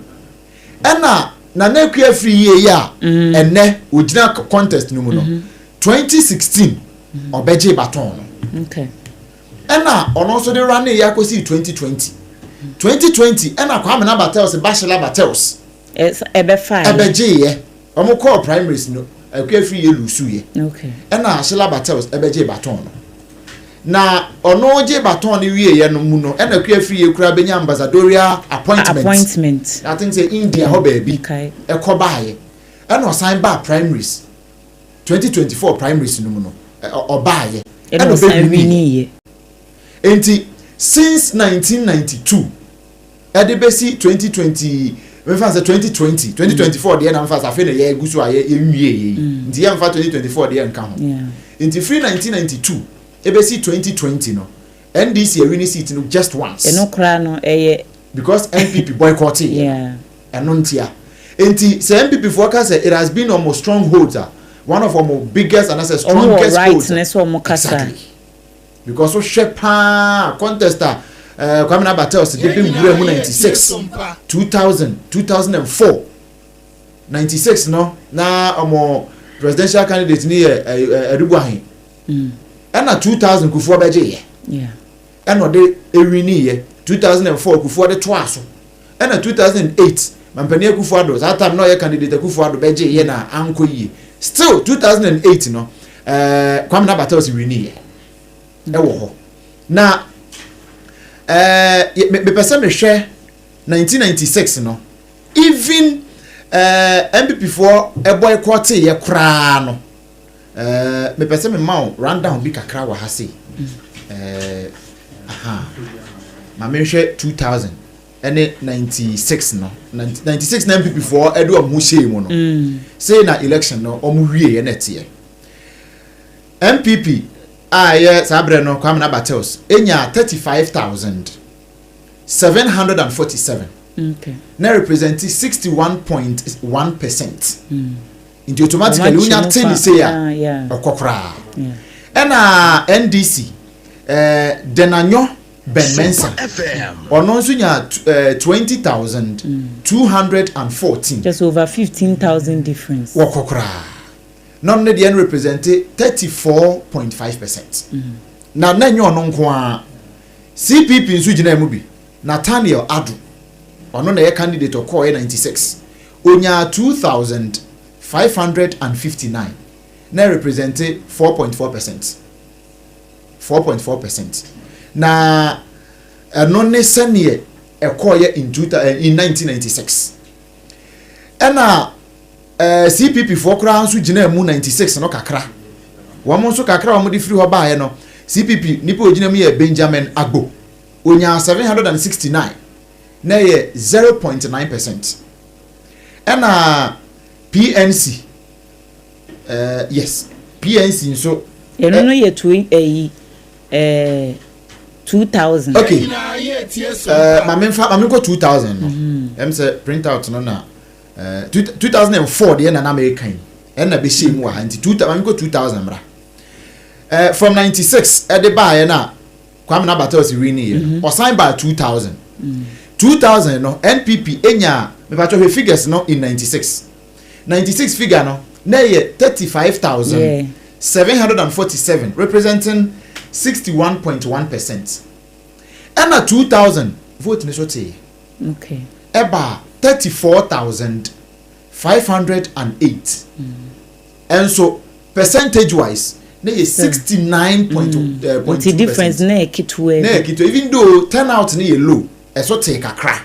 Ɛna Nana Akua Afriyie yi a ɛnɛ ogyina contest no mu no 2016 ɔbɛgye baton no. Ɛna ɔno nso de run yɛ akɔsi 2020 2020 ɛna Kwame Bartels ba Sheila Bartels Ɛbɛfa ɛbɛgye yɛ. Wɔn kɔɔ primaries no, Akua Afriyie lose yɛ. Ɛna Sheila Bartels ɛbɛgye baton no. Na ɔno gye baton no wie yɛ no mu no ɛna Akua Afriyie kura bɛnya ambassadorial appointment. Appointment. I think sɛ India hɔ baabi ɛkɔ baayɛ. Ɛna ɔsan baa primaries 2024 primaries no mu no ɔbaayɛ. Ɛna ɔsan wini yɛ. Nti since 1992 ɛde bɛsi 2020 mefa sɛ 2020 2024 deɛ na mefa sɛ afei na yɛgu so a yɛnwie yɛ yi nti yɛmfa 2024 deɛ nka ho. Nti firi 1992 ebesi 2020 no, NDC awini seat no just once. Ɛno koraa no ɛyɛ. Because NPP boycott yɛ ɛno ntia. Nti sɛ NPP foɔ ka sɛ it has been ɔmo strongholds a, one of ɔmo biggest and asɛ strongest right holds. Ne sɛ ɔmo kasa. Exactly, because wohwɛ paa contest a Kwame Bartels de bi wura mu 96, 2000, 2004, 96 no na ɔmo presidential candidate ni yɛ Adu Boahen. Ɛna 2000 Kufuor bɛgye yɛ ɛna ɔde ewini yɛ. 2004 Kufuor de toa so. Ɛna 2008 Mampanin Akufo Addo, saa time na ɔyɛ candidate, Akufo Addo bɛgye yɛ na ankɔ yie. Still 2008 no Kwame Bartels wini yɛ ɛwɔ hɔ. Na mepɛ sɛ mehwɛ 1996 no, even NPP foɔ ɛboycott yɛ koraa no, mepɛ sɛ mema wo rundown bi kakra wɔ ha sei. Aha ma mehwɛ 2000 ɛne 96 no. 96 na NPP foɔ ɛde ɔmo ho hyɛɛ mu no sei na election no ɔmo wie yɛ na ɛteɛ. NPP a ɛyɛ saa berɛ no Kwame Bartels enya 35,747 na represent 61.1%. Nti automatically wonya te ne sei a ɔkɔ koraa. Ɛna NDC Denanyo Ben Mensa ɔno nso nya 20,214. Just over 15,000 difference. Wɔkɔ koraa na ɔno ne deɛ no represent 34.5%. Na nyɛ ɔno nko ara, CPP nso gyina mu bi. Nathaniel Ado, ɔno na ɛyɛ candidate ɔkɔɔ 96, onyaa 2559 na represent 4.4%, 4.4%. Na ɛno ne sɛneɛ ɛkɔɔyɛ in 1996. Ɛna CPP foɔ koraa nso gyina mu 96 no kakra. Wɔn nso kakra a wɔn de firi hɔ baeɛ no, CPP nipa ogyina mu yɛ Benjamin Agbo, onyaa 769 na yɛ 0.9%. Ɛna PNC yes, PNC nso. Ɛno no yɛ two ɛyi 2000. Okay, maame nfa maame nkɔ 2000 no. Ɛm sɛ print out no na 2004 deɛ na nam eka yi ɛna bɛ hyɛ mu wɔ ha. Nti two maame nkɔ 2000 mra. From 96 ɛde baayɛ na Kwame Bartels win yɛ no, ɔsan baa 2000. 2000 no NPP enya, mipatwa hwɛ figures no in 96. 96 figure no na yɛ 35,747 representing 61.1%. Ɛna 2000 vote ni so tee ɛba 34,508. Ɛnso percentage wise na yɛ 69 point point Nti two difference percent. na yɛ ketewa Na bi. yɛ ketewa, even though turnout no yɛ low, ɛso tee kakra,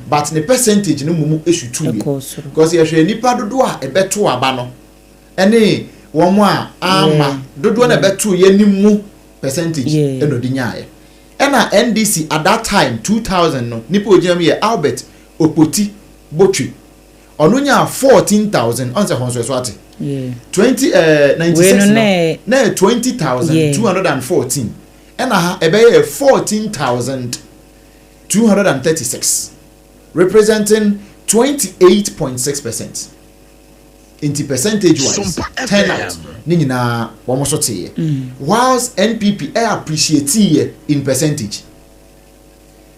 but ne percentage no mmom esutu yɛ. Ɛkɔɔ soro. Because yɛhwɛ nipa dodoɔ a ɛbɛto aba no ɛne wɔn a ama dodoɔ na ɛbɛto yɛ ne mu percentage ɛna ɔde nyaayɛ. Ɛna NDC at that time, 2000 no, nipa ogyina mu yɛ Albert Okpoti Botwe. Ɔno nyaa 14,000 ɔn sɛ hɔn so ɛso ate. 20 96 Wei no no na ɛ- na yɛ 20,214, ɛna ha ɛbɛyɛ 14,236, representing 28.6%. Nti percentage wise, turnout ne nyinaa wɔn nso teeɛ, whilst NPP ɛ appreciate yɛ in percentage.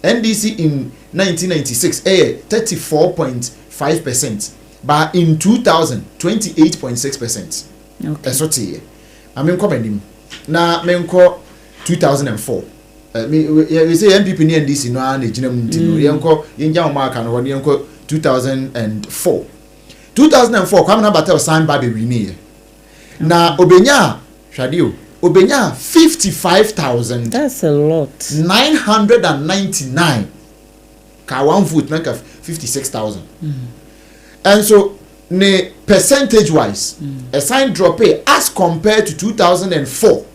NDC in 1996 ɛyɛ 34.5%, but in 2000, 28.6%. Ɛso teeɛ. Maame, nkɔ m'anim na menkɔ 2004. Mi yɛ sɛ NPP ne NDC no ara na egyina mu, nti no yɛnkɔ, yɛngya wɔn aka no hɔ ne yɛnkɔ 2004. 2004, Kwamena Battelle san ba bɛ win yɛ na obenya, hwade o, obenya 55,000 That's a lot. 999. Ka one vote na ka 56,000. And so ne percentage wise ɛsan drop e as compared to 2004.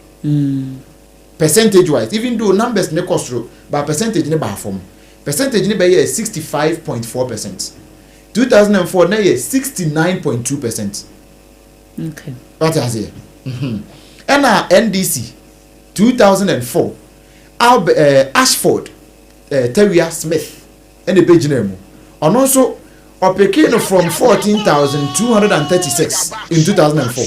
Percentage wise, even though numbers ne kɔ soro, but percentage ne baa fam. Percentage ne bɛyɛ 65.4%. 2004 na yɛ 69.2%. Wate aseɛ? Ɛna NDC 2004, Albert Ashford Tawia Smith ɛna ɛbɛgyina mu. Ɔno nso ɔpick no from 14,236 in 2004,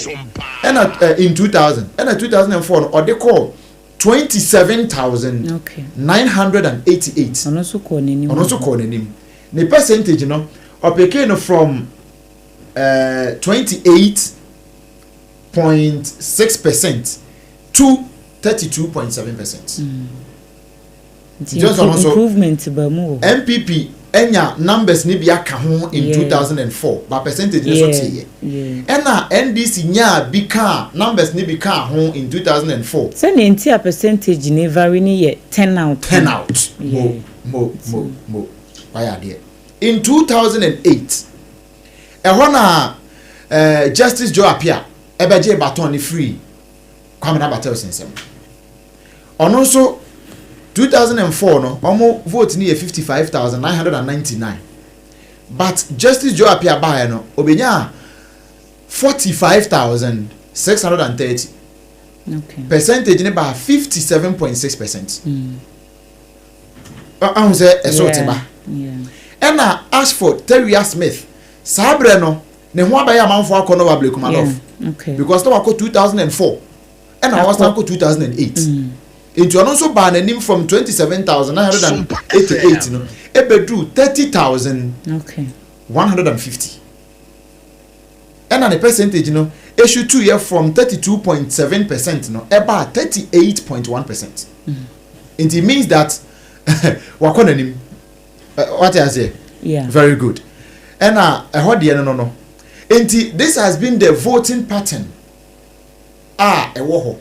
ɛna in 2000, ɛna 2004 no ɔde kɔɔ 27,988. Ɔno nso kɔɔ n'anim. Ɔno nso kɔɔ n'anim. Ne percentage no, ɔpick no from 28.6% to 32.7%. Nti Johnson nso improvement ba mu wɔ hɔ. NPP enya numbers ni bi aka ho in 2004, but percentage ne so teeɛ. Ɛna NDC nyaa bi kaa numbers ni bi kaa ho in 2004. Sɛnea nti a percentage ne vary ne yɛ turnout. Turnout. Mo mo mo mo wayɛ adeɛ. In 2008, ɛhɔ na Justice Joe Appiah ɛbɛgye baton ne firi Kwamena Battelle nsɛm. Ɔno nso 2004 no, ɔmo vote ni yɛ 55,999, but Justice Joe Appiah baayɛ no, obenya 45,630. Percentage ne ba 57.6%. Ɔhun sɛ ɛso te ba. Ɛna Ashford Tawia Smith, saa berɛ no ne ho abɛyɛ amanfoɔ akɔ no wɔ Ablekuma North because na wakɔ 2004 ɛna wasan kɔ 2008. Nti ɔno nso baa n'anim from 27,988 no ebeduru 30,150. Ɛna ne percentage no esutu yɛ from 32.7% no ɛbaa 38.1%. Nti it means that wakɔ n'anim. Wate aseɛ? Yeah. Very good. Ɛna ɛhɔ deɛ no, nti this has been the voting pattern a ɛwɔ hɔ.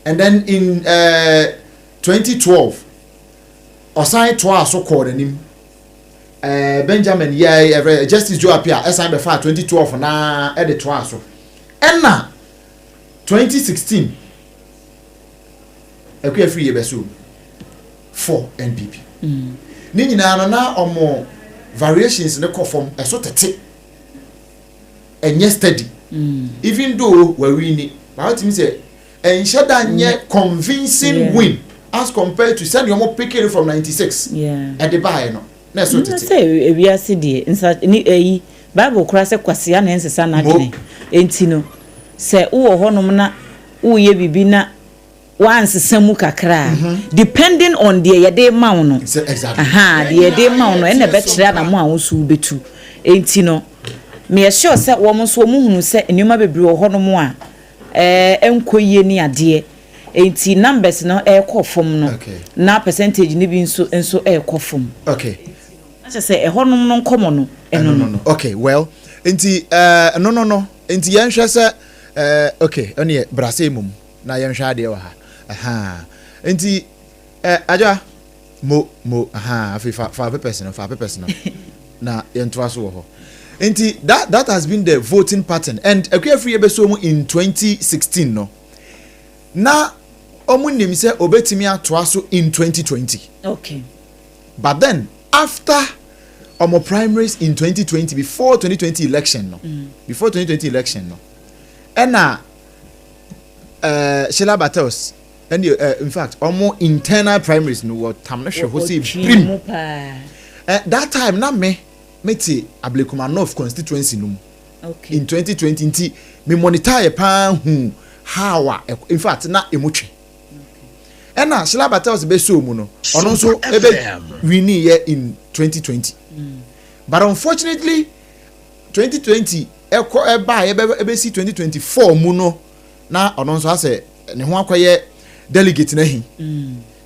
And then in 2012, ɔsan toa so kɔɔ n'anim. Benjamin yɛ ɛfɛ Justice Joe Appiah ɛsan bɛfa 2012 naa ɛde toa so. Ɛna 2016, Akua Afriyie bɛ so for NPP. Ne nyinaa no na ɔmo variations ne kɔ fam, ɛso tete, ɛnyɛ steady. Even though wɔawin, but wotumi sɛ ɛnhyɛ da nyɛ convincing win as compared to sɛdeɛ ɔmo pick it from 96 ɛde baeɛ no na ɛso Nna tete. Sɛ ewiase deɛ nsa ni ɛyi Bible kora sɛ kwasea na ɛnsesa n'adwene. Enti no sɛ wowɔ hɔnom na woyɛ biribi na wansesa mu kakra a, depending on deɛ yɛde ma wo no. Sɛ exactly. Aha, deɛ yɛde ma wo no ɛna ɛbɛkyerɛ anamo a wo nso wobɛtu. Enti no meyɛ sure sɛ wɔn nso wɔn hunu sɛ nneɛma bebree wɔ hɔnom a ɛnkɔ yie ne adeɛ, enti numbers no ɛrekɔ fam no na percentage no bi nso ɛrekɔ fam. Na kyerɛ sɛ ɛhɔnom no nkɔmɔ no ɛno no. Okay, well, nti no, nti yɛnhwɛ sɛ Eh, okay, ɛneɛ bra sɛ mmom na yɛnhwɛ adeɛ wɔ ha. Ahaa. Nti, eh, Adwoa, mo, mo, ahaa, afei fa, fa papers no, fa papers no, na yɛntoa so wɔ hɔ. Nti, that, that has been the voting pattern. And Akua Afriyie bɛsɔ mu in 2016 no, na wɔn nim sɛ obetumi atoa so in 2020. But then, after wɔn primaries in 2020, before 2020 election no, before 2020 election no, ɛna Sheila Battles ɛne in fact wɔn internal primaries no wɔ tam no hwɛ hɔ sɛ birim. That time na me te Ablekuma North constituency no mu. In 2020 nti me monitor yɛ paa hu how a in fact na emu twe. Ɛna Sheila Battles bɛsoo mu no, ɔno nso ebe winni yɛ in 2020. But unfortunately 2020 ɛkɔ ɛba ɛbɛ ɛbɛsi 2024 mu no, na ɔno nso asɛ ne ho akɔyɛ delegate n'ahi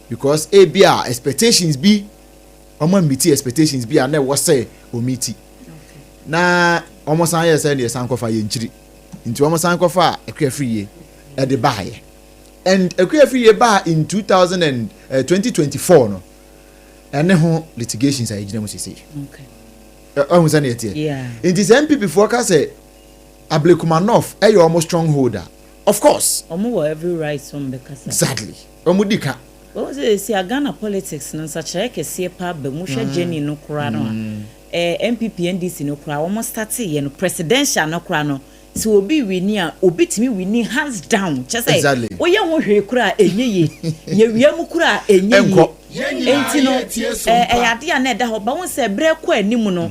because ebi a expectations bi ɔmo meet expectations bi a na ɛwɔ sɛ ɔmeet, na ɔmo san yɛ sɛ deɛ san kɔfa yɛ nkyiri, nti ɔmo san kɔfa Akua Afriyie ɛde baayɛ. And Akua Afriyie baa in two thousand and 2024 no, ɛne ho litigations a yɛgyina mu sisi ɔhu sɛ ne yɛteɛ. Nti sɛ NPP foɔ ka sɛ Ablekuma North ɛyɛ ɔmo stronghold a, of course Ɔmo wɔ every right sɛ ɔmo bɛkasa. Exactly, ɔmo di ka. Wɔn sɛ esi a Ghana politics no, nsakyerɛ kɛseɛ paa ba mu. Hwɛ journey no koraa no a NPP NDC no koraa wɔn start yɛ no, presidential no koraa no, sɛ obi win a, obi tumi win hands down, kyɛ sɛ woyɛ ho hwee koraa ɛnyɛ yie, yɛwia mu koraa ɛnyɛ Ɛnkɔ. yie. Enti no ɛyɛ adeɛ a na ɛda hɔ ba wɔn sɛ berɛ kɔ anim no,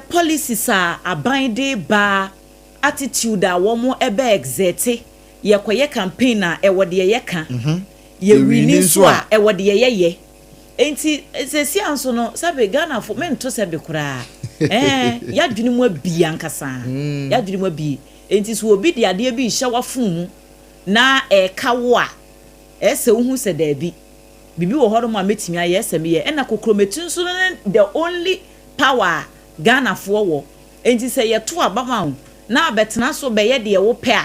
policies a aban de ba, attitude a wɔn ɛbɛ exert, yɛkɔyɛ campaign a, ɛwɔ deɛ yɛka, yɛwin nso a, ɛwɔ deɛ yɛyɛ. Nti sɛsi nso no, sɛbe Ghanafo mento sɛbe koraa, yɛadwene mu abie ankasa, yɛadwene mu abie. Nti sɛ obi de adeɛ bi hyɛ w'afunu mu na ɛɛka wo a, ɛsɛ wohu sɛ daabi, biribi wɔ hɔnom a mɛtumi ayɛ, ɛsɛ meyɛ. Ɛna kokromatu nso no ne the only power a Ghanafoɔ wɔ. Nti sɛ yɛto aba ma wo na abɛtena so bɛyɛ deɛ wopɛ a,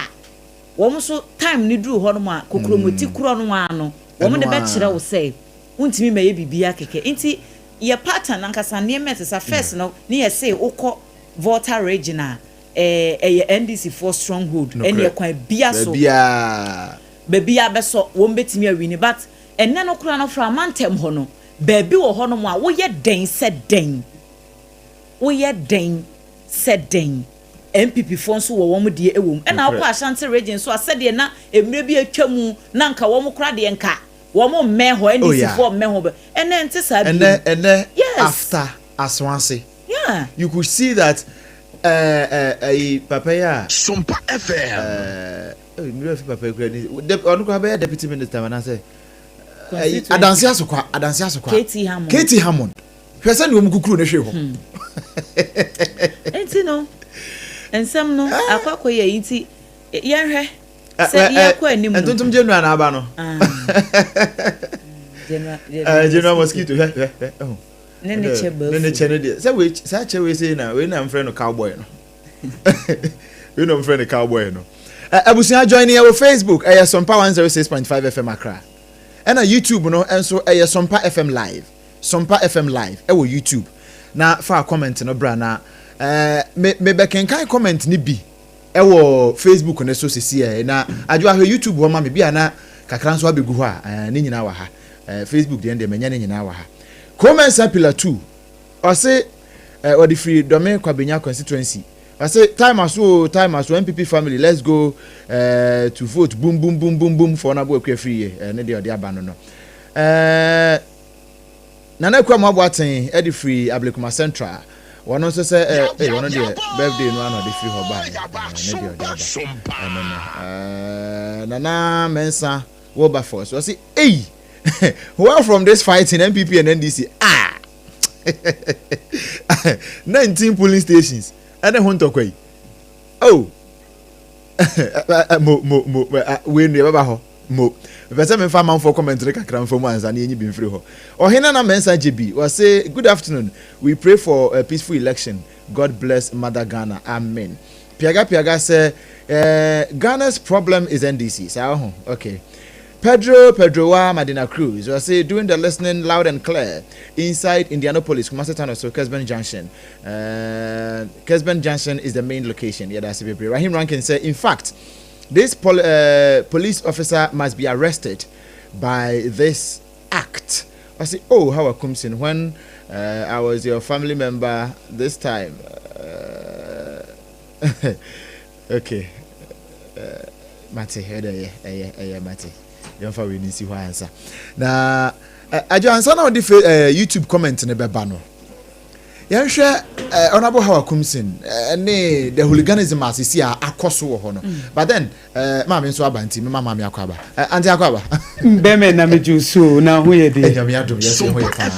wɔn nso time ne duru hɔnom a, kokromoti korɔ no ara no wɔn de Ɛno ara. bɛkyerɛ wo sɛ wontumi mɛyɛ biribiara kɛkɛ. Nti yɛ pattern ankasa, nneɛma ɛte sa first no ne yɛ se wokɔ Volta Region a, ɛyɛ NDC foɔ stronghold. Ɛne ɛkwan bia so baabiaa baabi a bɛsɔ wɔn bɛtumi awin. But ɛnɛ no koraa no, fra amantam hɔ no, baabi wɔ hɔnom a woyɛ dɛn sɛ dɛn, woyɛ dɛn sɛ dɛn, NPP foɔ nso wɔ wɔn deɛ ɛwɔ mu. Ɛna Nokorɛ. akɔ Ashanti Region so a, sɛdeɛ na mmerɛ bi atwa mu na nka wɔn koraa deɛ, nka wɔn mmɛn hɔ, NDC foɔ mmɛn hɔ bɛ, ɛnɛ nte saa bio. Ɛnɛ after Asoase you could see that ɛyi papa yi a Sompa FM. Ɛɛ fi papa yi kura ni ɔno kura bɛyɛ deputy minister anaasɛ ɛyi Constituency. Adansi Asokwa, Adansi Asokwa. KT Hammond. KT Hammond, hwɛ sɛ nea wɔn kukuru ne hwɛ hɔ. Nti no nsɛm no akɔ akɔ yɛ yi, nti yɛnhwɛ sɛ yɛkɔ anim no. Ntontom general na aba no. Ah. General. General Mosquito, hwɛ hwɛ hwɛ, ɛho. Ne kyɛ baafu. Ne kyɛ no deɛ sɛ wei saa kyɛ wei sei na wei na mfrɛ no cowboy no, wei na mfrɛ no cowboy no. Abusua, join yɛ wɔ Facebook, ɛyɛ Sɔmpa 106.5 FM Accra, ɛna YouTube no nso ɛyɛ Sɔmpa FM Live, Sɔmpa FM Live ɛwɔ YouTube. Na fa comment no bra na me mebɛkenkan comment no bi ɛwɔ Facebook ne so sisi ɛ. Na adwo ahwɛ YouTube hɔ ma me bi a, na kakra nso abɛgu hɔ a, ne nyinaa wɔ ha. Facebook deɛ manya ne nyinaa wɔ ha. Komensa Pillar 2 ɔse ɔde firi Dɔme Kwabenya constituency, ɔse time aso o, time aso. NPP family, let's go to vote, boom boom boom boom boom for Honourable Akua Afriyie. Ne deɛ ɔde aba no, Nana Akua Moaboaten ɛde firi Ablekuma Central, wɔn nso sɛ wɔn deɛ birthday no ano ɔde firi hɔ baa, ne deɛ ɔde aba ɛno no. Nana Mensa Wilberforce ɔse, "Eyi well from this fighting NPP and NDC, ah, 19 polling stations ɛne ho ntɔkwa yi oh." Mo mo mo wei nu yɛbɛba hɔ mo. Mepɛ sɛ memfa amanfoɔ comment no kakra mfa mu ansa na yɛnyi bi mfiri hɔ. Ɔhene na Mensa gye bi, wɔse, "Good afternoon, we pray for a peaceful election. God bless mother Ghana, amen." Piaga Piaga sɛ Ghana's problem is NDC. Saa ho. Okay. Pedro Pedroa Madina Cruz ɔse doing the listening loud and clear inside Indianapolis, Kumasi Tanoso, Kesben Junction. Kesben Junction is the main location. Yɛda ase bebree. Rahim Rankin sɛ in fact this pol police officer must be arrested by this act. Ɔse oh Hawa Kumsin when I was your family member this time. Okay eh, mate ɛdɛ ɛyɛ ɛyɛ ɛyɛ mate yɛmfa wei no nsi hɔ ansa na eh, adwo ansa na ɔde fe eh, youtube comment no bɛba no yɛnhwɛ eh, honorable Hawa Kumsin eh, ne the hooliganism a sisi a akɔ so wɔ hɔ no mm. But then eh, maame nso aba nti mema maame akɔ aba eh, ante akɔ aba. Bɛmɛ na megye wo so na ho yɛ deɛ. Nyame adom yɛsɛ ho yɛ paa.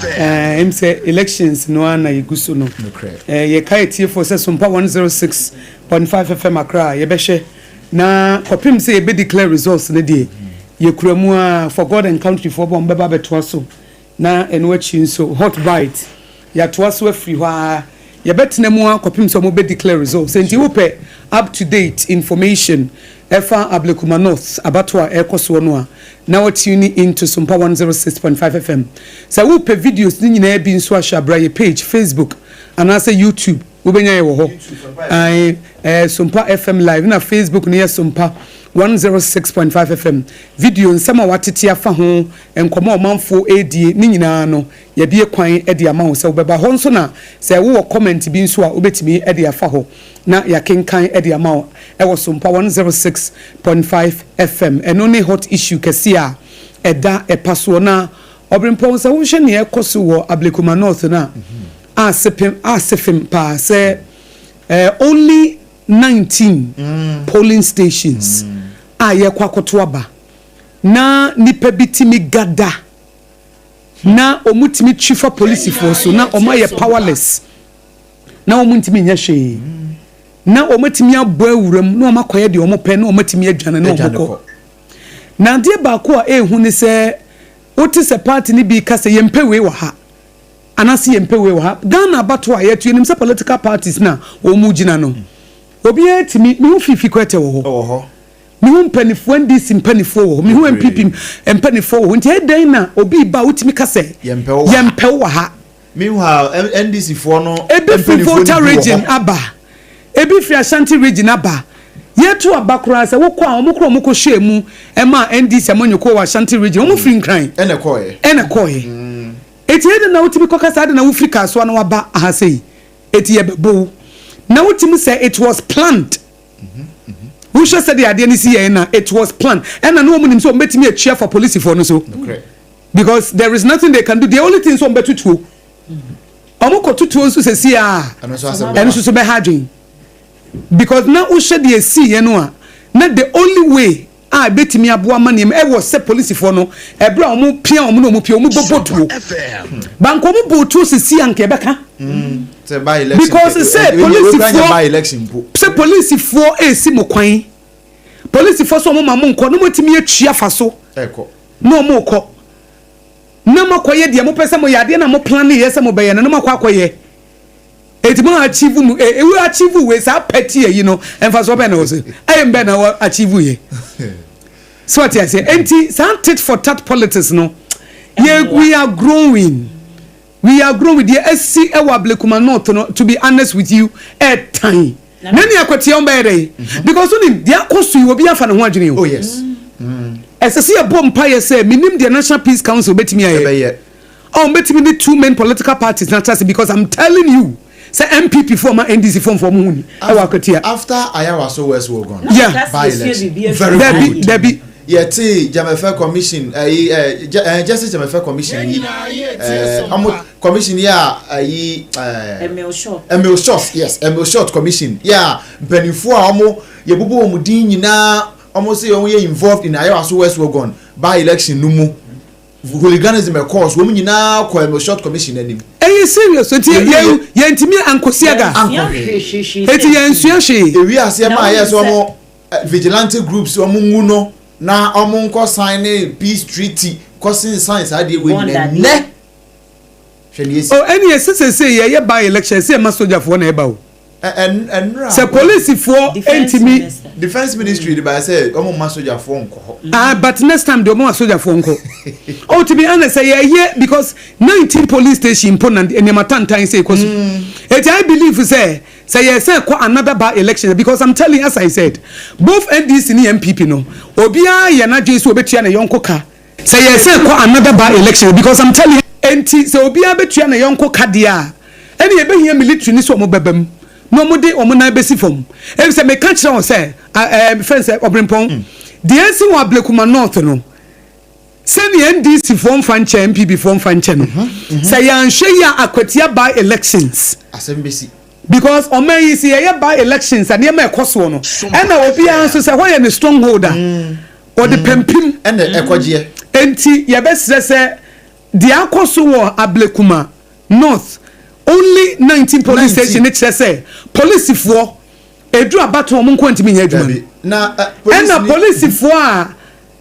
Ɛm sɛ elections no ara na yɛgu so no. Nokorɛ. Yɛka atiefoɔ sɛ Sompa 106 Point 5 FM Accra a yɛbɛhwɛ na kɔpem sɛ yɛbɛ declare results no deɛ yɛkura mu ara for God and country foɔ bɔ wɔn bɛba abɛtoa so na ɛno akyi nso hot bite yɛatoa so afiri hɔ ara yɛbɛtena mu ara kɔpem sɛ wɔn bɛ declare results nti wopɛ up to date information ɛfa Ablekuma North abatoɔ a ɛrekɔ soɔ no a na wa tune in to Sompa 106.5 FM sɛ wopɛ videos no nyinaa bi nso ahwɛ a bra yɛ page Facebook anaasɛ YouTube Wobɛnya yɛ wɔ hɔ. Ae, ɛɛ Sompa FM live na Facebook no yɛ Sompa 106.5 FM. Video, nsɛm a wɔatete afa ho, nkɔmmɔ a ɔmanfoɔ redie, ne nyinaa no, yɛabue kwan de ama wo sɛ wobɛba hɔ nso na sɛ wowɔ comment bi nso a, wobɛtumi de afa hɔ na yɛakenkan de ama wo wɔ Sompa 106.5 FM. Ɛno ne hot issue kɛseɛ a ɛda ɛpa soɔ. Na Ɔberempɔn, sɛ wohwɛ nea ɛrekɔ so wɔ Ablekuma North no a, asepem asefem paa sɛ eh, only 19 mm. polling stations mm. a yɛkɔ akɔto aba na nipa bi tumi gada na wɔn tumi twi fa polisifoɔ so na wɔn ayɛ powerless na wɔn ntumi nyɛ hwee na wɔn atumi abɔ awura mu na wɔn akɔyɛ deɛ wɔn pɛ na wɔn atumi adwane na wɔn kɔ na adeɛ baako a ehu ne sɛ wote sɛ party no bi ka sɛ yɛn mpɛ wei wɔ ha. Anaase yɛmpɛ wei wɔ ha. Ghana abatoɔ a yɛto yɛnim sɛ political parties no a wɔn gyina no obiara tumi, mehu Fifi Kwete wɔ hɔ, mehu mpanifoɔ NDC mpanifoɔ wɔ hɔ, mehu NPP mpanifoɔ wɔ hɔ, nti ɛyɛ dɛn na obi ba a wotumi ka sɛ yɛmpɛ wo wɔ ha. Meanwhile NDC foɔ no Ebi firi Volta region aba, ebi firi Ashanti region aba, yɛto aba koraa sɛ wokɔ a wɔn koraa wɔn kɔ hyɛɛ mu maa NDC amanyɔkuo wɔ Ashanti region wɔn firi Nkran ɛna ɛkɔɔɛ. Ɛna ɛkɔɔɛ. Eti ɛdɛn na wotumi kɔka sɛ adɛn na wofiri Kasoa na waba ha sei? Eti yɛbɛbɔ wo. Na wotumi sɛ it was planned. Wohwɛ sɛdeɛ adeɛ no si yɛɛ no a, it was planned. Ɛna na wɔn nim sɛ wɔn bɛtumi atwi afa polisifoɔ no so. Because there is nothing they can do. The only thing sɛ wɔn bɛto tuo. Wɔn kɔ to tuo nso sɛsi a, ɛno nso so bɛha adwene. Because na wohwɛ deɛ esiiɛ no a, na the only way a ebetumi aboa ma nneɛma ɛwɔ sɛ polisifoɔ no ɛberɛ a wɔn pia wɔn na wɔn pia wɔn bɔbɔ tuo ba nka wɔn bɔ tuo sisi a nka ɛbɛka mm, because sɛ polisifoɔ sɛ polisifoɔ esi mo kwan polisifoɔ sɛ wɔn ma mo nkɔ na wɔn atumi atwi afa so na wɔn kɔ na mo akɔyɛ deɛ mo pɛ sɛ mo yɛ adeɛ na mo plan yɛ sɛ mo bɛyɛ no na mo akɔ akɔyɛ. Eti mo achieve mu eh ewu achieve wei saa petty ayi no mfasoɔ bɛn na wɔ so ɛyɛ mbɛn na wɔ achieve yɛ so ɔte aseɛ enti saa tit for tat politics no yɛ we are growing we are growing deɛ asi ɛwɔ Ablekuma North no to be honest with you ɛtan na ne akwatia wɔn bɛyɛ dɛ mhm. because wonim deɛ akɔ so yi obi afa ne ho adwene o oh yes ɛsɛ sɛ yɛbɔ mpaeɛ sɛ menim deɛ National Peace Council bɛtumi ayɛ Oh mbɛtumi ne two main political parties na trase because I'm telling you sɛ NPP foɔ ma NDC foɔ nfa ɔmo ho ni ɛwɔ akwatia. After Ayawaso West Wuogon Yeah. by election very Dabi good dabi. yɛtee Gyamefɛ commission ɛyi ɛ ɛ Justice Gyamefɛ commission yi ɛ ɔmo commission yi a ɛyi ɛ Emil Short. Emil Short yes Emil Short commission yi a mpanimfoɔ a ɔmo yɛbobɔ wɔn din nyinaa ɔmo se ɔmo yɛ involved in Ayawaso West Wuogon by election no mu. Hooliganism ɛkɔɔ so, wɔn nyinaa kɔ Emil Short Commission anim. Ɛyɛ serious nti yɛn yɛntumi ankosi aga. Ankɔ hwee. Eti yɛn nsua hwee. Ewi aseɛ maa yɛ sɛ wɔn vigilante groups wɔn ngu no na wɔn nkɔ sign ne peace treaty kɔ sensan saa adeɛ wei nyinaa nnɛ hwɛ nea esi. Oh ɛneɛ sɛ sɛsei yɛyɛ by election ɛsɛ yɛma sogyafoɔ na ɛba o. Sɛ polisifoɔ ntumi. Defence ministry de ba sɛ wɔn mma sogyafoɔ nkɔ hɔ. Ah but next time deɛ wɔn ma sogyafoɔ nkɔ. Oh to be honest sɛ yɛyɛ because 19 police station mpo na nneɛma tantan sɛ ɛkɔ so. Eti I believe sɛ sɛ yɛsan kɔ another by election because I'm telling you as I said both NDC ne NPP no obiara yɛ n'adwene sɛ obetua ne yɔnko ka. Sɛ yɛsan kɔ another by election because I'm telling you. Enti sɛ obiara bɛtua ne yɔnko ka deɛ a, ɛnneɛ yɛbɛhia military no sɛ wɔn bɛba mu na wɔn de wɔn nan bɛsi fam. Efisɛ meka kyerɛ wo sɛ, ɛɛ, mefrɛ no sɛ Ɔberempɔn, deɛ asi wɔ Ablekuma North no, sɛdeɛ NDC foɔ mfa nkyɛ, NPP foɔ mfa nkyɛ no, sɛ yɛanhwɛ yie a akwatia by elections. Asɛm bɛsi. Because ɔman yi sɛ yɛyɛ by elections a nneɛma a ɛkɔ soɔ no, ɛna obiara nso sɛ ɛhɔ yɛ ne stronghold a, ɔde pampim. Ɛna ɛkɔgyeɛ. Enti yɛbɛsrɛ sɛ deɛ akɔ so wɔ Ablekuma North only 19 police station no kyerɛ sɛ polisifoɔ ɛduru abatoɔ wɔn nko ntumi nyɛ adwuma no. Ɛna polisifoɔ a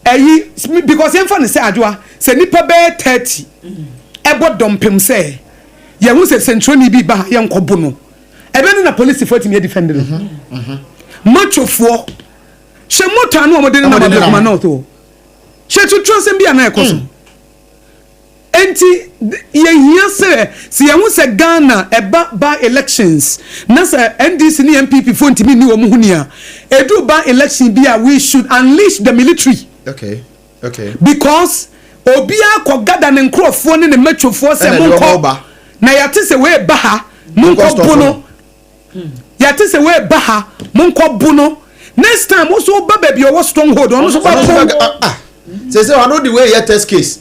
ɛyi because yɛmfa no sɛ adwoa sɛ nipa bɛyɛ 30 ɛbɔ dɔmpem sɛ yɛhu sɛ sɛnkyerɛni bi ba ha yɛnkɔbo no ɛbɛ no na polisifoɔ atumi adifɛnde no. Machofoɔ hwɛ moto ano a wɔde nenam Ablekuma North o hwɛ tutu asɛm bi a na ɛkɔ so. Enti yɛhia sɛ sɛ yɛhu sɛ Ghana ɛba by elections na sɛ NDC ne NPP foɔ ntumi nni wɔn ho ni a, ɛduru by election bi a we should unleash the military. Okay, okay. Because obiara kɔ gada ne nkorɔfoɔ ne ne mɛtwofoɔ sɛ monkɔ na yɛate sɛ wei ba ha monkɔ bo no. Yɛate sɛ wei ba ha monkɔ bo no. Next time wo so woba baabi ɔwɔ stronghold ɔno nso ba bo. Ah, sɛ sɛ ɔno de wei yɛ test case.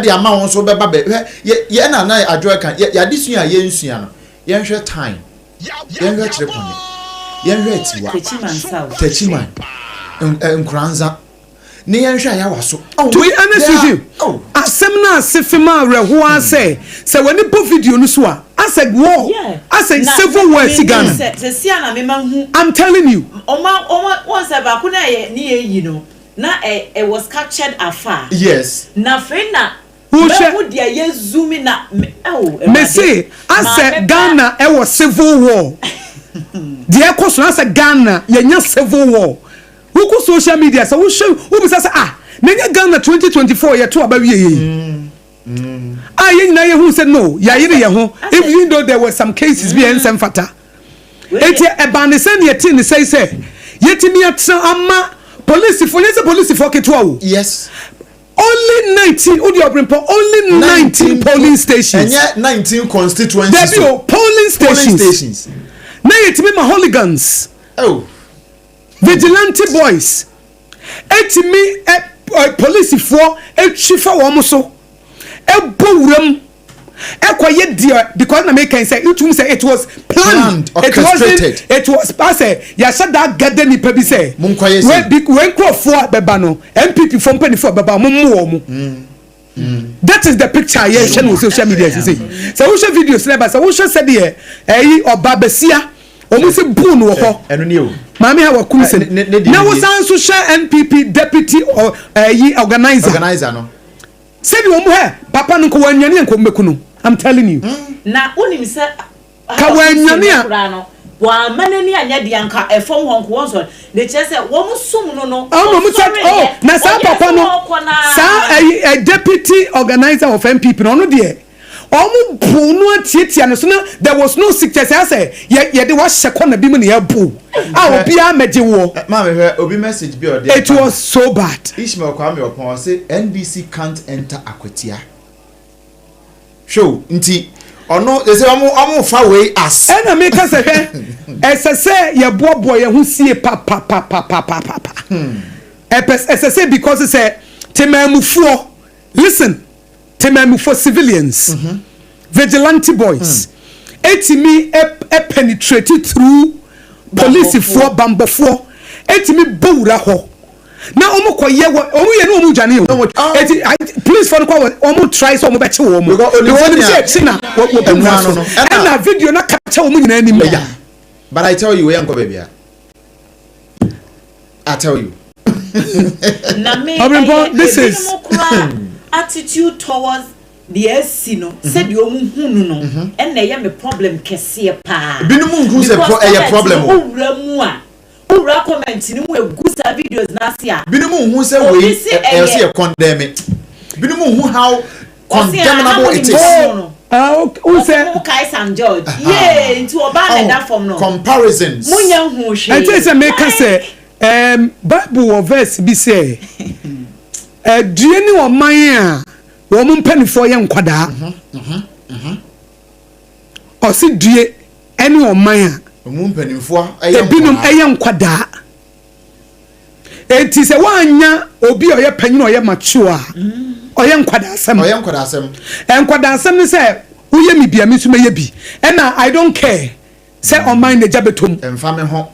de ama wo nso bɛba bɛ hwɛ yɛ yɛ na na adwo ɛka yɛ yɛadesua a yɛnsua no yɛnhwɛ time yɛnhwɛ kyerɛpɔne yɛnhwɛ atiwa takyiman nkoranza ne yɛnhwɛ ayawa so. Oh, to be honest with you oh. asɛm no ase fem awerɛhoɔ ara sɛ sɛ w'ani bɔ video no so a asɛ war asɛ civil war asi Ghana I'm telling you. Ɔma ɔma wɔn sɛ baako na yɛ ne yɛ yi no. Na ɛ it was captured afar. Yes. Na afei na Wohwɛ. mahu deɛ yɛ zoom na me oh Awurade. Mese asɛ Maame pa. Ghana ɛwɔ civil war deɛ ɛkɔ so no asɛ Ghana yɛnya civil war wokɔ social media sɛ wohwɛ wobisa sɛ ah na ɛnyɛ Ghana 2024 yɛto aba wie yɛ yi a yɛn nyinaa yɛhu sɛ no yɛayere yɛn ho even though there were some cases bi a ɛnsɛ mfata Enti ɛbaa ne sɛ nea ɛtee ne sɛe sɛ yɛtumi atena ama polisifoɔ, nyɛ sɛ polisifoɔ ketewa o. Yes. Only 19, wode ɔbrempɔ, only 19 polling stations. Ɛnyɛ 19 constituencies. Dabi o, polling stations. Polling stations. Na yɛtumi ma hooligans. Oh. Vigilante boys. Ɛtumi ɛ, ɛ, polisifoɔ ɛtwi fa wɔn so. Ɛbɔ wuram. ɛkɔ yɛ deɛ because na meka sɛ wotum sɛ it was planned, planned it wasn't it was asɛ yɛahyɛ da gada nipa bi sɛ wei nkurɔfoɔ a bɛba no NPP foɔ mpanimfoɔ a bɛba mo mmo wɔn mo that is the picture a yɛhwɛ no wɔ social media sisi sɛ wohwɛ videos na ɛba sɛ wohwɛ sɛdeɛ ɛyi ɔba basia wɔn si buu no wɔ hɔ maame ha wakum sɛm na wosan nso hwɛ NPP deputy ɛyi organizer. Organizer no. Sɛdeɛ wɔn hɛ papa no nka wɔanwane a nka wɔbɛku no I'm telling you. Na wonim sɛ Ka wɔanwane a. koraa no wɔamma n'ani anyɛ deɛ anka ɛfam hɔ nka wɔnsɔre na kyerɛ sɛ wɔn som no no Ɔno wɔn sɛ ɔsɔreeɛ oh na saa ɔyɛɛ papa sɛ no ɔrekɔ no saa ara. ɛyi ɛ deputy organizer of NPP no ɔno deɛ wɔn boo no atiatia no so na there was no sick kyerɛ sɛ asɛ yɛ yɛde wahyɛ kɔna bi mu na yɛbo a obiara mɛgye woɔ. Maame hwɛ obi message bi a ɔde It was so bad. Ishmael Kwame Ɔpɔn ɔse NDC can't enter Akwatia. Hwɛ o nti ɔno they say ɔmo ɔmo fa wei as. Ɛna mi ka sɛ hwɛ ɛsɛ sɛ yɛboaboa yɛn ho sie papapapapapa ɛpɛ ɛsɛ sɛ because sɛ temaamufoɔ listen. Temamufo, civilians, vigilante boys etumi penetrate through polisifoɔ, bambɔfoɔ etumi bɔ wura hɔ na wɔn kɔ yɛ wɔ wɔn yɛ ne wɔn dwane o eti police fo no kɔ wɔn try sɛ wɔn bɛkye wɔn because wɔn sɛ ekyi na wɔ bɔ wura so ɛna video na capture wɔn nyinaa anim. But I tell you, wɔyɛ nkɔ baabi a. I tell you. Na me ɛyɛ ebinom koraa attitude towards. Deɛ asi no sɛdeɛ ɔmo hu no no ɛna ɛyɛ me problem kɛseɛ paa. Ebinom nhu sɛ Because ɛyɛ problem o. comment no wowura mu a, wowura comment no mu egu saa videos no ase a. Binom nhu sɛ Obi wei se ɛyɛ sɛ ɛyɛ yɛ condemn. Binom nhu how Ɔse ah na condemnable mo nim it is. mo no. Ah, ok, wohu Ɔse sɛ. mo kae Sam George. Yee, nti ɔbaa na ɛda fam no. Comparisons. Mo nya nhuu hwee. Ɛnti sɛ meka sɛ ɛɛm Bible wɔ verse bi sɛ ɛdue ne ɔman a wɔn mpanimfoɔ yɛ nkwadaa. Ɔse due ɛne ɔman a Ɔmu mpanimfoɔ ɛyɛ ebinom nkwadaa. ɛyɛ nkwadaa. Enti sɛ woannya obi a ɔyɛ panyin a ɔyɛ mature a, ɔyɛ nkwadaasɛm. Ɔyɛ nkwadaasɛm. Nkwadaasɛm ne sɛ woyɛ me bi a me nso mɛyɛ bi. Ɛna I don't care sɛ ɔman na gya bɛtɔ mu. Ɛmfa me ho.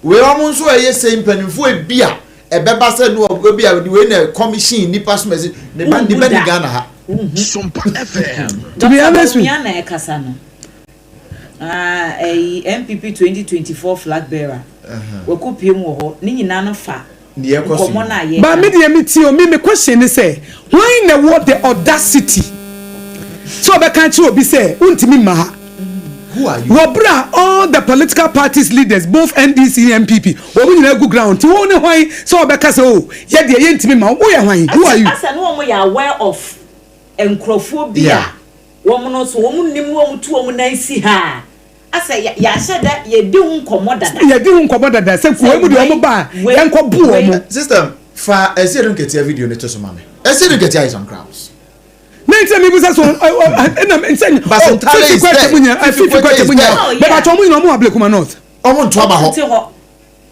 Wei wɔn nso a ɛyɛ sei mpanimfoɔ ebi a ɛbɛba sɛ no ebi a wei na commission nipa so mɛsi ne ba ne ba ni Ghana ha. Sompa FM. To be honest with Bawumia na ɛkasa no. Ah, ɛyi NPP 2024 flag bearer. Wakɔ pie mu wɔ hɔ. Ne nyinaa no fa Nea ɛkɔ so nkɔmmɔ yi. no a yɛka Ba me no. deɛ me tie o, me me question ne sɛ, hwan na ɛwɔ the audacity sɛ ɔbɛka akyerɛ obi sɛ wontumi mma ha? Who are you? Wɔ berɛ a all the political parties leaders both NDC ne NPP wɔn nyinaa gu ground nti wo ne hwan sɛ ɔbɛka sɛ oh yɛ deɛ yɛntumi mma wo, woyɛ hwan? Who are you? Asɛ ne wɔn yɛ aware of nkurɔfoɔ bi a Yeah. wɔn no nso wɔn nim na wɔn tu wɔn nan si ha a, asɛ yɛ yɛahyɛ da yɛdi ho nkɔmmɔ dada. Yɛdi ho nkɔmmɔ dada sɛ Sɛ wei mu deɛ wei wɔn ba a wei yɛnkɔ bu wei. wɔn. System fa Ɛsiedu Nketia video no to so ma me. Ɛsiedu Nketia is on crowds. Ne nti na mi bisa so ɔ ɔ ɛna nsɛ But oh Santale fifi is kɔ there. ɛkyɛ mu nyina Fifi fifi kɔ Kwete ɛkyɛ is mu there. nyina Oh bɛba yeah. kyɛ ɔmo nyina ɔmo wɔ Ablekuma North. Ɔmo nto aba Wɔn hɔ. te hɔ.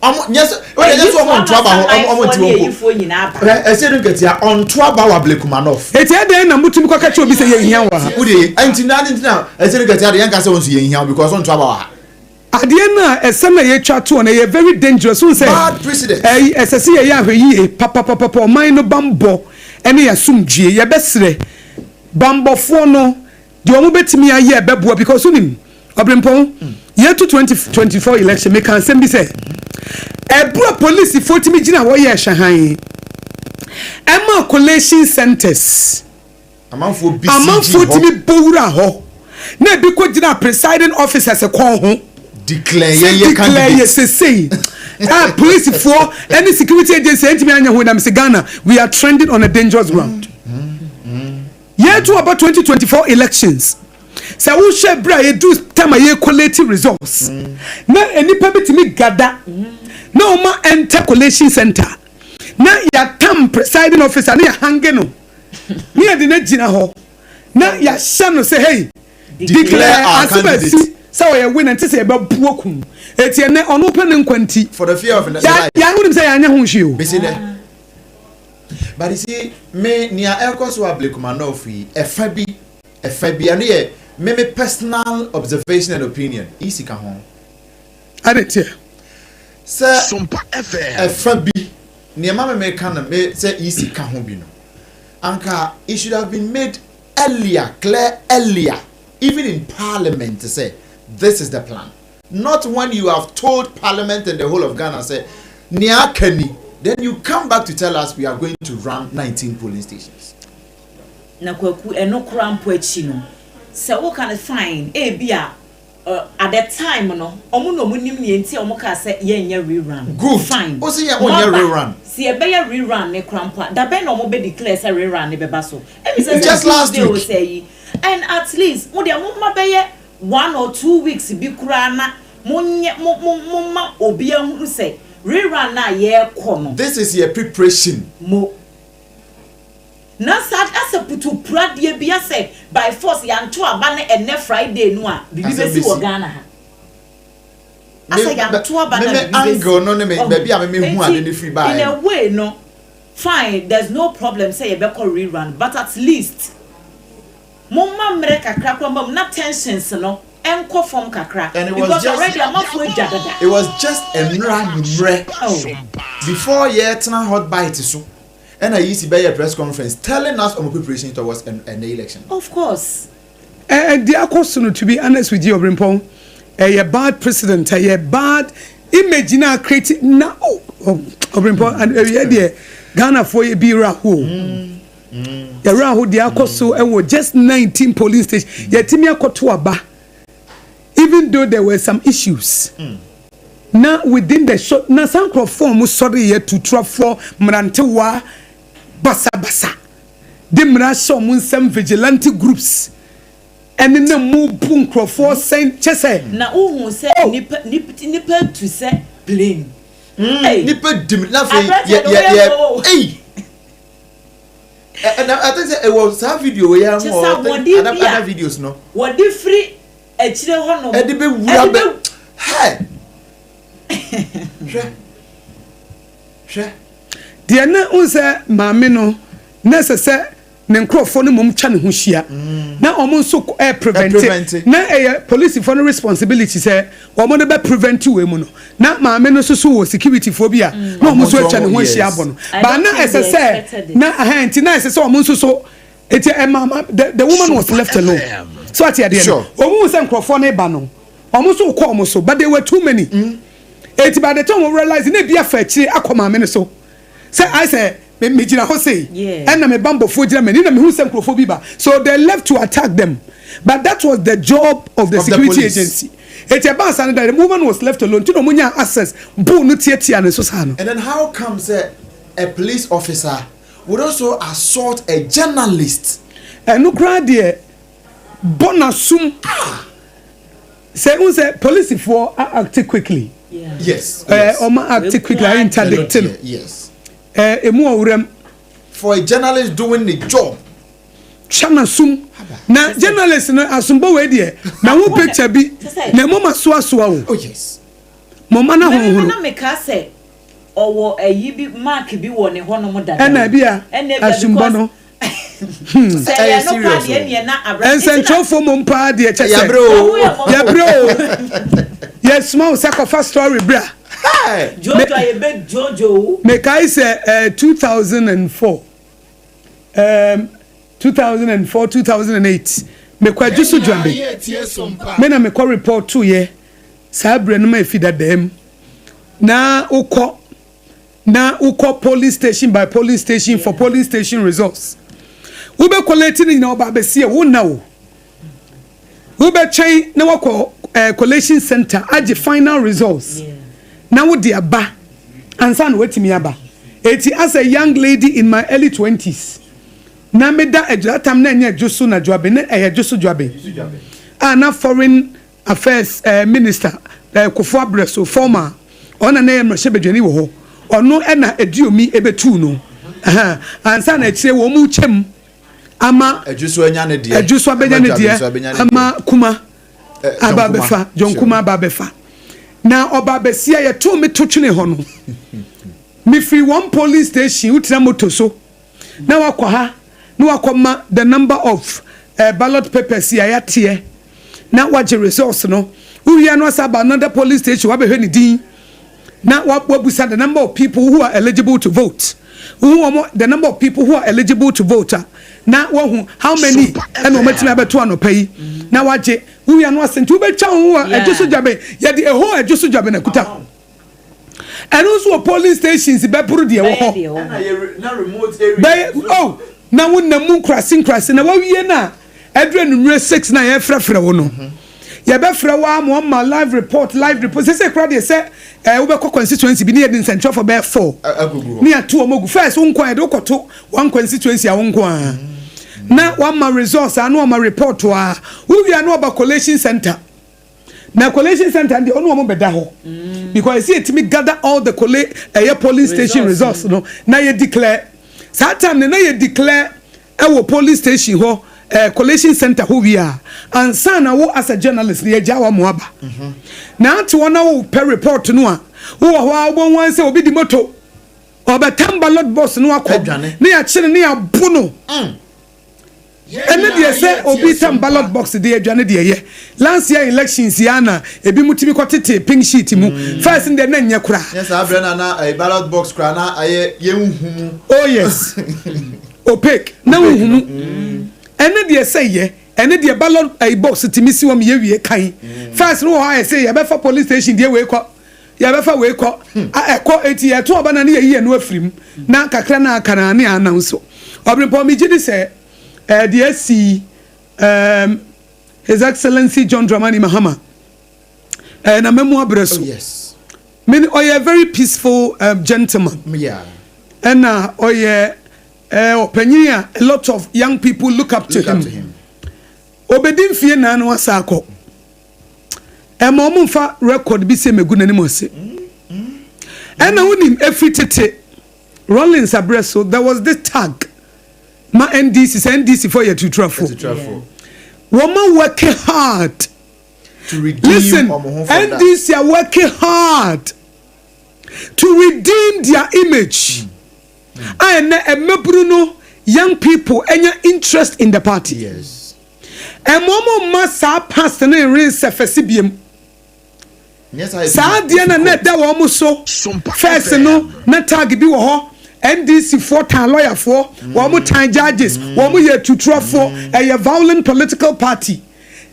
Ɔmo nyɛ sɛ wɔde nyɛ sɛ Ayifoɔ ɔmo nto aba hɔ ɔmo ɔmo amasamanfoɔ nti ne wɔn ayifoɔ ko. nyinaa aba. Hwɛ Ɛsiedu Nketia ɔnto aba wɔ Ablekuma North. Eti ɛdɛn na motumi kɔka kyerɛ obi sɛ yɛnhia wɔ ha? Wode ɛnti na adi nti na Ɛsiedu Nketia de yɛnka sɛ wɔn nso yɛnhia wo because ɔnto aba wɔ ha. Adeɛ no a ɛsɛm na yɛtwa toɔ no ɛyɛ very dangerous wohu sɛ Bad precedent. ɛyi ɛsɛ sɛ yɛyɛ ahwɛyie papapapapa ɔman no banbɔ ɛne yɛasomdwie yɛbɛsrɛ banbɔfoɔ no deɛ wɔn bɛtumi ayɛ ɛbɛboa because wonim ɔbrempɔn yɛtu 2024 election meka asɛm bi sɛ ɛberɛ a polisifoɔ tumi gyina hɔ yɛ hyɛhan ɛma collation centers Amanfoɔ bi amanfoɔ hɔ tumi bɔ wura hɔ na ebi kɔ gyina presiding officers kɔn ho declare sɛ yɛn yɛ declare yɛ candidate. sesei a polisifoɔ ɛne security agency ɛntumi anyɛ ho nam sɛ Ghana we are trending on a dangerous ground. Yɛtu aba 2024 elections sɛ wohwɛ berɛ a yɛdu time a yɛ collate results na nnipa bi tumi gada na ɔma enter collation center na yɛatam presiding officer na yɛhange no ne yɛde no gyina hɔ na yɛahyɛ no sɛ hey Declare declare our asɛm candidate. asi sɛ ɔyɛ winner nti sɛ yɛbɛboa kum eti ɛnɛ ɔno pɛ ne nkwa nti For the fear of the yɛ life. yɛ wonim sɛ yɛanyɛ ho hwee o. Besi dɛ. But you see, me nea ɛkɔ so Ablekuma North yi, ɛfa bi, ɛfa bi, ɛno yɛ me me personal observation and opinion. EC ka ho. Ade ntia. Sɛ Sompa FM. ɛfa bi, nea ɛma me meka no me sɛ EC ka ho bi no, anka it should have been made earlier, clear earlier, even in parliament to say this is the plan. Not when you have told parliament and the whole of Ghana say nea aka ni, then you come back to tell us we are going to run 19 polling stations. Na Kwaku ɛno koraa mpo akyi no sɛ woka no fine ebi a at the time no ɔmo na ɔmo nim nea nti a ɔmo kaa sɛ yɛnyɛ rerun. Good. Fine. O si yɛ onyɛ Moaba rerun. si yɛbɛyɛ rerun ne koraa mpo a dabɛn na ɔmo bɛ declare sɛ rerun ne bɛba so? Ebi sɛ sɛ Just last Tuesday o week. sɛ yi and at least mo deɛ mo ma bɛyɛ 1 or 2 weeks bi koraa na mo nyɛ mo mo mo ma obi ahunu sɛ rerun na yɛrekɔ no. This is your preparation. Mo na saa asɛ putupura deɛ bi asɛ by force yanto aba ne ɛnɛ Friday no a biribi Asɛm bɛsi wɔ bɛsi. Ghana ha asɛ yanto aba me na me biribi bɛsi. Angle no ne me baabi a me me hu ade ne firi baa. In a way no, fine, there's no problem sɛ yɛbɛkɔ rerun, but at least mo ma mmerɛ kakra kora ma mu na tensions no ɛnkɔ fam kakra And it was because just already amanfoɔ agya dada. It was just nnura nummerɛ before yɛtena hot bite so ɛna EC bɛyɛ press conference telling us ɔmo preparation towards ɛnɛ election. Of course. Ɛ deɛ akɔ so no, to be honest with you, Ɔbrempɔn, ɛyɛ bad precedent, ɛyɛ bad image na create na oh, Ɔbrempɔn, ɛyɛ deɛ Ghanafoɔ yɛ bi ra ho. Yɛwerɛ aho deɛ akɔ so wɔ just 19 polling station. Yɛtumi akɔto aba even though there were some issues. Na within the short na saa nkurɔfoɔ a wɔsɔre yɛ tuturafoɔ mmerantewa basabasa de mmara ahyɛ wɔn nsam vigilante groups ɛnenam mu bu nkurɔfoɔ sɛn kyɛ sɛ. Na wohu sɛ oh. nipa nipa tu sɛ plane. Mm, nipa dim na afei yɛ yɛ yɛ eyi ɛna I think sɛ ɛwɔ saa video wɔ yɛn ho ɔtɛ other videos no. Wɔde firi akyire hɔ nom. Ɛde bɛ wura bɛ hɛ hwɛ hwɛ. Deɛ na n sɛ maame no na ɛsɛ sɛ ne nkurɔfoɔ no mmom twa ne ho hyia na wɔn nso ɛ prevent na ɛyɛ polisifoɔ no responsibility sɛ wɔn de bɛ prevent wei mu no na maame no nso so wɔ security foɔ bi a na wɔn nso atwa ne ho ahyia abɔ no ba na ɛsɛ sɛ na ɛhɛn nti na ɛsɛ sɛ wɔn nso so eti ɛma ma the the woman was left alone so ati adeɛ no wɔn mu sɛ nkurɔfoɔ no ba no wɔn nso kɔ wɔn so but they were too many eti by the time wɔn realize na ebi afa akyire akɔ maame no so sɛ ayɛ sɛ. Me me gyina hɔ sei ɛna me bambɔfoɔ gyina m'ani na mehu sɛ nkurɔfoɔ bi ba so they left to attack them but that was the job of the of security the agency eti ɛbaa saa no da the woman was left alone ti na wɔn nya access bull no tiatia ne so saa no. And then how come sɛ a police officer would also assault a journalist. Ɛno koraa deɛ bɔ n'asum. Ah! Sɛ n sɛ polisifoɔ act quickly. Yes. Ɛɛ ɔmo act quickly ayi interdict no. Yes. Ɛɛ emu ɔwuram. For a journalist doing the job. Twa n'asum na journalist no asombɔ wei deɛ na ho picture bi na emu ma soasoa o. Oh yes. Mo ma na honhono. Mɛmɛ na meka sɛ ɔwɔ ayi bi mark bi wɔ ne hɔnom dada. Ɛna ebi a asumbɔ no. Sɛ ɛyɛ no paa deɛ ɛneɛ na abra. Nsɛnkyerɛwfoɔ mmom paa deɛ kyɛ sɛ Yɛabrɛ o. Yɛabrɛ o. Yɛsoma wo sɛ kɔfa story bra. Jojo a yɛbɛ jojo wo. Mekae sɛ eh, 2004 um, 2004 2008 mekɔ adwo so dwambe me na mekɔ report to yɛ saa berɛ no ma ɛfi dadaa mu na wokɔ na wokɔ polling station by polling station for polling station results wobɛ collate no nyina wɔba abɛsi wo nna o wobɛtwɛn na wakɔ eh, collation center agye final results na wode aba ansa na watumi aba eti as a young lady in my early twenties na meda adwiratam na ɛnyɛ adwo so na dwoabe na ɛyɛ adwo so dwoabe a na foreign Affairs eh, Minister eh, Kufuor abrɛ so, former, ɔno na na ɛyɛ mmarahyɛbadwani wɔ hɔ, ɔno ɛna Aduomi ɛbɛtuu no, ɛhɛn, ansa na akyire wɔn mu kyɛm ama Adwo so anya ne deɛ, Adwo so abɛnya ne deɛ ama Kuma eh, aba abɛfa, John Kuma aba abɛfa. Na ɔba abɛsia yɛtoo me to twene hɔ no, mefiri wɔn polling station, wotena moto so, na wakɔ ha na wakɔ ma the number of eh, ballot papers a yɛateɛ na wagye results no wowia no asa aba another polling station wabɛhwɛ ne din na wabusa the number of people who are eligible to vote wohu wɔn the number of people who are eligible to vote a na wahu how many ɛna wɔn atumi abɛto anɔpa yi na wagye wowia no ase nti wobɛtwa wo ho a ɛgye so dwaben yɛde ɛhɔ ɛgye so dwaben akuta Ɛno nso wɔ polling stations bɛboro deɛ ɛwɔ hɔ. Bɛyɛ oh na wonam mu nkurase nkurase na wawie no a ɛduru anummerɛ 6 na yɛfrɛfrɛ wo no mhm. yɛbɛfrɛ wo ama ɔma live report live report sɛ sɛ kora deɛ sɛ ɛɛ wobɛkɔ constituency bi ne yɛde nsɛntwerɛfoɔ bɛyɛ four ne yɛato wɔn agu first wo nko a yɛde wokɔto one constituency a wo nko a mm. na wama results a na wama report a wowia na waba collation center Na collation center no deɛ ɔne wɔn bɛda hɔ mm. because ɛsi etimi gather all the colla ɛyɛ polling station results no na yɛ declare saa time no na yɛ declare ɛwɔ polling station hɔ ɛɛ eh, collation center hɔ wia ansa na wo as a journalist no yɛ gya wa mo aba mhm. na ate wɔn na wo pɛ report no a wowɔ hɔ a wobɔ wɔn sɛ obi di moto ɔbɛtam ballot box no akɔ ne yɛakyere ne yɛabo no. Mm. Ɛno deɛ sɛ obi tam ballot box de adwane deɛ yɛ. Last year elections yi ara na ebi mo tumi kɔ tete pink sheet mu. Mm. First no deɛ na nyɛ koraa. Nyɛ saa berɛ na na eh, ballot box koraa na ayɛ yɛnhu mu. Oh yes. Opaque. Na wonhu mu. Mm. Ɛno deɛ sɛ yɛ. Ɛno deɛ ballot eh, box tumi si wɔn yɛ wie kan. Mm. First no wɔ hɔ ayɛ sɛ yɛbɛfa police station deɛ wei kɔ. Yɛbɛfa wei kɔ. A ɛkɔ eti yɛto aba na ne yɛyi ɛno afiri mu. Na kakra na aka na ne announce. Ɔbrempɔn megye di sɛ ɛɛ deɛ asi yi ɛɛm His Excellency John Dramani Mahama ɛɛ na mɛmu abrɛ so. Oh, Me ɔyɛ very peaceful um, gentleman. Ɛna ɔyɛ ɛɛ ɔpanyin a a lot of young people look up to him. Obedi mfie nan no asa akɔ. Ɛma ɔmo nfa record bi sɛ megu n'anim ase. Ɛna wonim efiri tete Rawlings abrɛ so there was this tag ma NDC sɛ NDC fo yɛ tuturafo. Wɔn work hard. To redeem Listen, ɔmo ho from that. NDC are working hard to redeem their image. A ɛnɛ mmabunu no young people anya interest in the party. Yes. Ɛma ɔmo mma saa past no nrensɛfɛse biem. Saa adeɛ na na ɛda wɔn so first no na tag bi wɔ hɔ NDC foɔ tan lawyer foɔ wɔn tan judges wɔn yɛ tuturɔfoɔ ɛyɛ violent political party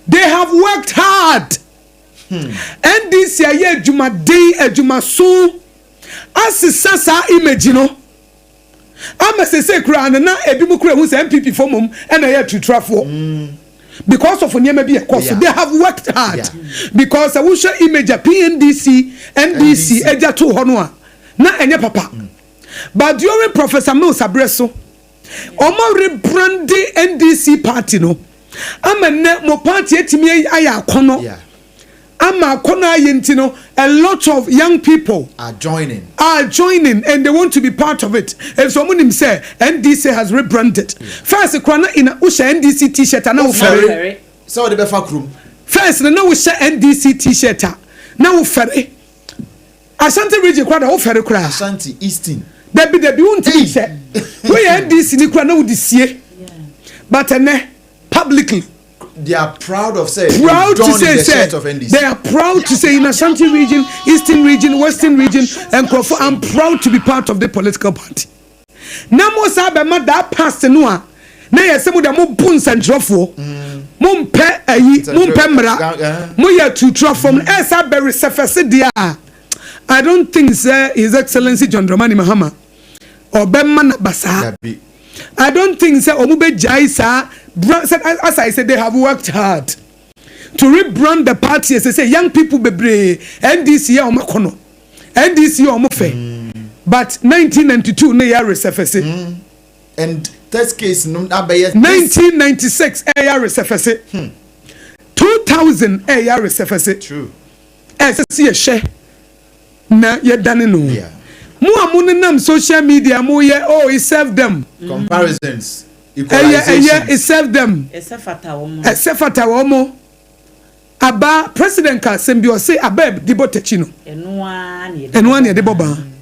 they have worked hard NDC ayɛ adwumaden adwumaso asesa saa image no ama sese koraa no na ebi mu kura ehu sɛ NPP fo mom ɛna ɛyɛ atuturafoɔ because of nneɛma bi ɛkɔ so they have worked hard yeah. because wohwɛ image a PNDC NDC agya to hɔ no a na ɛnyɛ papa mm. but during Professor Mills abrɛ so ɔmo rebrande NDC party no ama nnɛ mo party atumi ayɛ akɔnɔ. Yeah ama akɔnɔ ayɛ nti no a lot of young people are joining are joining and they want to be part of it efisɛ wɔn nim sɛ NDC has rebranded yeah. first kura na ina wohyɛ NDC t-shirt a na wofɛre sɛ wɔde bɛfa kurom first na na wohyɛ NDC t-shirt a na wofɛre Ashanti region kura da wofɛre kura Ashanti Eastern dabi dabi wontumi nhyɛ woyɛ NDC ni kura na wode sie but ɛnɛ publicly. They are proud of say. Proud to say say they are proud to say in Ashanti region, Eastern region, Western region, and nkurɔfo I'm proud to be part of the political party. Na mo saa bɛma that past no a na yɛ sɛ mo deɛ mo bu nsɛnkyerɛfoɔ mm. mo mpɛ ayi mo mpɛ mmara mo yɛ tutura fam ɛsa bɛ resɛfɛse deɛ a I don't think sɛ His Excellency John Dramani Mahama ɔbɛma na basaa. I don't think sɛ ɔmo bɛ gyae saa brand sɛ as I say they have worked hard to rebrand the party ɛsɛ sɛ young people bebree NDC yɛ ɔmo akɔnɔ NDC yɛ ɔmo fɛ mm. but 1992 ne yɛ resɛfɛse. Mm. And test case no abɛyɛ. 1996 ɛyɛ resɛfɛse. Hmm. 2000 ɛyɛ resɛfɛse. True. Ɛsɛ sɛ yɛhyɛ na yɛdane no. Mo a mo nenam social media mo yɛ oh it serve them. Comparisons, Ɛyɛ equalization. ɛyɛ it serve them. Ɛsɛ fata wɔn. Ɛsɛ fata wɔn mo. Aba president ka asɛm bi ɔse aba yɛde bɔ takyi no. Ɛno ara na yɛde Ɛno ara na yɛde bɔ ban.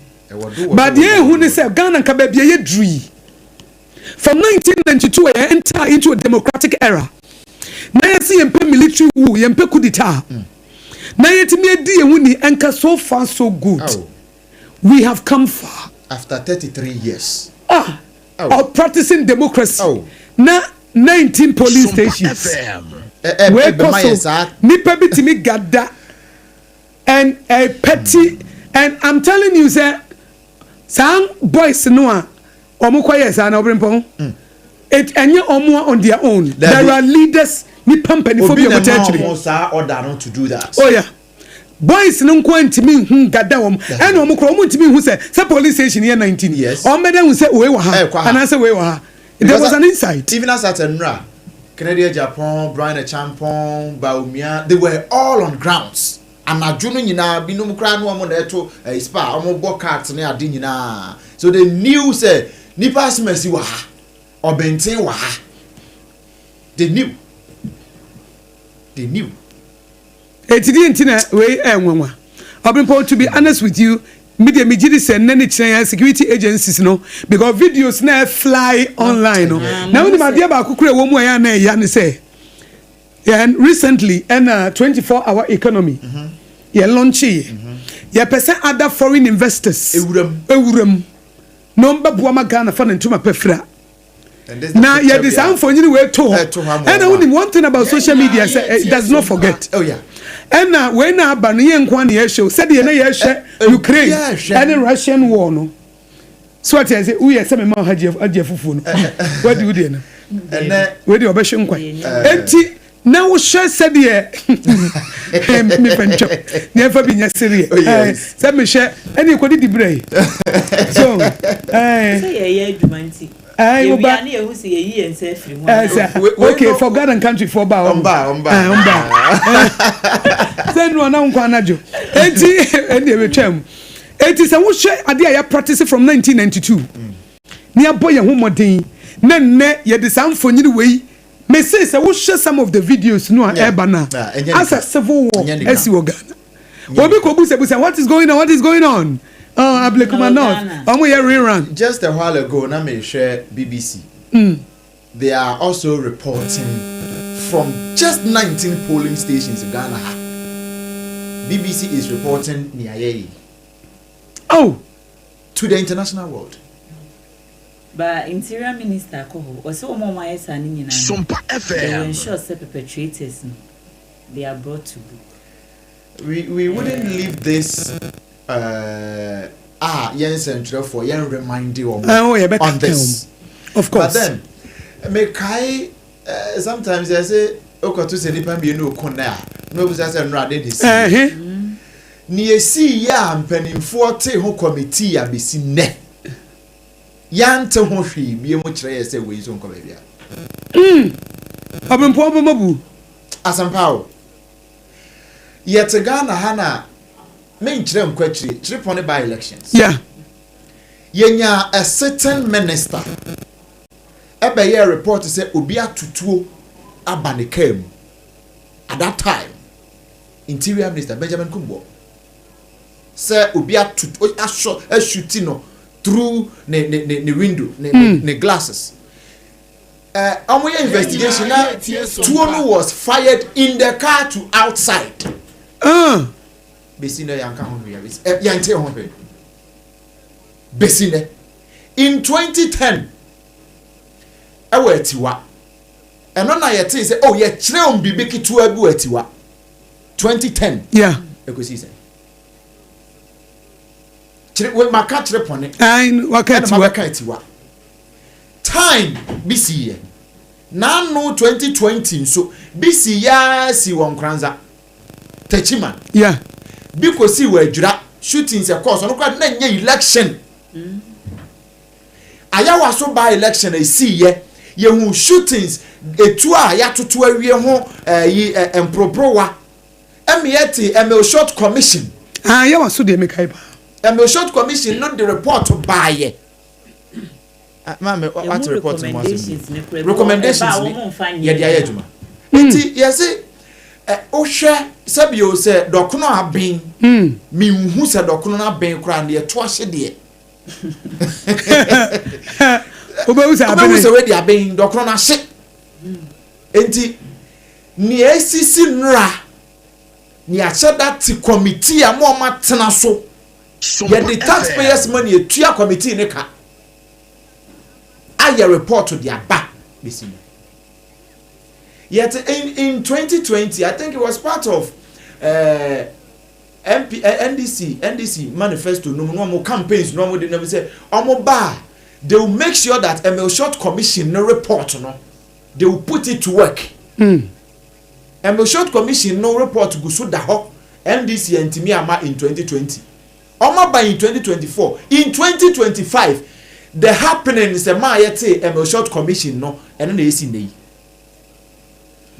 But deɛ ehu ne sɛ Ghana nka baabi a yɛduru yi from 1992 a yɛ enter into a democratic era na yɛse yɛmpɛ military rule yɛmpɛ coup d'etat. Mm. Na yɛtumi adi yɛn ho ni nka so far so good we have come far. After 33 years. Ah of practicing democracy na 19 polling stations wei kɔ so nipa bi tumi gada and a petty and I'm telling you sɛ saa boys no a wɔn kɔ yɛ saa na ɔbɛnpɔn. Mm. It ɛnyɛ ɔmo on their own. There are leaders nipa mpanyinfoɔ bi a wɔte akyire. Obi na ɛma ɔmo saa order no to do that. Oh yeah. Boys no nko ntumi nhu gada wɔn. Ɛna wɔn kora wɔn ntumi nhu sɛ sɛ police station yɛ 19. Yes. Wɔn bɛda hu sɛ wei wɔ ha anaasɛ wei wɔ ha. There was an insight. Even as at Nnura, Kennedy Agyapong, Brian Acheampong, Bawumia, they were all on grounds. Anadwo no nyinaa binom koraa no wɔn na ɛto eh, spa, wɔn bɔ cards ne ade nyinaa. So they knew sɛ nipa asomasi wɔ ha. Ɔbɛnten wɔ ha. They knew. They knew. Eti deɛ nti na wei ɛyɛ nwanwa. Ɔbempɔn to be honest with you, me deɛ megye di sɛ nnɛ ne kyerɛ yɛn security agencies no because videos na fly online no. Na wonim adeɛ baako kura ɛwɔ mu a ɛyɛ a na ɛya ne sɛ yɛn recently ɛna 24 hour economy yɛn launch yɛ. Yɛpɛ sɛ other foreign investors Ewuram. ewuram. Na ɔmbɛboa ma Ghana fa ne ntoma pa fira. Na yɛde saa mfonyin wei to hɔ. Ɛna wonim one thing about social media sɛ eh, it does not forget. Oh, Ɛna wei na aba no yɛn nko na yɛhwɛ o. Sɛdeɛ na yɛhwɛ Ukraine ɛne Russian war no. So ate ase woyɛ sɛ mema hajj hajj fufuo no wadi wo deɛ no wei deɛ ɔbɛhye nkwan enti na wohwɛ sɛdeɛ mefa ntwam na ɛmfa bi nyɛ sereɛ oh, sɛ mehwɛ ɛne ɛkɔde di berɛ yi so sɛ yɛyɛ adwuma nti yɛwia ne yɛhu sɛ yɛyi yɛn nsa afiri ho okay for God and country for ba ɔmba ɔmba sɛ nnua na nkwa anadwo enti ɛne ɛbɛtwa mu Enti sɛ wohwɛ adeɛ a yɛ practice from 1992 na yɛabɔ yɛn ho mmɔden na nnɛ yɛde saa mfonini wei mese sɛ wohwɛ some of the videos no a ɛreba no a asɛ civil war asi wɔ Ghana. Obi kɔ busabusa what is going on what is going on oh Ablekuma North wɔn yɛ rerun. Just a while ago na mehwɛ BBC. Mm. They are also reporting from just 19 polling stations Ghana ha. BBC is reporting nea yɛyɛ yi. Oh! To the international world. Ba interior minister kɔ hɔ ɔsɛ wɔn a wɔayɛ saa no nyinaa no they will ensure sɛ perpetrators no they are brought to book. We we wouldn't leave this uh, a yɛn nsɛntwerɛfoɔ yɛn reminde wɔn oh, on this. Of course. But then mekae uh, sometimes yɛ sɛ okɔto sɛ nipa mmienu oko nnɛ a na obusa sɛ nnora de de si. Nea esii yɛ a mpanimfoɔ tee ho kɔmitii a besi nnɛ yɛante ho hwee bio kyerɛ yɛ sɛ wei nso nkɔ baabiara. Mm. Ɔbempɔn bɛma bu. Asɛmpa o. Yɛte Ghana ha na menkyerɛ nkɔ akyire, Kyerepɔne by elections. Yeah. Yɛnyaa a sitting minister ɛbɛyɛɛ report sɛ obi ato tuo aba ne kaa mu at that time. Interior Minister Benjamin Kumbor sɛ obi ato asɔ ashuti no through ne ne ne ne window ne ne hmm. ne glasses. Ɔmo uh, yɛ investigation na tuo no was fired in the car to outside. Uh. Besi nɛ yanka ho hwee besi ɛ yɛnte ho hwee. Besi nɛ in 2010 ɛwɔ Atiwa. Ɛno na yɛtee sɛ oh yɛkyerɛ wɔn biribi ketewa bi wɔ Atiwa 2010 yeah. Ɛkɔsii sɛn? Kyere we maka kyere pɔne Ae, waka ɛna Atiwa. mabɛka Atiwa. Time bi siiɛ. N'ano 2020 nso bi sii yaa sii wɔ Nkoranza, Techiman. Yeah. Bi kɔsii wɔ Adwira, shootings ɛkɔɔ so, ɔno koraa na ɛnyɛ election. Ayawaso by election a esii yɛ, yɛhuu shootings, etuo a yɛatoto awie ho ɛyi ɛ mporoporowa. Ɛma yɛtee Emil Short Commission. Ah, Ayawaso deɛ mekae paa. Emil Short Commission no de report baeɛ. Ah, maame, wate Emu report no ho asɛm recommendations bi? no koraa, ebi wɔ hɔ, ɛba a Recommendations ni wɔmfa nyɛ yɛde ayɛ adwuma. adwuma. Nti yɛse ɛ wohwɛ sɛbio sɛ dɔkono aben, menhu sɛ dɔkono no aben koraa no yɛto ahye deɛ. wobɛhu sɛ wobɛhu sɛ wadi aben dɔkono no ahye nti nea esisi nnora nea ahyɛ da te committee a mo a matena so yɛde taxpayers money etua committee ne ka ayɛ report de aba besi mu yet in in 2020 i think it was part of uh, MP eh, NDC NDC manifesto no mu na wɔn campaigns na wɔn de nam sɛ wɔn ba a they will make sure that Emil Short Commission no report no they will put it to work. Mm. Emil Short Commission no report gu so da hɔ NDC antumi ama in 2020 wɔn aba in 2024 in 2025 the happening sɛ maa yɛte Emil Short Commission no ɛno na esi nnɛ yi.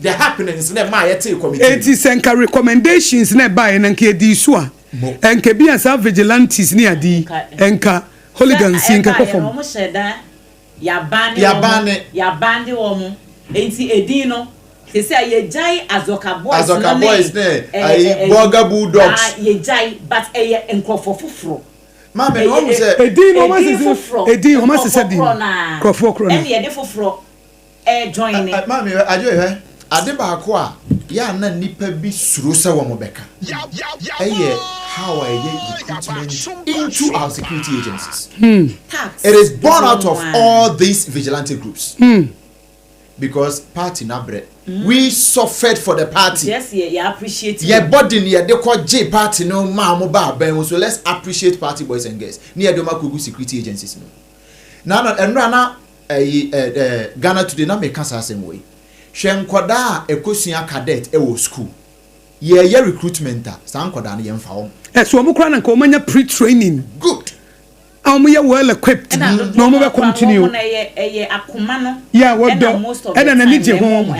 The happenings na ɛmaa yɛtee committee no. Enti sɛ nka recommendations na ɛbaeɛ no nka yɛdii so a, nka ebia saa vigilantes ne ade yi, nka hooligans yi nka ɛkɔ Sɛ fam. ɛbaeɛ no wɔn hyɛ da yɛabande Yɛabande. wɔn, yɛabande wɔn, enti edin no seesei a yɛgyae Azɔka boys no Azɔka ne boys ne ɛ ayi ɛ ɛ Burger Bulldogs. ah yɛgyae but ɛyɛ nkurɔfoɔ foforɔ. Maame no Ɛyɛ wahu sɛ. Edin no wɔn edin asesa foforɔ, edin wɔn asesa nkurɔfoɔ din no, korɔ no ara nkurɔfoɔ korɔ no ɛna ara. yɛde foforɔ ɛrejoine. Maame hwɛ, Adwoe hwɛ, ade baako a yɛ a na nnipa bi suro sɛ wɔbɛka yɛ how a yɛyɛ recruitment into our security agencies. Tax It is born out dodoɔ of no ara. all these vigilante groups. Because party no abrɛ. We suffered for the party. Yes, yɛ yɛ appreciate. Yɛ body no yɛde kɔ gye party no maa mo ba aban mu so let's appreciate party boys and girls. Ne yɛde wɔn akɔgu security agencies no. Na na ɛnora na ɛyi ɛ ɛ Ghana Today na meka saa asɛm wɔ yi. Hwɛ nkɔdaa a ɛkɔsua cadet ɛwɔ school. Yɛyɛ recruitment a saa nkɔdaa no yɛmfa wɔn. Ɛso wɔn koraa na nka wɔn anya pre training. Good. A wɔn yɛ well equipped na wɔn bɛ continue. Ɛyɛ akoma no. Yeah, wɔdɔ ɛna n'ani gye ho.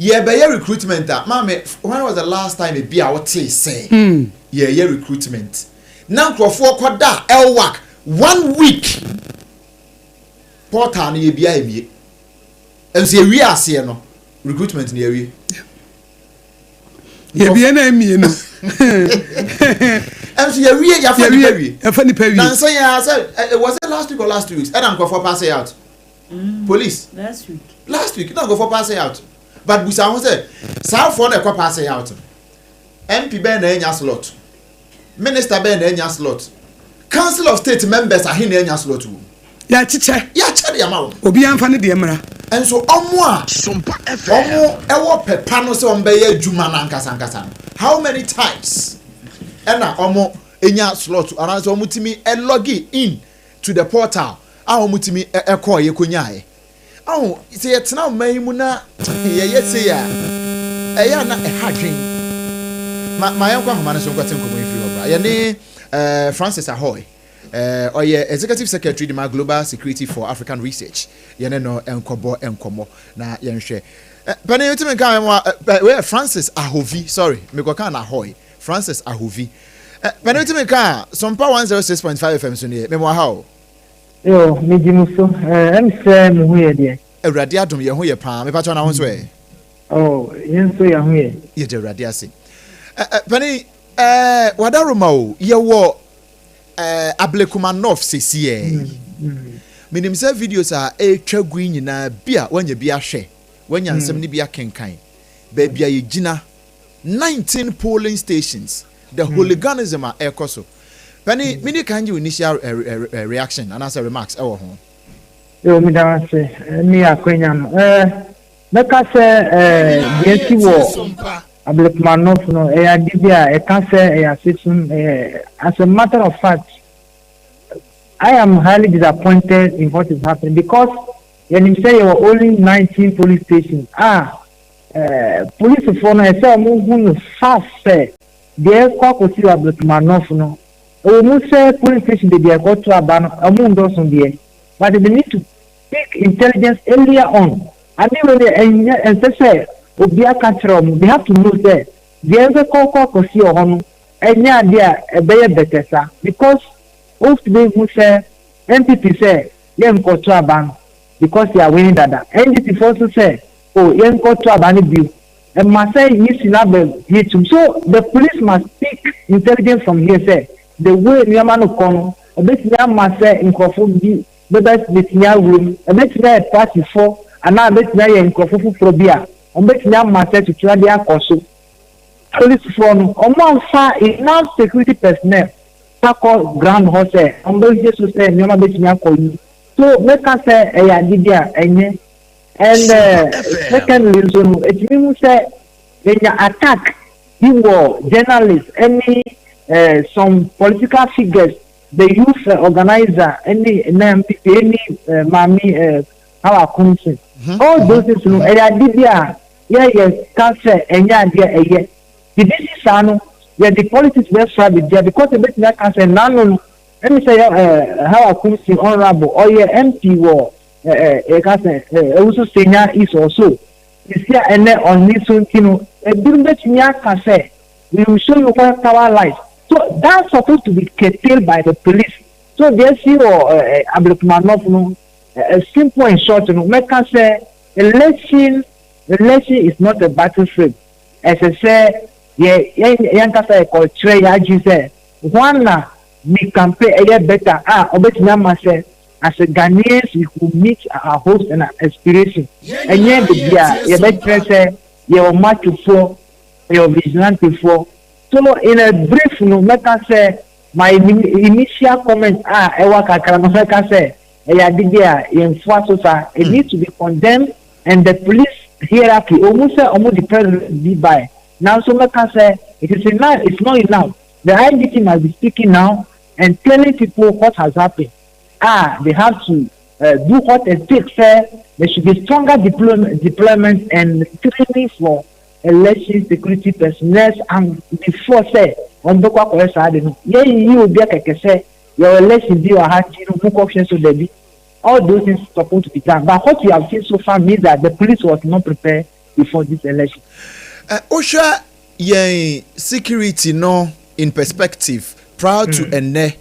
Yɛbɛyɛ recruitment a maame, when was the last time ebi a wotee sɛ yɛyɛ recruitment na nkurɔfoɔ kɔda El-Wak one week, portal no yɛbia emie nso yɛwie aseɛ no, recruitment no yɛwie. Yɛbie na emie no. Nso yɛwie, yɛafa nipa wie. Yɛafa nipa wie. Nansa yɛn sɛ, was it last week or last 2 weeks, ɛna nkurɔfoɔ pass out police? Last week. Last week na nkurɔfoɔ pass out, but busa ho sɛ saa afoɔ na ɛkɔ pass out no, MP bɛn na enya slot, minister bɛn na enya slot, council of state members ahe na enya slot wɔ mu? Yɛakyekyɛ. Yɛakyɛ de ama wɔn. Obiara nfa ne deɛ mmra. Nso ɔmo a ɔmo ɛwɔ pɛpa no sɛ ɔmo bɛyɛ adwuma no ankasa ankasa no, how many times ɛna ɔmo enya slot anaasɛ ɔmo tumi ɛ log in to the portal a ɔmo tumi ɛkɔɔ yɛ konyaayɛ ɔho sɛ yɛtena ɔman yi mu na yɛyɛ se a ɛyɛ a na ɛha dwen ma yɛnkɔ ahoma no so nkɔte nkɔmmɔ yi firi hɔ bra. Yɛne Francis Ahoy, ɔyɛ executive secretary de ma Global Security for African Research, yɛne no nkɔbɔ nkɔmmɔ na yɛnhwɛ. Panin wotumi nka mu a wɛyɛ Francis Ahovi, sorry, mekɔka na Ahoy, Francis Ahovi. Panin wotumi nka Sompa 106.5 FM so nie, memo aha o. Yo, megye mu so. Ɛm sɛ mo ho yɛ deɛ. Awurade adom, yɛn ho yɛ paa. Mepa na ho nso ɛ? Oh, yɛn nso yɛn ho yɛ. Yɛde Awurade ase. Panin, wadaroma o, yɛwɔ Ablekuma North sesiɛ. Menim sɛ videos a ɛretwa gu yi nyinaa bi a wanya bi ahwɛ, wanya nsɛm no bi akenkan. Baabi a yɛgyina, 19 polling stations, the hooliganism a ɛrekɔ so. Panin, mini kan gye initial reaction anaasɛ remarks ɛwɔ ho. Yo, meda ase ne akwanya no. Mɛka sɛ deɛ si wɔ Ablekuma North no, ɛyɛ ade bi a ɛka sɛ ɛyɛ asesum. As a matter of fact, I am highly disappointed in what is happening because yɛnim sɛ yɛwɔ only 19 police stations a polisifoɔ no ɛsɛ ɔmo hu no fast sɛ deɛ ɛkɔ akɔsi wɔ Ablekuma North no, ɛwɔ mu sɛ police station beebi a ɛkɔto aba no ɔmo ndɔso deɛ, but they need to pick intelligence earlier on. Ade wei deɛ, ɛnyɛ ɛnsɛ sɛ obi aka kyerɛ ɔmo. They have to know sɛ deɛ ɛbɛkɔ kɔ akɔsi wɔ hɔ no ɛnyɛ adeɛ a ɛbɛyɛ bɛtɛ sa, because wotumi hu sɛ NPP sɛ yɛn nkɔto aba no because yɛ awin dada, NDC fo nso sɛ o yɛn nkɔto aba no bio, ɛma sɛ yisi n'abɛ yɛ. So the police must pick intelligence from here sɛ the way nneɛma no kɔ no, ɛbɛtumi ama sɛ nkurɔfo bi bɛbɛ bɛtumi awura mu, ɛbɛtumi ayɛ party fo anaa ɛbɛtumi ayɛ nkurɔfo foforɔ bi a wɔn bɛtumi ama sɛ tutu adeɛ akɔ so. Polisifoɔ no, wɔn amfa enough security personnel akɔ ground hɔ sɛ wɔn bɛhwɛ so sɛ nneɛma bɛtumi akɔ yi so. Mɛka sɛ ɛyɛ ade bi a ɛnyɛ. And secondly nso no, etumi hu sɛ yɛnya attack bi wɔ journalists ɛne some political figures, the youth organizer ɛne NPP ɛne maame Hawa Koomson. All those things no, ɛyɛ ade bi a yɛyɛ ka sɛ ɛnyɛ adeɛ ɛyɛ bibi si saa no, yɛde politics bɛ sra bibia because ebetumi aka sɛ nanu no ɛmi sɛ yɛ Hawa Koomson, honourable, ɔyɛ MP wɔ ɛɛ yɛka sɛ Ewusu Senya East or so. Sisi a ɛnɛ ɔne so nti no, ebinom betumi aka sɛ we will show you where power lies, so that's supposed to be curtailed by the police. So deɛ si wɔ Ablekuma North no, simple and short no, mɛka sɛ election is not a battlefield. Ɛsɛ sɛ yɛ yɛn yɛn kasa yɛ kɔkyerɛ yɛ adwene sɛ wɔn na mi campaign ɛyɛ better a ɔbɛtumi ama sɛ as a Ghanaians we could meet our hopes and our aspirations. Ɛnyɛ beebi a yɛbɛkyerɛ sɛ yɛwɔ machofoɔ, yɛwɔ vigilantefoɔ. So in a brief no, mɛka sɛ my initial comment a ɛwɔ kakra no, mɛka sɛ ɛyɛ ade bi a yɛn foa so saa. It needs to be condemned. And the police hierarchy, ɔmu sɛ ɔmo de president bi bae, nanso mɛka sɛ it is enough, it's not enough. The IGP must be speaking now and telling people what has happened. Ah, they have to do what it takes sɛ there should be stronger deployment and training for election security personnel and before sɛ wɔn bɛkɔ akɔyɛ saa de no, yɛnyi obi akɛkɛ sɛ yɛwɔ election bi wɔ ha nti no mokɔhwɛ so dabi. All those things supposed to be done, but what we have seen so far means that the police was not prepared before this election. Wohwɛ yɛn security no in perspective prior to ɛnnɛ,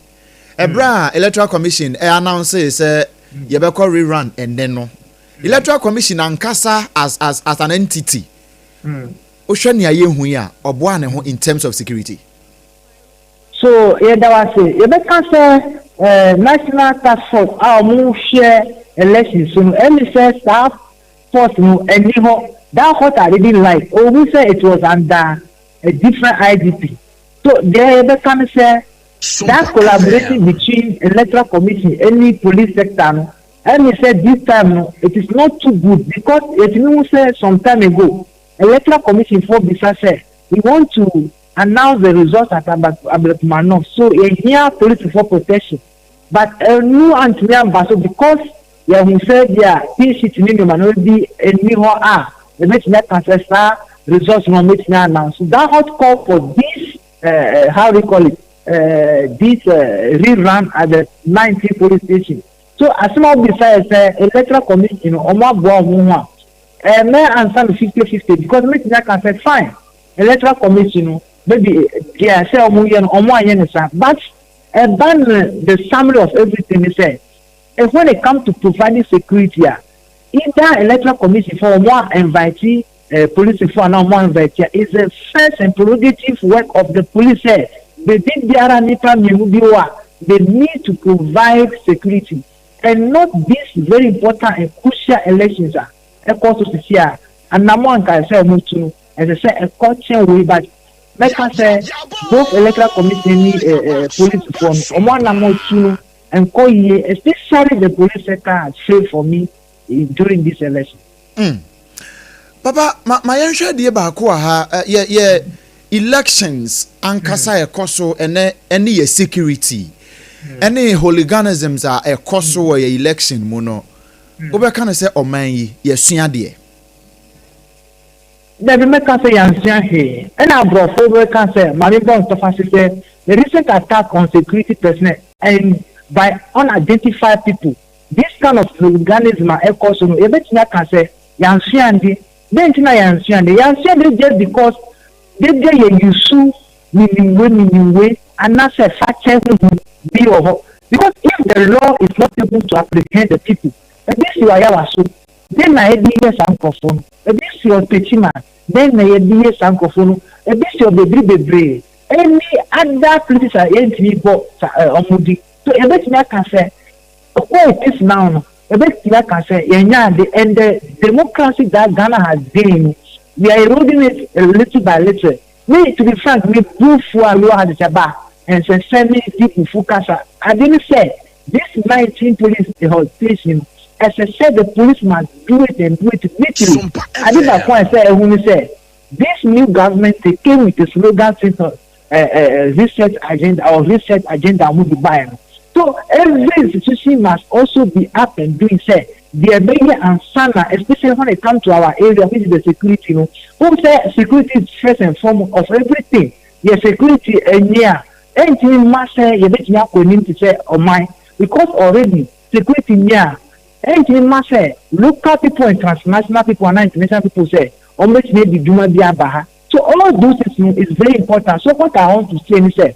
ɛberɛ a Electoral Commission ɛ announce sɛ yɛbɛkɔ rerun ɛnnɛ no, Electoral Commission ankasa as an entity, wohwɛ nea yɛhu yi a, ɔboa ne ho in terms of security? So yɛda wo ase. Yɛbɛka sɛ National Task Force a wɔhwɛ election so no, ɛne sɛ saa force no ɛni hɔ. That what I didn't like. Owu sɛ it was under a different IGP. So deɛ yɛbɛka no sɛ that collaboration between Electoral Commission ɛne police sector no, ɛne sɛ this time no it is not too good, because yɛtumi hu sɛ some time ago Electoral Commission foɔ bisa sɛ we want to announce the results at Ablekuma North, so yɛhia police for protection, but ɛnu antumi aba so because yɛhu sɛ bi a pink sheet ne nneɛma no bi ɛni hɔ a yɛbɛtumi aka sɛ saa results no wɔbɛtumi announce. That hot call for this how do you call it, this rerun at the 19 police station. So asɛm a wobisa yɛ sɛ Electoral Commission no ɔmo aboa ɔmo ho a, ɛmɛ ansa no 50-50, because mɛtumi aka sɛ fine, Electoral Commission no maybe deɛ sɛ ɔmo yɛ no ɔmo anyɛ ne saa, but ɛba no the summary of everything is sɛ when it come to providing security a, either Electoral Commission foɔ ɔmo a invite police foɔ anaa ɔmo invite a, is the first and prerogative work of the police sɛ beebi biara nipa mmienu bi wɔ a, they need to provide security, and not this very important and crucial elections a ɛkɔ so sisi a, anamɔ anka sɛ ɔmo tu no ɛsɛ sɛ ɛkɔ kyɛn wei. But mɛka sɛ both Electoral Commission ni police foɔ no, ɔmo anamɔ tu no nkɔ yie, especially the police sector has failed for me during this election. Papa, ma yɛnhwɛ adeɛ baako wɔ ha. Yɛ elections ankasa ɛkɔ so ɛnɛ ɛne yɛ security ɛne hooliganisms a ɛkɔ so wɔ yɛ election mu no, wobɛka no sɛ ɔman yi yɛsua deɛ? Dabi, mɛka sɛ yɛnsua hwee. Ɛna aborɔfo bɛka sɛ maame bɔ ntɔfa se sɛ the recent attack on security personnel and by unidentified people, this kind of hooliganism a ɛkɔ so no, yɛbɛtumi aka sɛ yɛnsua ade. Den nti na yɛnsua ade? Yɛnsua ade just because dede yɛ yusu minimwe minimwe anaasɛ fakyɛ huhu bi wɔ hɔ, because if the law is not able to apprehend the people, ebi si wɔ ayawa so, den na yɛde yɛ saa nkurɔfoɔ no? Ebi si wɔ Techiman, den na yɛde yɛ saa nkurɔfoɔ no? Ebi si wɔ bebree bebree any other places a yɛntumi bɔ sa ɔmo di so. Yɛbɛtumi aka sɛ where it is now no, yɛbɛtumi aka sɛ yɛnya ade, and the democracy that Ghana has gained, we are eroding it a little by little. Me, to be frank, me bufu a mi wɔ ha de ba nsɛnsɛn mi di bufu kasa ade ne sɛ this 19 police station, ɛsɛ sɛ the police must do it and do it neatly. Ade baako a ɛsɛ ɛhu ne sɛ this new government, they came with a slogan saying research agenda or research agenda ɔmo de baeɛ no. So every institution must also be up and doing sɛ deɛ ɛbɛyɛ ansana, especially when it come to our area, which is the security no. Wɔn sɛ security is first and foremost of everything. Yɛ security ɛnyɛ a, ɛntumi mma sɛ yɛbɛtumi akɔ anim te sɛ ɔman, because already security nyɛ a, ɛntumi mma sɛ local people and transnational people and international people sɛ wɔn bɛtumi adi dwuma bi aba ha. So all those things no is very important. So what I want to say ni sɛ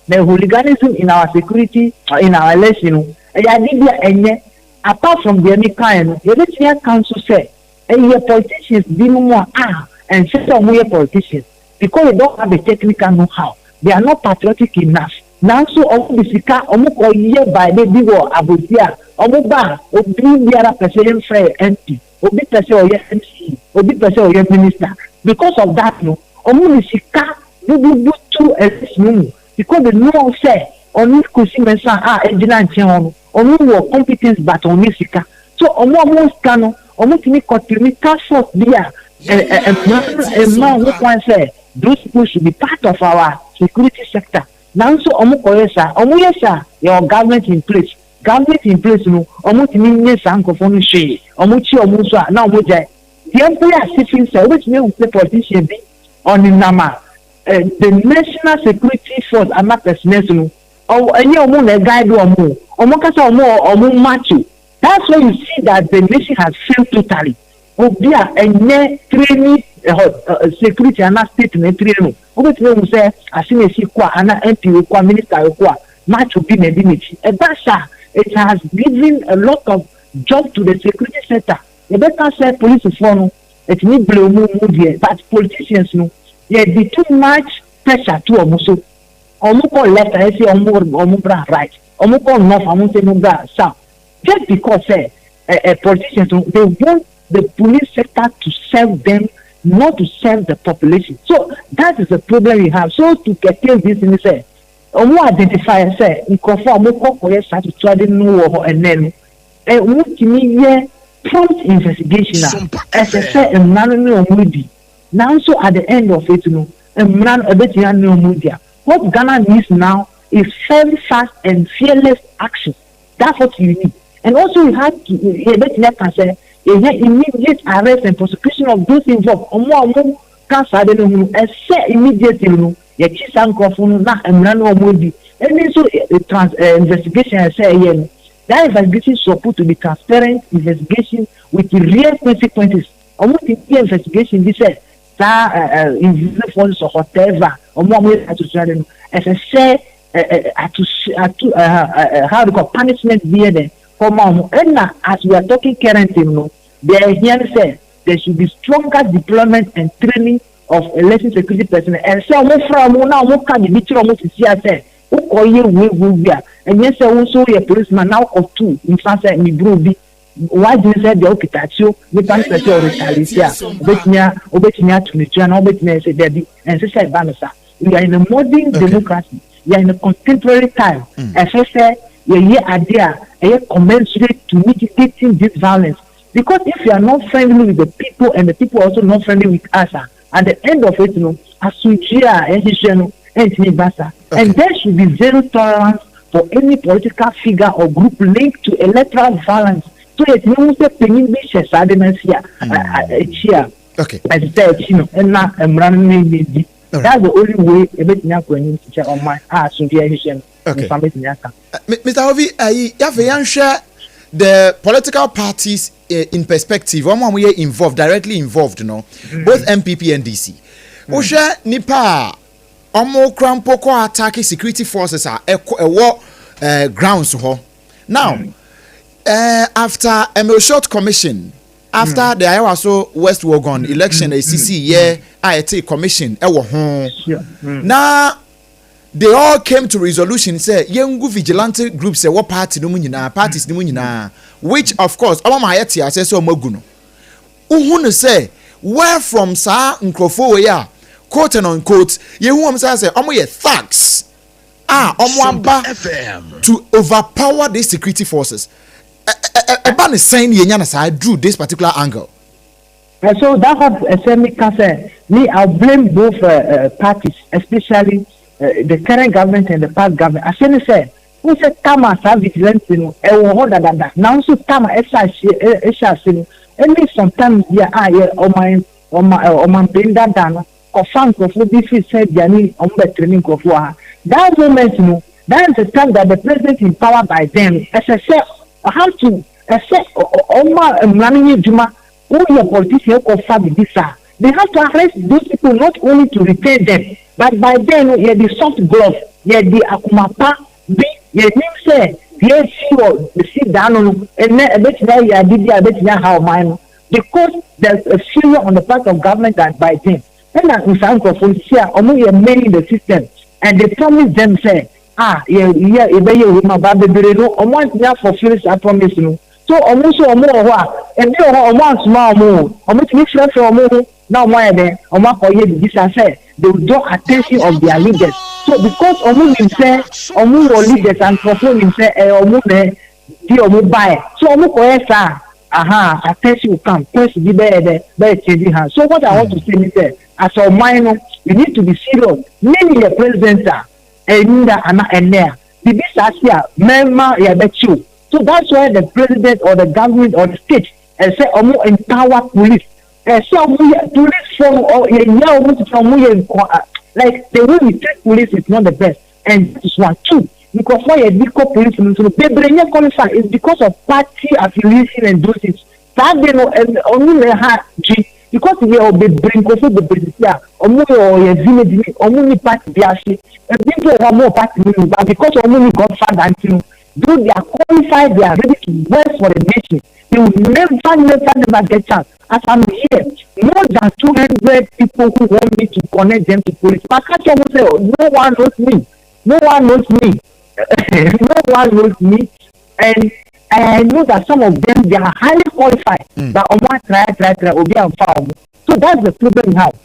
the hooliganism in our security, in our election no, ɛyɛ ade bi a ɛnyɛ. Apart from deɛ mi kan no, yɛbɛtumi aka nso sɛ ɛyɛ politicians binom a ɛnsɛ sɛ wɔn yɛ politicians, because they don't have the technical know-how, they are not patriotic enough, nanso wɔn de sika wɔn kɔ yɛ baade bi wɔ abɔsi a wɔn ba a, obi biara pɛ sɛ yɛmfrɛ yɛ MP, obi pɛ sɛ ɔyɛ MC, obi pɛ sɛ ɔyɛ minister. Because of that no, wɔn de sika bububu to election mu, because they know sɛ ɔno Kwesi Mensah a egyina nkyɛn hɔ no, ɔno wɔ competence but ɔno sika. So ɔmo a ɔmo sika no, Wɔtumi kɔ traini task force bi a ɛ ɛ mmara no mma ho kwan sɛ those people should be part of our security sector. Nanso wɔkɔyɛ saa. Wɔyɛ saa a, yɛwɔ government in place. Government in place no, wɔntumi nyɛ saa nkurɔfoɔ no hwee. Wɔkye wɔn nso a, na wɔgyae. Deɛ mpo yɛ asefi ne sɛ, wobɛtumi ahu sɛ politician bi, ɔnenam a, the national security force anaa personnel no, ɛnyɛ wɔn na ɛguide wɔn o. Wɔn ankasa wɔn wɔ wɔn macho. That's why you see that the nation has failed totally. Obi a ɛnyɛ training ɛhɔ security anaa state na ɛtrain no, wobɛtumi ahu sɛ Asenesi kɔ a anaa MP wei kɔ a, minister wei kɔ a, macho bi na ɛdi n'akyi. Ɛba saa a, it has given a lot of job to the security sector. Yɛbɛka sɛ polisifoɔ no, ɛtumi blame wɔn mu deɛ, but politicians no, yɛde too much pressure to wɔn so. Wɔn kɔ left a, yɛse wɔn wɔn bra right. Wɔn kɔ north a, wɔn se wɔn bra south. Just because sɛ eh, eh, politicians no, they want the police sector to serve them, not to serve the population. So that is the problem we have. So to curtail this thing sɛ, wɔn identify sɛ nkurɔfoɔ a wɔkɔ kɔyɛ saa tutuade no wɔ hɔ ɛnɛ no, eh, wɔtumi yɛ prompt investigation a, ɛsɛ sɛ mmara no ne wɔn di. Nanso at the end of it no, mmara no ɛbɛtumi ane wɔn di a. What Ghana needs now is firm, fast and fearless action. That's what you need. And also you have to yɛbɛtumi aka sɛ yɛhia immediate arrest and prosecution of those involved. Wɔn a wɔn ka saa de no ho no, ɛsɛ immediately no yɛkye saa nkurɔfo no na mmara no wɔn adi. Ɛne nso trans investigation a ɛsɛ ɛyɛ no, that investigation supposed to be transparent investigation with real consequences. Wɔn ti yɛ investigation bi sɛ saa invisible forces or whatever wɔn a wɔyɛ saa tutuade no, ɛsɛ sɛ ato ato how do you call punishment bi yɛ dɛ kɔma wɔn. Ɛna as we are talking currently no, deɛ ɛhia ne sɛ there should be stronger deployment and training of election security personnel. Ɛsɛ wɔn fra wɔn na wɔn ka biribi kyerɛ wɔn sisi a sɛ wokɔ yɛ wei wei wei a, ɛnyɛ sɛ wo nso woyɛ policeman na wokɔ tu nfa sɛ meburu obi. W'adwene sɛ ebia wokita tuo, nipa no pɛ sɛ ɔretaliate a, obetumi a obetumi ato no tuo anaa obetumi ayɛ sɛ dabi, ɛnsɛ sɛ ɛba no saa. We are in a modern democracy, we are in a contemporary time. Ɛsɛ sɛ yɛyɛ ade a ɛyɛ commensurate to mitigating this violence because if we are not friendly with the people and the people are also not friendly with us a, At the end of it no, asomdwie a yɛhwehwɛ no ntumi mba saa. And there should be zero tolerance for any political figure or group linked to electoral violence. So yɛtumi hu sɛ panyin bi hyɛ saa ade no ase a, akyi a, ɛsɛ sɛ akyi no na mmara no ne no di. That's the only way yɛbɛtumi akɔ anim te sɛ ɔman a asomdwie a yɛhwehwɛ no nsa bɛtumi aka. Mr. Hovi, ayi, afei yɛnhwɛ the political parties eh, in perspective, wɔn a wɔyɛ involved, directly involved no, mm. both NPP and DC. Mm. Wohwɛ nipa a wɔn kura mpo kɔ attack security forces a ɛkɔ ɛwɔ eh, grounds hɔ. Now, mm. eh, after Emil Short Commission, after mm. the Ayawaso West Wuogon mm. election, mm. esisi yɛ a ɛte commission ɛwɔ ho. Mm. Na They all came to resolution sɛ yɛngu vigilante groups ɛwɔ party no mu nyinaa, parties no mu nyinaa, which of course ɔma ma yɛte aseɛ sɛ ɔmo agu no. Wohu no sɛ where from saa nkurɔfoɔ wei a quote and unquote yɛhu wɔn sɛ sɛ ɔmo yɛ thugs a ɔmo aba to overpower these security forces. Ɛba ne sɛn ne yɛnya no saa drew this particular angle? And so that what ɛsɛ mi ka sɛ me I blame both parties especially the current government and the past government. Asɛ ne sɛ wohu sɛ tama saa vigilante no ɛwɔ hɔ dadada nanso tama ɛhyɛ aseɛ ɛhyɛ ase no ɛne sometimes bi a a yɛ ɔman ɔma ɔmanpanin dada no kɔfa nkurɔfoɔ bi firi Serbia ne wɔn bɛtrene nkurɔfoɔ wɔ ha. That moment no that is the time that the president in power by then no ɛsɛ sɛ have to ɛsɛ ɔma mmara no yɛ adwuma. Woyɛ politician wokɔ fa bibi saa they have to arrest those people not only to retain them but by then no yɛde soft glove yɛde akoma pa bi yɛnim sɛ deɛ asi wɔ si da no no ɛnɛ ɛbɛtumi ayɛ ade bi a ɛbɛtumi aha ɔman no because there's a failure on the part of government that by then ɛna saa nkurɔfoɔ no sisi a wɔn yɛ many in the system and they promise them sɛ ah yɛ yɛ yɛbɛyɛ wei ma ba bebree no wɔn antumi afɔfili saa promise no. So wɔn nso wɔn wɔ hɔ a, ebi wɔ hɔ a wɔn ansoma wɔn o, wɔn tumi frɛfrɛ wɔn ho na wɔn ayɛ dɛn, wɔn akɔ yɛ biribi saa sɛ they will draw attention of their leaders. So because wɔn nim sɛ wɔn wɔ leaders a nkorɔfoɔ nim sɛ ɛyɛ wɔn na ɛde wɔn baeɛ, so wɔn kɔ yɛ saa a, Aha, attention will come, person bi bɛyɛ dɛ, bɛyɛ change hand. So what I want to say ni sɛ, as ɔman no, we need to be serious. Me meyɛ president a, ɛnda ana ɛnɛ a, biribi saa si a, mɛma yɛbɛkye wo. So that's why the president or the government or the state ɛsɛ ɔmo empower police. Ɛsɛ ɔmo yɛ police foɔ no, ɔ yɛnyɛ ɔmo tete ɔmo yɛ nkɔ like the way we treat police is not the best. And that is one. Two, nkurɔfoɔ a yɛde kɔ police no nso no, bebree nyɛ qualified. It's because of party affiliation and those things. Saa ade no, ɔno na ɛha dwe. Because yɛwɔ bebree, nkurɔfoɔ bebree sisi a, wɔn yɛ ɔyɛ village ni, wɔn ni party bi ase. Ebi nso wɔ hɔ a, wɔn wɔ party no mu, but because wɔn ni godfather nti no, though they are qualified, they are ready to work for the nation, they will never, never, never get chance. As I'm here, more than 200 people who want me to connect them to police. Maka kyerɛ wɔn sɛ, no one knows me. No one knows me. No one knows me. And I know that some of them, they are highly qualified. But wɔn atry, try, try, obi amfa wɔn. So that's the problem we have.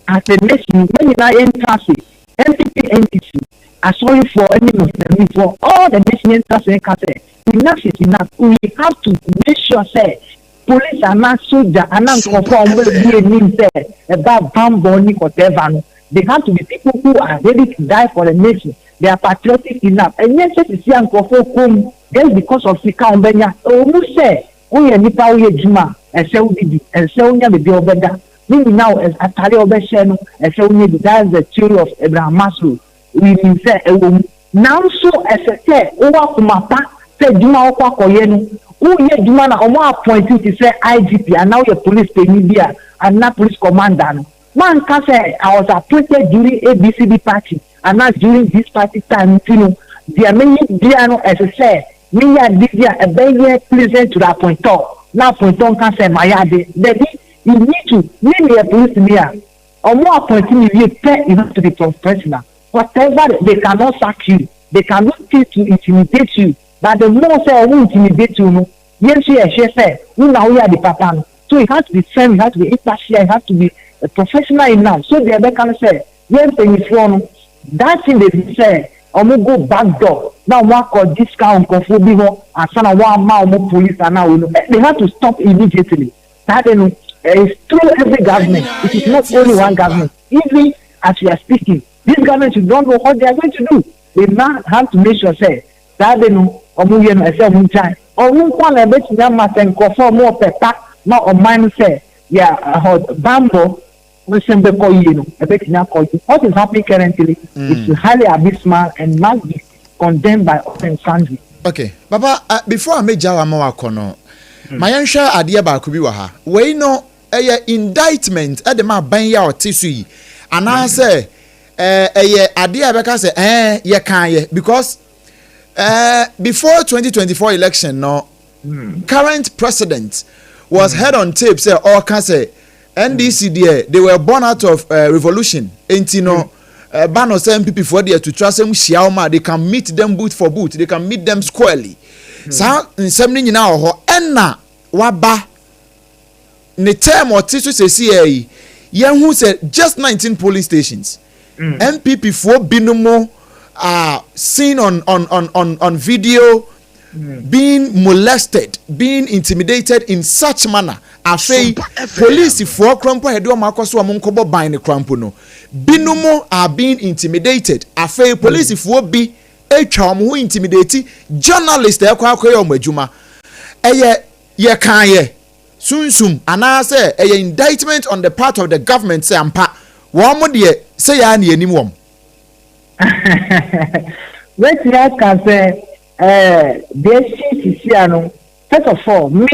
As a nation, when you are in traffic, NPP, NDC, asɔrefoɔ ne Muslimfoɔ, all the nation yɛn ntra so yɛn ka sɛ, enough is enough. We have to make sure sɛ police anaa soldier anaa nkurɔfoɔ a wɔn bɛ anim sɛ ɛba bambɔ ne whatever no, they have to be people who are ready to die for the nation. They are patriotic enough. Ɛnyɛ sɛ sisi a nkurɔfoɔ kɔm just because of sika wɔn bɛnya. Ɛwɔ mu sɛ woyɛ nipa woyɛ adwuma a, ɛsɛ wodidi, ɛsɛ wonya baabi a wɔbɛda. Ne nyinaa wɔ atare a wɔbɛhyɛ no, ɛsɛ wonya bi. That's the theory of Abraham Maslow. Wonim sɛ ɛwɔ mu. Nanso ɛsɛ sɛ wowɔ akoma pa sɛ adwuma a wokɔ akɔyɛ no, woreyɛ adwuma na wɔn appoint wo te sɛ IGP anaa woyɛ police panyin bi a anaa police commander no, woanka sɛ I was appointed during ABCD party anaa during this party time nti no, deɛ meyɛ biara no ɛsɛ sɛ meyɛ ade bi a ɛbɛyɛ pleasant to the appointor na appointor nka sɛ mayɛ ade. Dabi, you need to, me meyɛ polisini a, wɔn appoint me wie pɛ, you have to be professional. Whatever they cannot sack you, they can do things to intimidate you but the more sɛ ɔmo intimidate wo no, yɛn nso yɛhwɛ sɛ wo na woyɛ ade papa no. So you have to be firm, you have to be impartial, you have to be professional enough. So deɛ ɛbɛka no sɛ yɛn mpanyinfoɔ no that thing they do sɛ ɔmo go back door na ɔmo akɔ gye sika wɔ nkorɔfoɔ bi hɔ ansa na wɔn ama ɔmo police anaa wei no, they have to stop immediately. Saa de no it's through every government, it is not only one government. Even as we are speaking, this government should don't know what they are going to do. They now have to make sure sɛ saa de no wɔn yɛ no ɛsɛ wɔn gyae. Wɔn nko na ɛbɛtumi ama sɛ nkurɔfoɔ a wɔn wɔ pa ma ɔman no sɛ yɛ ɛhɔ bambɔ nsɛm bɛkɔ yie no ɛbɛtumi akɔ yie. What is happening currently is highly abysmal and must be condemned by all and sundry. Okay, papa, before a megya wa ma wakɔ no, ma yɛnhwɛ adeɛ baako bi wɔ ha. Wei no ɛyɛ indictment ɛde ma aban yi a ɔte so yi anaasɛ ɛyɛ adeɛ a ɛbɛka sɛ yɛka yɛ because before 2024 election no, current president was heard on tape sɛ ɔka sɛ NDC deɛ, they were born out of revolution, enti no ɛba no sɛ NPP foɔ deɛ tutu asɛm hyia wɔn a, they can meet them boot for boot, they can meet them squarely. Saa nsɛm no nyinaa wɔ hɔ ɛna waba ne term ɔte so sɛsi yɛ yi, yɛn ho sɛ just 19 polling stations, NPP foɔ binom are seen on video being molested, being intimidated in such manner. Afei polisifoɔ korampo a yɛde wɔn akɔ so wɔn nkɔbɔ ban ne korampo no, binom are being intimidated. Afei polisifoɔ bi atwa wɔn ho intimidate journalist ɛkɔ akɔyɛ wɔn adwuma. Ɛyɛ yɛkan yɛ sunsum anaasɛ ɛyɛ indictment on the part of the government sɛ ampa wɔn mo deɛ sɛ yɛa ne anim wɔn? Wetumi aka sɛ deɛ esi sisi ano, first of all, me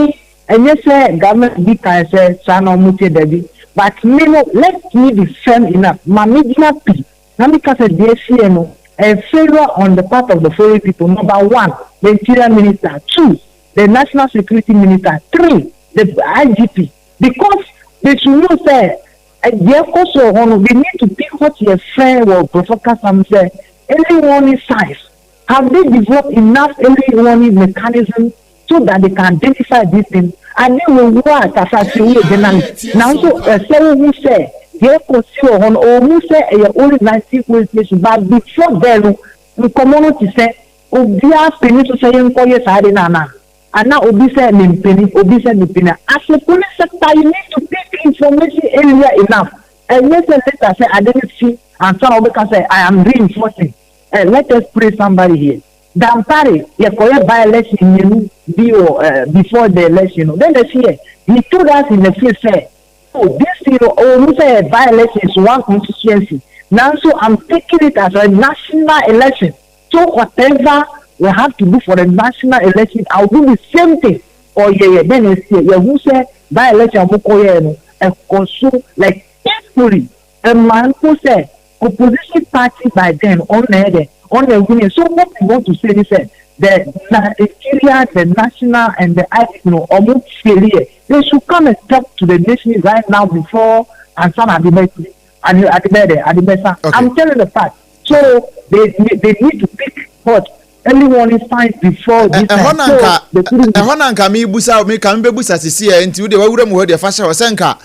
ɛnyɛ sɛ government bi kan sɛ saa na ɔmo tie dabi, but me no, let me be firm enough ma me gyina pi na me ka sɛ deɛ esi yɛ no, a failure on the part of the following people: number one, the Interior Minister; two, the National Security Minister; three, the IGP, because they should know sɛ deɛ ɛkɔ so wɔ hɔ no, they need to pick what yɛ fɛ wɔ nkurɔfoɔ kasa mu sɛ early warning signs. Have they developed enough early warning mechanism so that they can identify these things? Ade wo wo a kasa ti wo yɛ journalist, nanso ɛsɛ wo hu sɛ deɛ ɛkɔ si wɔ hɔ no, ɔwɔ mu sɛ ɛyɛ only 19 police station, but before then no, nkɔmɔ no ti sɛ obiara panyin so sɛ yɛn nkɔ yɛ saa de na ana. Ana obi sɛ mempene, obi sɛ mepene a, as a police sector you need to pick information earlier enough. Ɛnyɛ sɛ later sɛ ade no si ansa na wobɛka sɛ I am reinforcing. Eh, let us pray somebody here. Dampare, yɛkɔyɛ by election mmienu bi wɔ eh, before the election no, then na ɛsi yɛ, he told us in the face sɛ, oh, this thing no, ɔwɔ mu sɛ yɛ by election is one constituency, nanso I'm taking it as a national election. So whatever we have to do for the national election, I will do the same thing. Ɔyɛyɛ dɛn na ɛsiɛ? Yɛhu sɛ by election a wɔkɔyɛɛ no, ɛkɔ so like peacefully. Ɛma mpo sɛ opposition party by then ɔno na ɛyɛ dɛ, ɔno na ɛwini. So what we want to say ni sɛ the Nigeria, the national and the IGP no ɔmo fail yɛ. They should come and talk to the nation right now before ansa na ade bɛ ade ade bɛyɛ dɛ ade bɛsa. I'm telling the fact. So they they need to pick hot early warning signs before this time. So they couldn't. Ɛhɔ na nka mebusa meka mebɛbusa sisi ɛ nti wodeɛ wawura mu hɔ deɛ fa hyɛ hɔ sɛ nka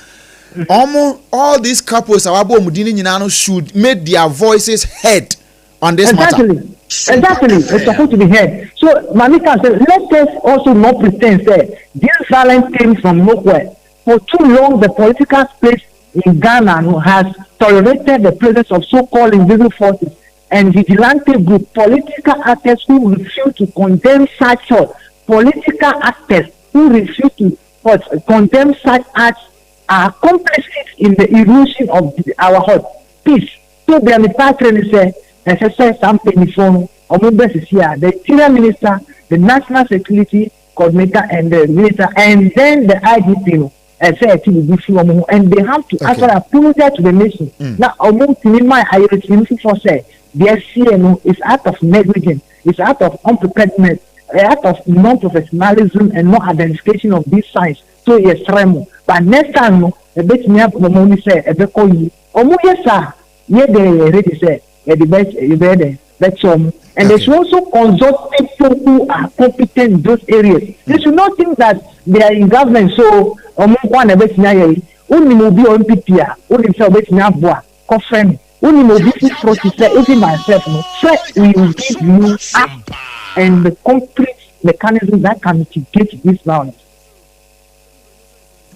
ɔmo all these couples a wabɔ ɔmo din no nyinaa no should make their voices heard on this exactly. matter. Exactly, it's supposed to be heard. So, Mami can say, let us also not pretend say this violence came from nowhere. For too long, the political space in Ghana has tolerated the presence of so-called invisible forces and vigilante group, political actors who refuse to condemn such thought, political actors who refuse to what, condemn such acts are complicit in the erosion of the, our heart. Peace. So deɛ mepa kyerɛ ne sɛ ɛsɛ sɛ saa mpanyinfoɔ no wɔn bɛ sisi a the interior minister, the national security coordinator and the minister and then the IGP no ɛsɛ ɛte biribi fi wɔn ho and they have to okay. actually apologize to the nation mm. na wɔn tumi ma ayerɛkyerɛmu foforɔ sɛ deɛ ɛsiɛ no is out of negligence is out of unpreparedness out of non-professionalism and no identification of these signs so yɛsrɛ mo but next time no ɛbɛtumi abɔ wɔn ani sɛ ɛbɛkɔ yie wɔn yɛ saa yɛ deɛ yɛ ready sɛ yɛde bɛ yɛbɛyɛ dɛ bɛkyɛ wɔn and they should also consult people who are competent in those areas they should not think that they are in government so wɔn nko ara na ɛbɛtumi ayɛ yi wonim obi a NPP a wonim sɛ ɔbɛtumi aboa kɔfrɛ no wonim obi foforɔ te sɛ even myself no sɛ we will give you up and the complete mechanism that can mitigate this violence.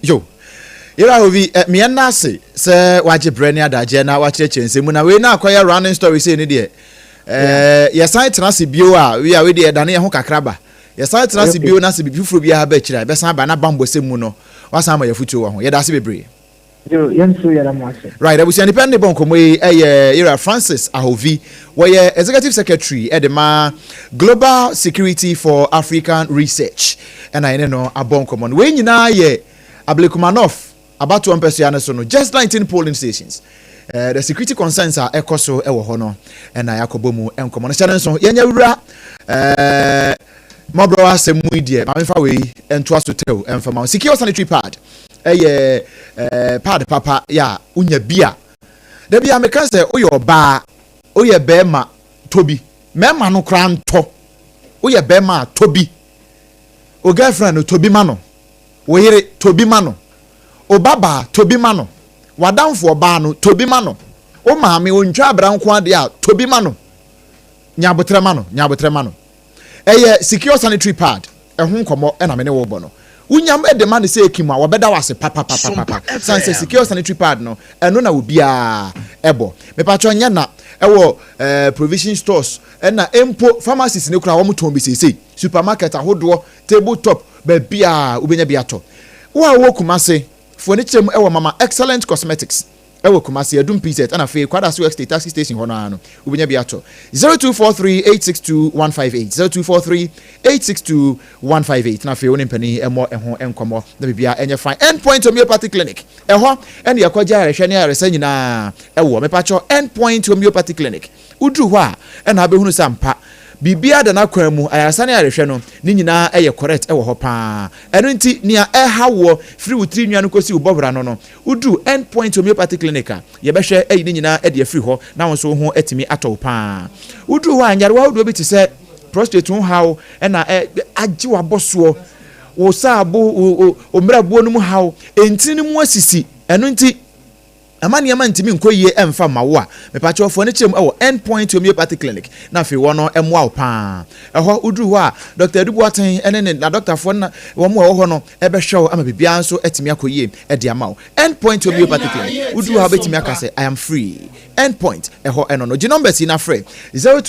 Yo. Yɛrɛ Ahovi, eh, meɛ nna ase sɛ wagye berɛ ne adagyeɛ na wakyerɛkyerɛ nsɛm mu na wei na akɔyɛ running story sei ne deɛ eh, yɛsan tena ase bio a wei a wei deɛ ɛdane yɛn ho kakra ba yɛsan tena ase bio na sɛ biribi foforɔ biara ba akyire a yɛbɛsan aba na bambɔsɛm mu no wasan ama yɛafotuo wɔ ho yɛda ase bebree. Yo, yɛn nso yɛda mo ase. Right, abusua nipa ne bɔ nkɔmmɔ yi ɛyɛ Yera Francis Ahovi. Wɔyɛ Executive Secretary ɛde ma Global Security for African Research ɛna yɛne no abɔ nkɔmmɔ no. Wei nyinaa yɛ Ablekuma North abatoɔ mpɛsoa no so no, just 19 polling stations. Uh, the security concerns a ɛkɔ so ɛwɔ hɔ no ɛna yɛakɔbɔ mu nkɔmmɔ no. Hyɛ no nso yɛnyɛ wura ɛɛ mɔborɔ asɛm mu yi deɛ maame fa wei ntoa so tɛw ɛmfa ma secure sanitary pad ɛyɛ ɛɛ pad papa yɛ a wonya bi a dabi a meka sɛ woyɛ ɔbaa woyɛ bɛrima tɔ bi mmarima no koraa ntɔ woyɛ bɛrima a tɔ bi o girlfriend no tɔ bi ma no wo yere tɔ bi ma no o babaa tɔ bi ma no w'adamfo ɔbaa no tɔ bi ma no wo maame ontwa abira nko adeɛ a tɔ bi ma no nya abotrɛ ma no nya abotrɛ ma no Ɛyɛ secure sanitary pad ɛho nkɔmmɔ ɛna me ne wo bɔ no. Wo nyam de ma no sɛ ekim a, wɔbɛda wo ase papapapapa. Sane sɛ secure sanitary pad no, ɛno na obiara ɛbɔ. Mepakyɛw nyɛ na ɛwɔ eh, provision stores ɛna mpo pharmacies no koraa wɔn tɔn bi seesei. Supermarket ahodoɔ, table top, baabiara wobɛnya bi atɔ. Wo a wowɔ Kumasi, fo ani kyerɛ mu ɛwɔ Mama Excellent Cosmetics. Ɛwɔ Kumasi, Adum PZ ɛna afei Kwadaso Estate Taxi Station hɔ no ara no, wobɛnya bi atɔ. 0243 862 158, 0243 862 158 na afei wo ne mpanin mmɔ ɛho nkɔmmɔ na biribiara ɛnyɛ fine. End Point Homeopathy Clinic, ɛhɔ ɛne yɛkɔgye ayarehwɛ ne ayaresa nyinaa ɛwɔ. Mepakyɛw, End Point Homeopathy Clinic, woduru hɔ a ɛna wobɛhunu sɛ ampa biribiara da n'akwan mu, ayaresa ne ayarehwɛ no, ne nyinaa ɛyɛ correct ɛwɔ hɔ paa. Ɛno nti, nea ɛha woɔ firi wo tiri nwi ano kɔsi wo bɔwera no no, Wodu End Point Homeopathy Clinic a, yɛbɛhwɛ ayi ne nyinaa adi afiri hɔ na wo nso wo ho atumi atɔ wo pa ara. Woduru hɔ a, nyarewa ahodoɔ bi te sɛ prostate ho haw na agye w'abɔsoɔ, wo saabo, wo mmerɛboɔ no mu haw, ntini no mu asisi, ɛno nti. Ama nneɛma ntumi nkɔ yie ɛmfa mma wo a, mepakyɛw fa no kyerɛ mu ɛwɔ End Point Homeopathy Clinic na afei wɔn mmoa wo paa. Ɛhɔ woduru hɔ a, Dɔkta Adu Boateng ɛne ne n'adɔktafoɔ na wɔn a ɛwɔ hɔ no ɛbɛhwɛ wo ama biribiara nso atumi akɔ yie ɛde ama wo. End Point Homeopathy Clinic, woduru hɔ a wobɛtumi aka sɛ I am free. End Point, ɛhɔ ɛno no. Gye numbers yi na frɛ, 02.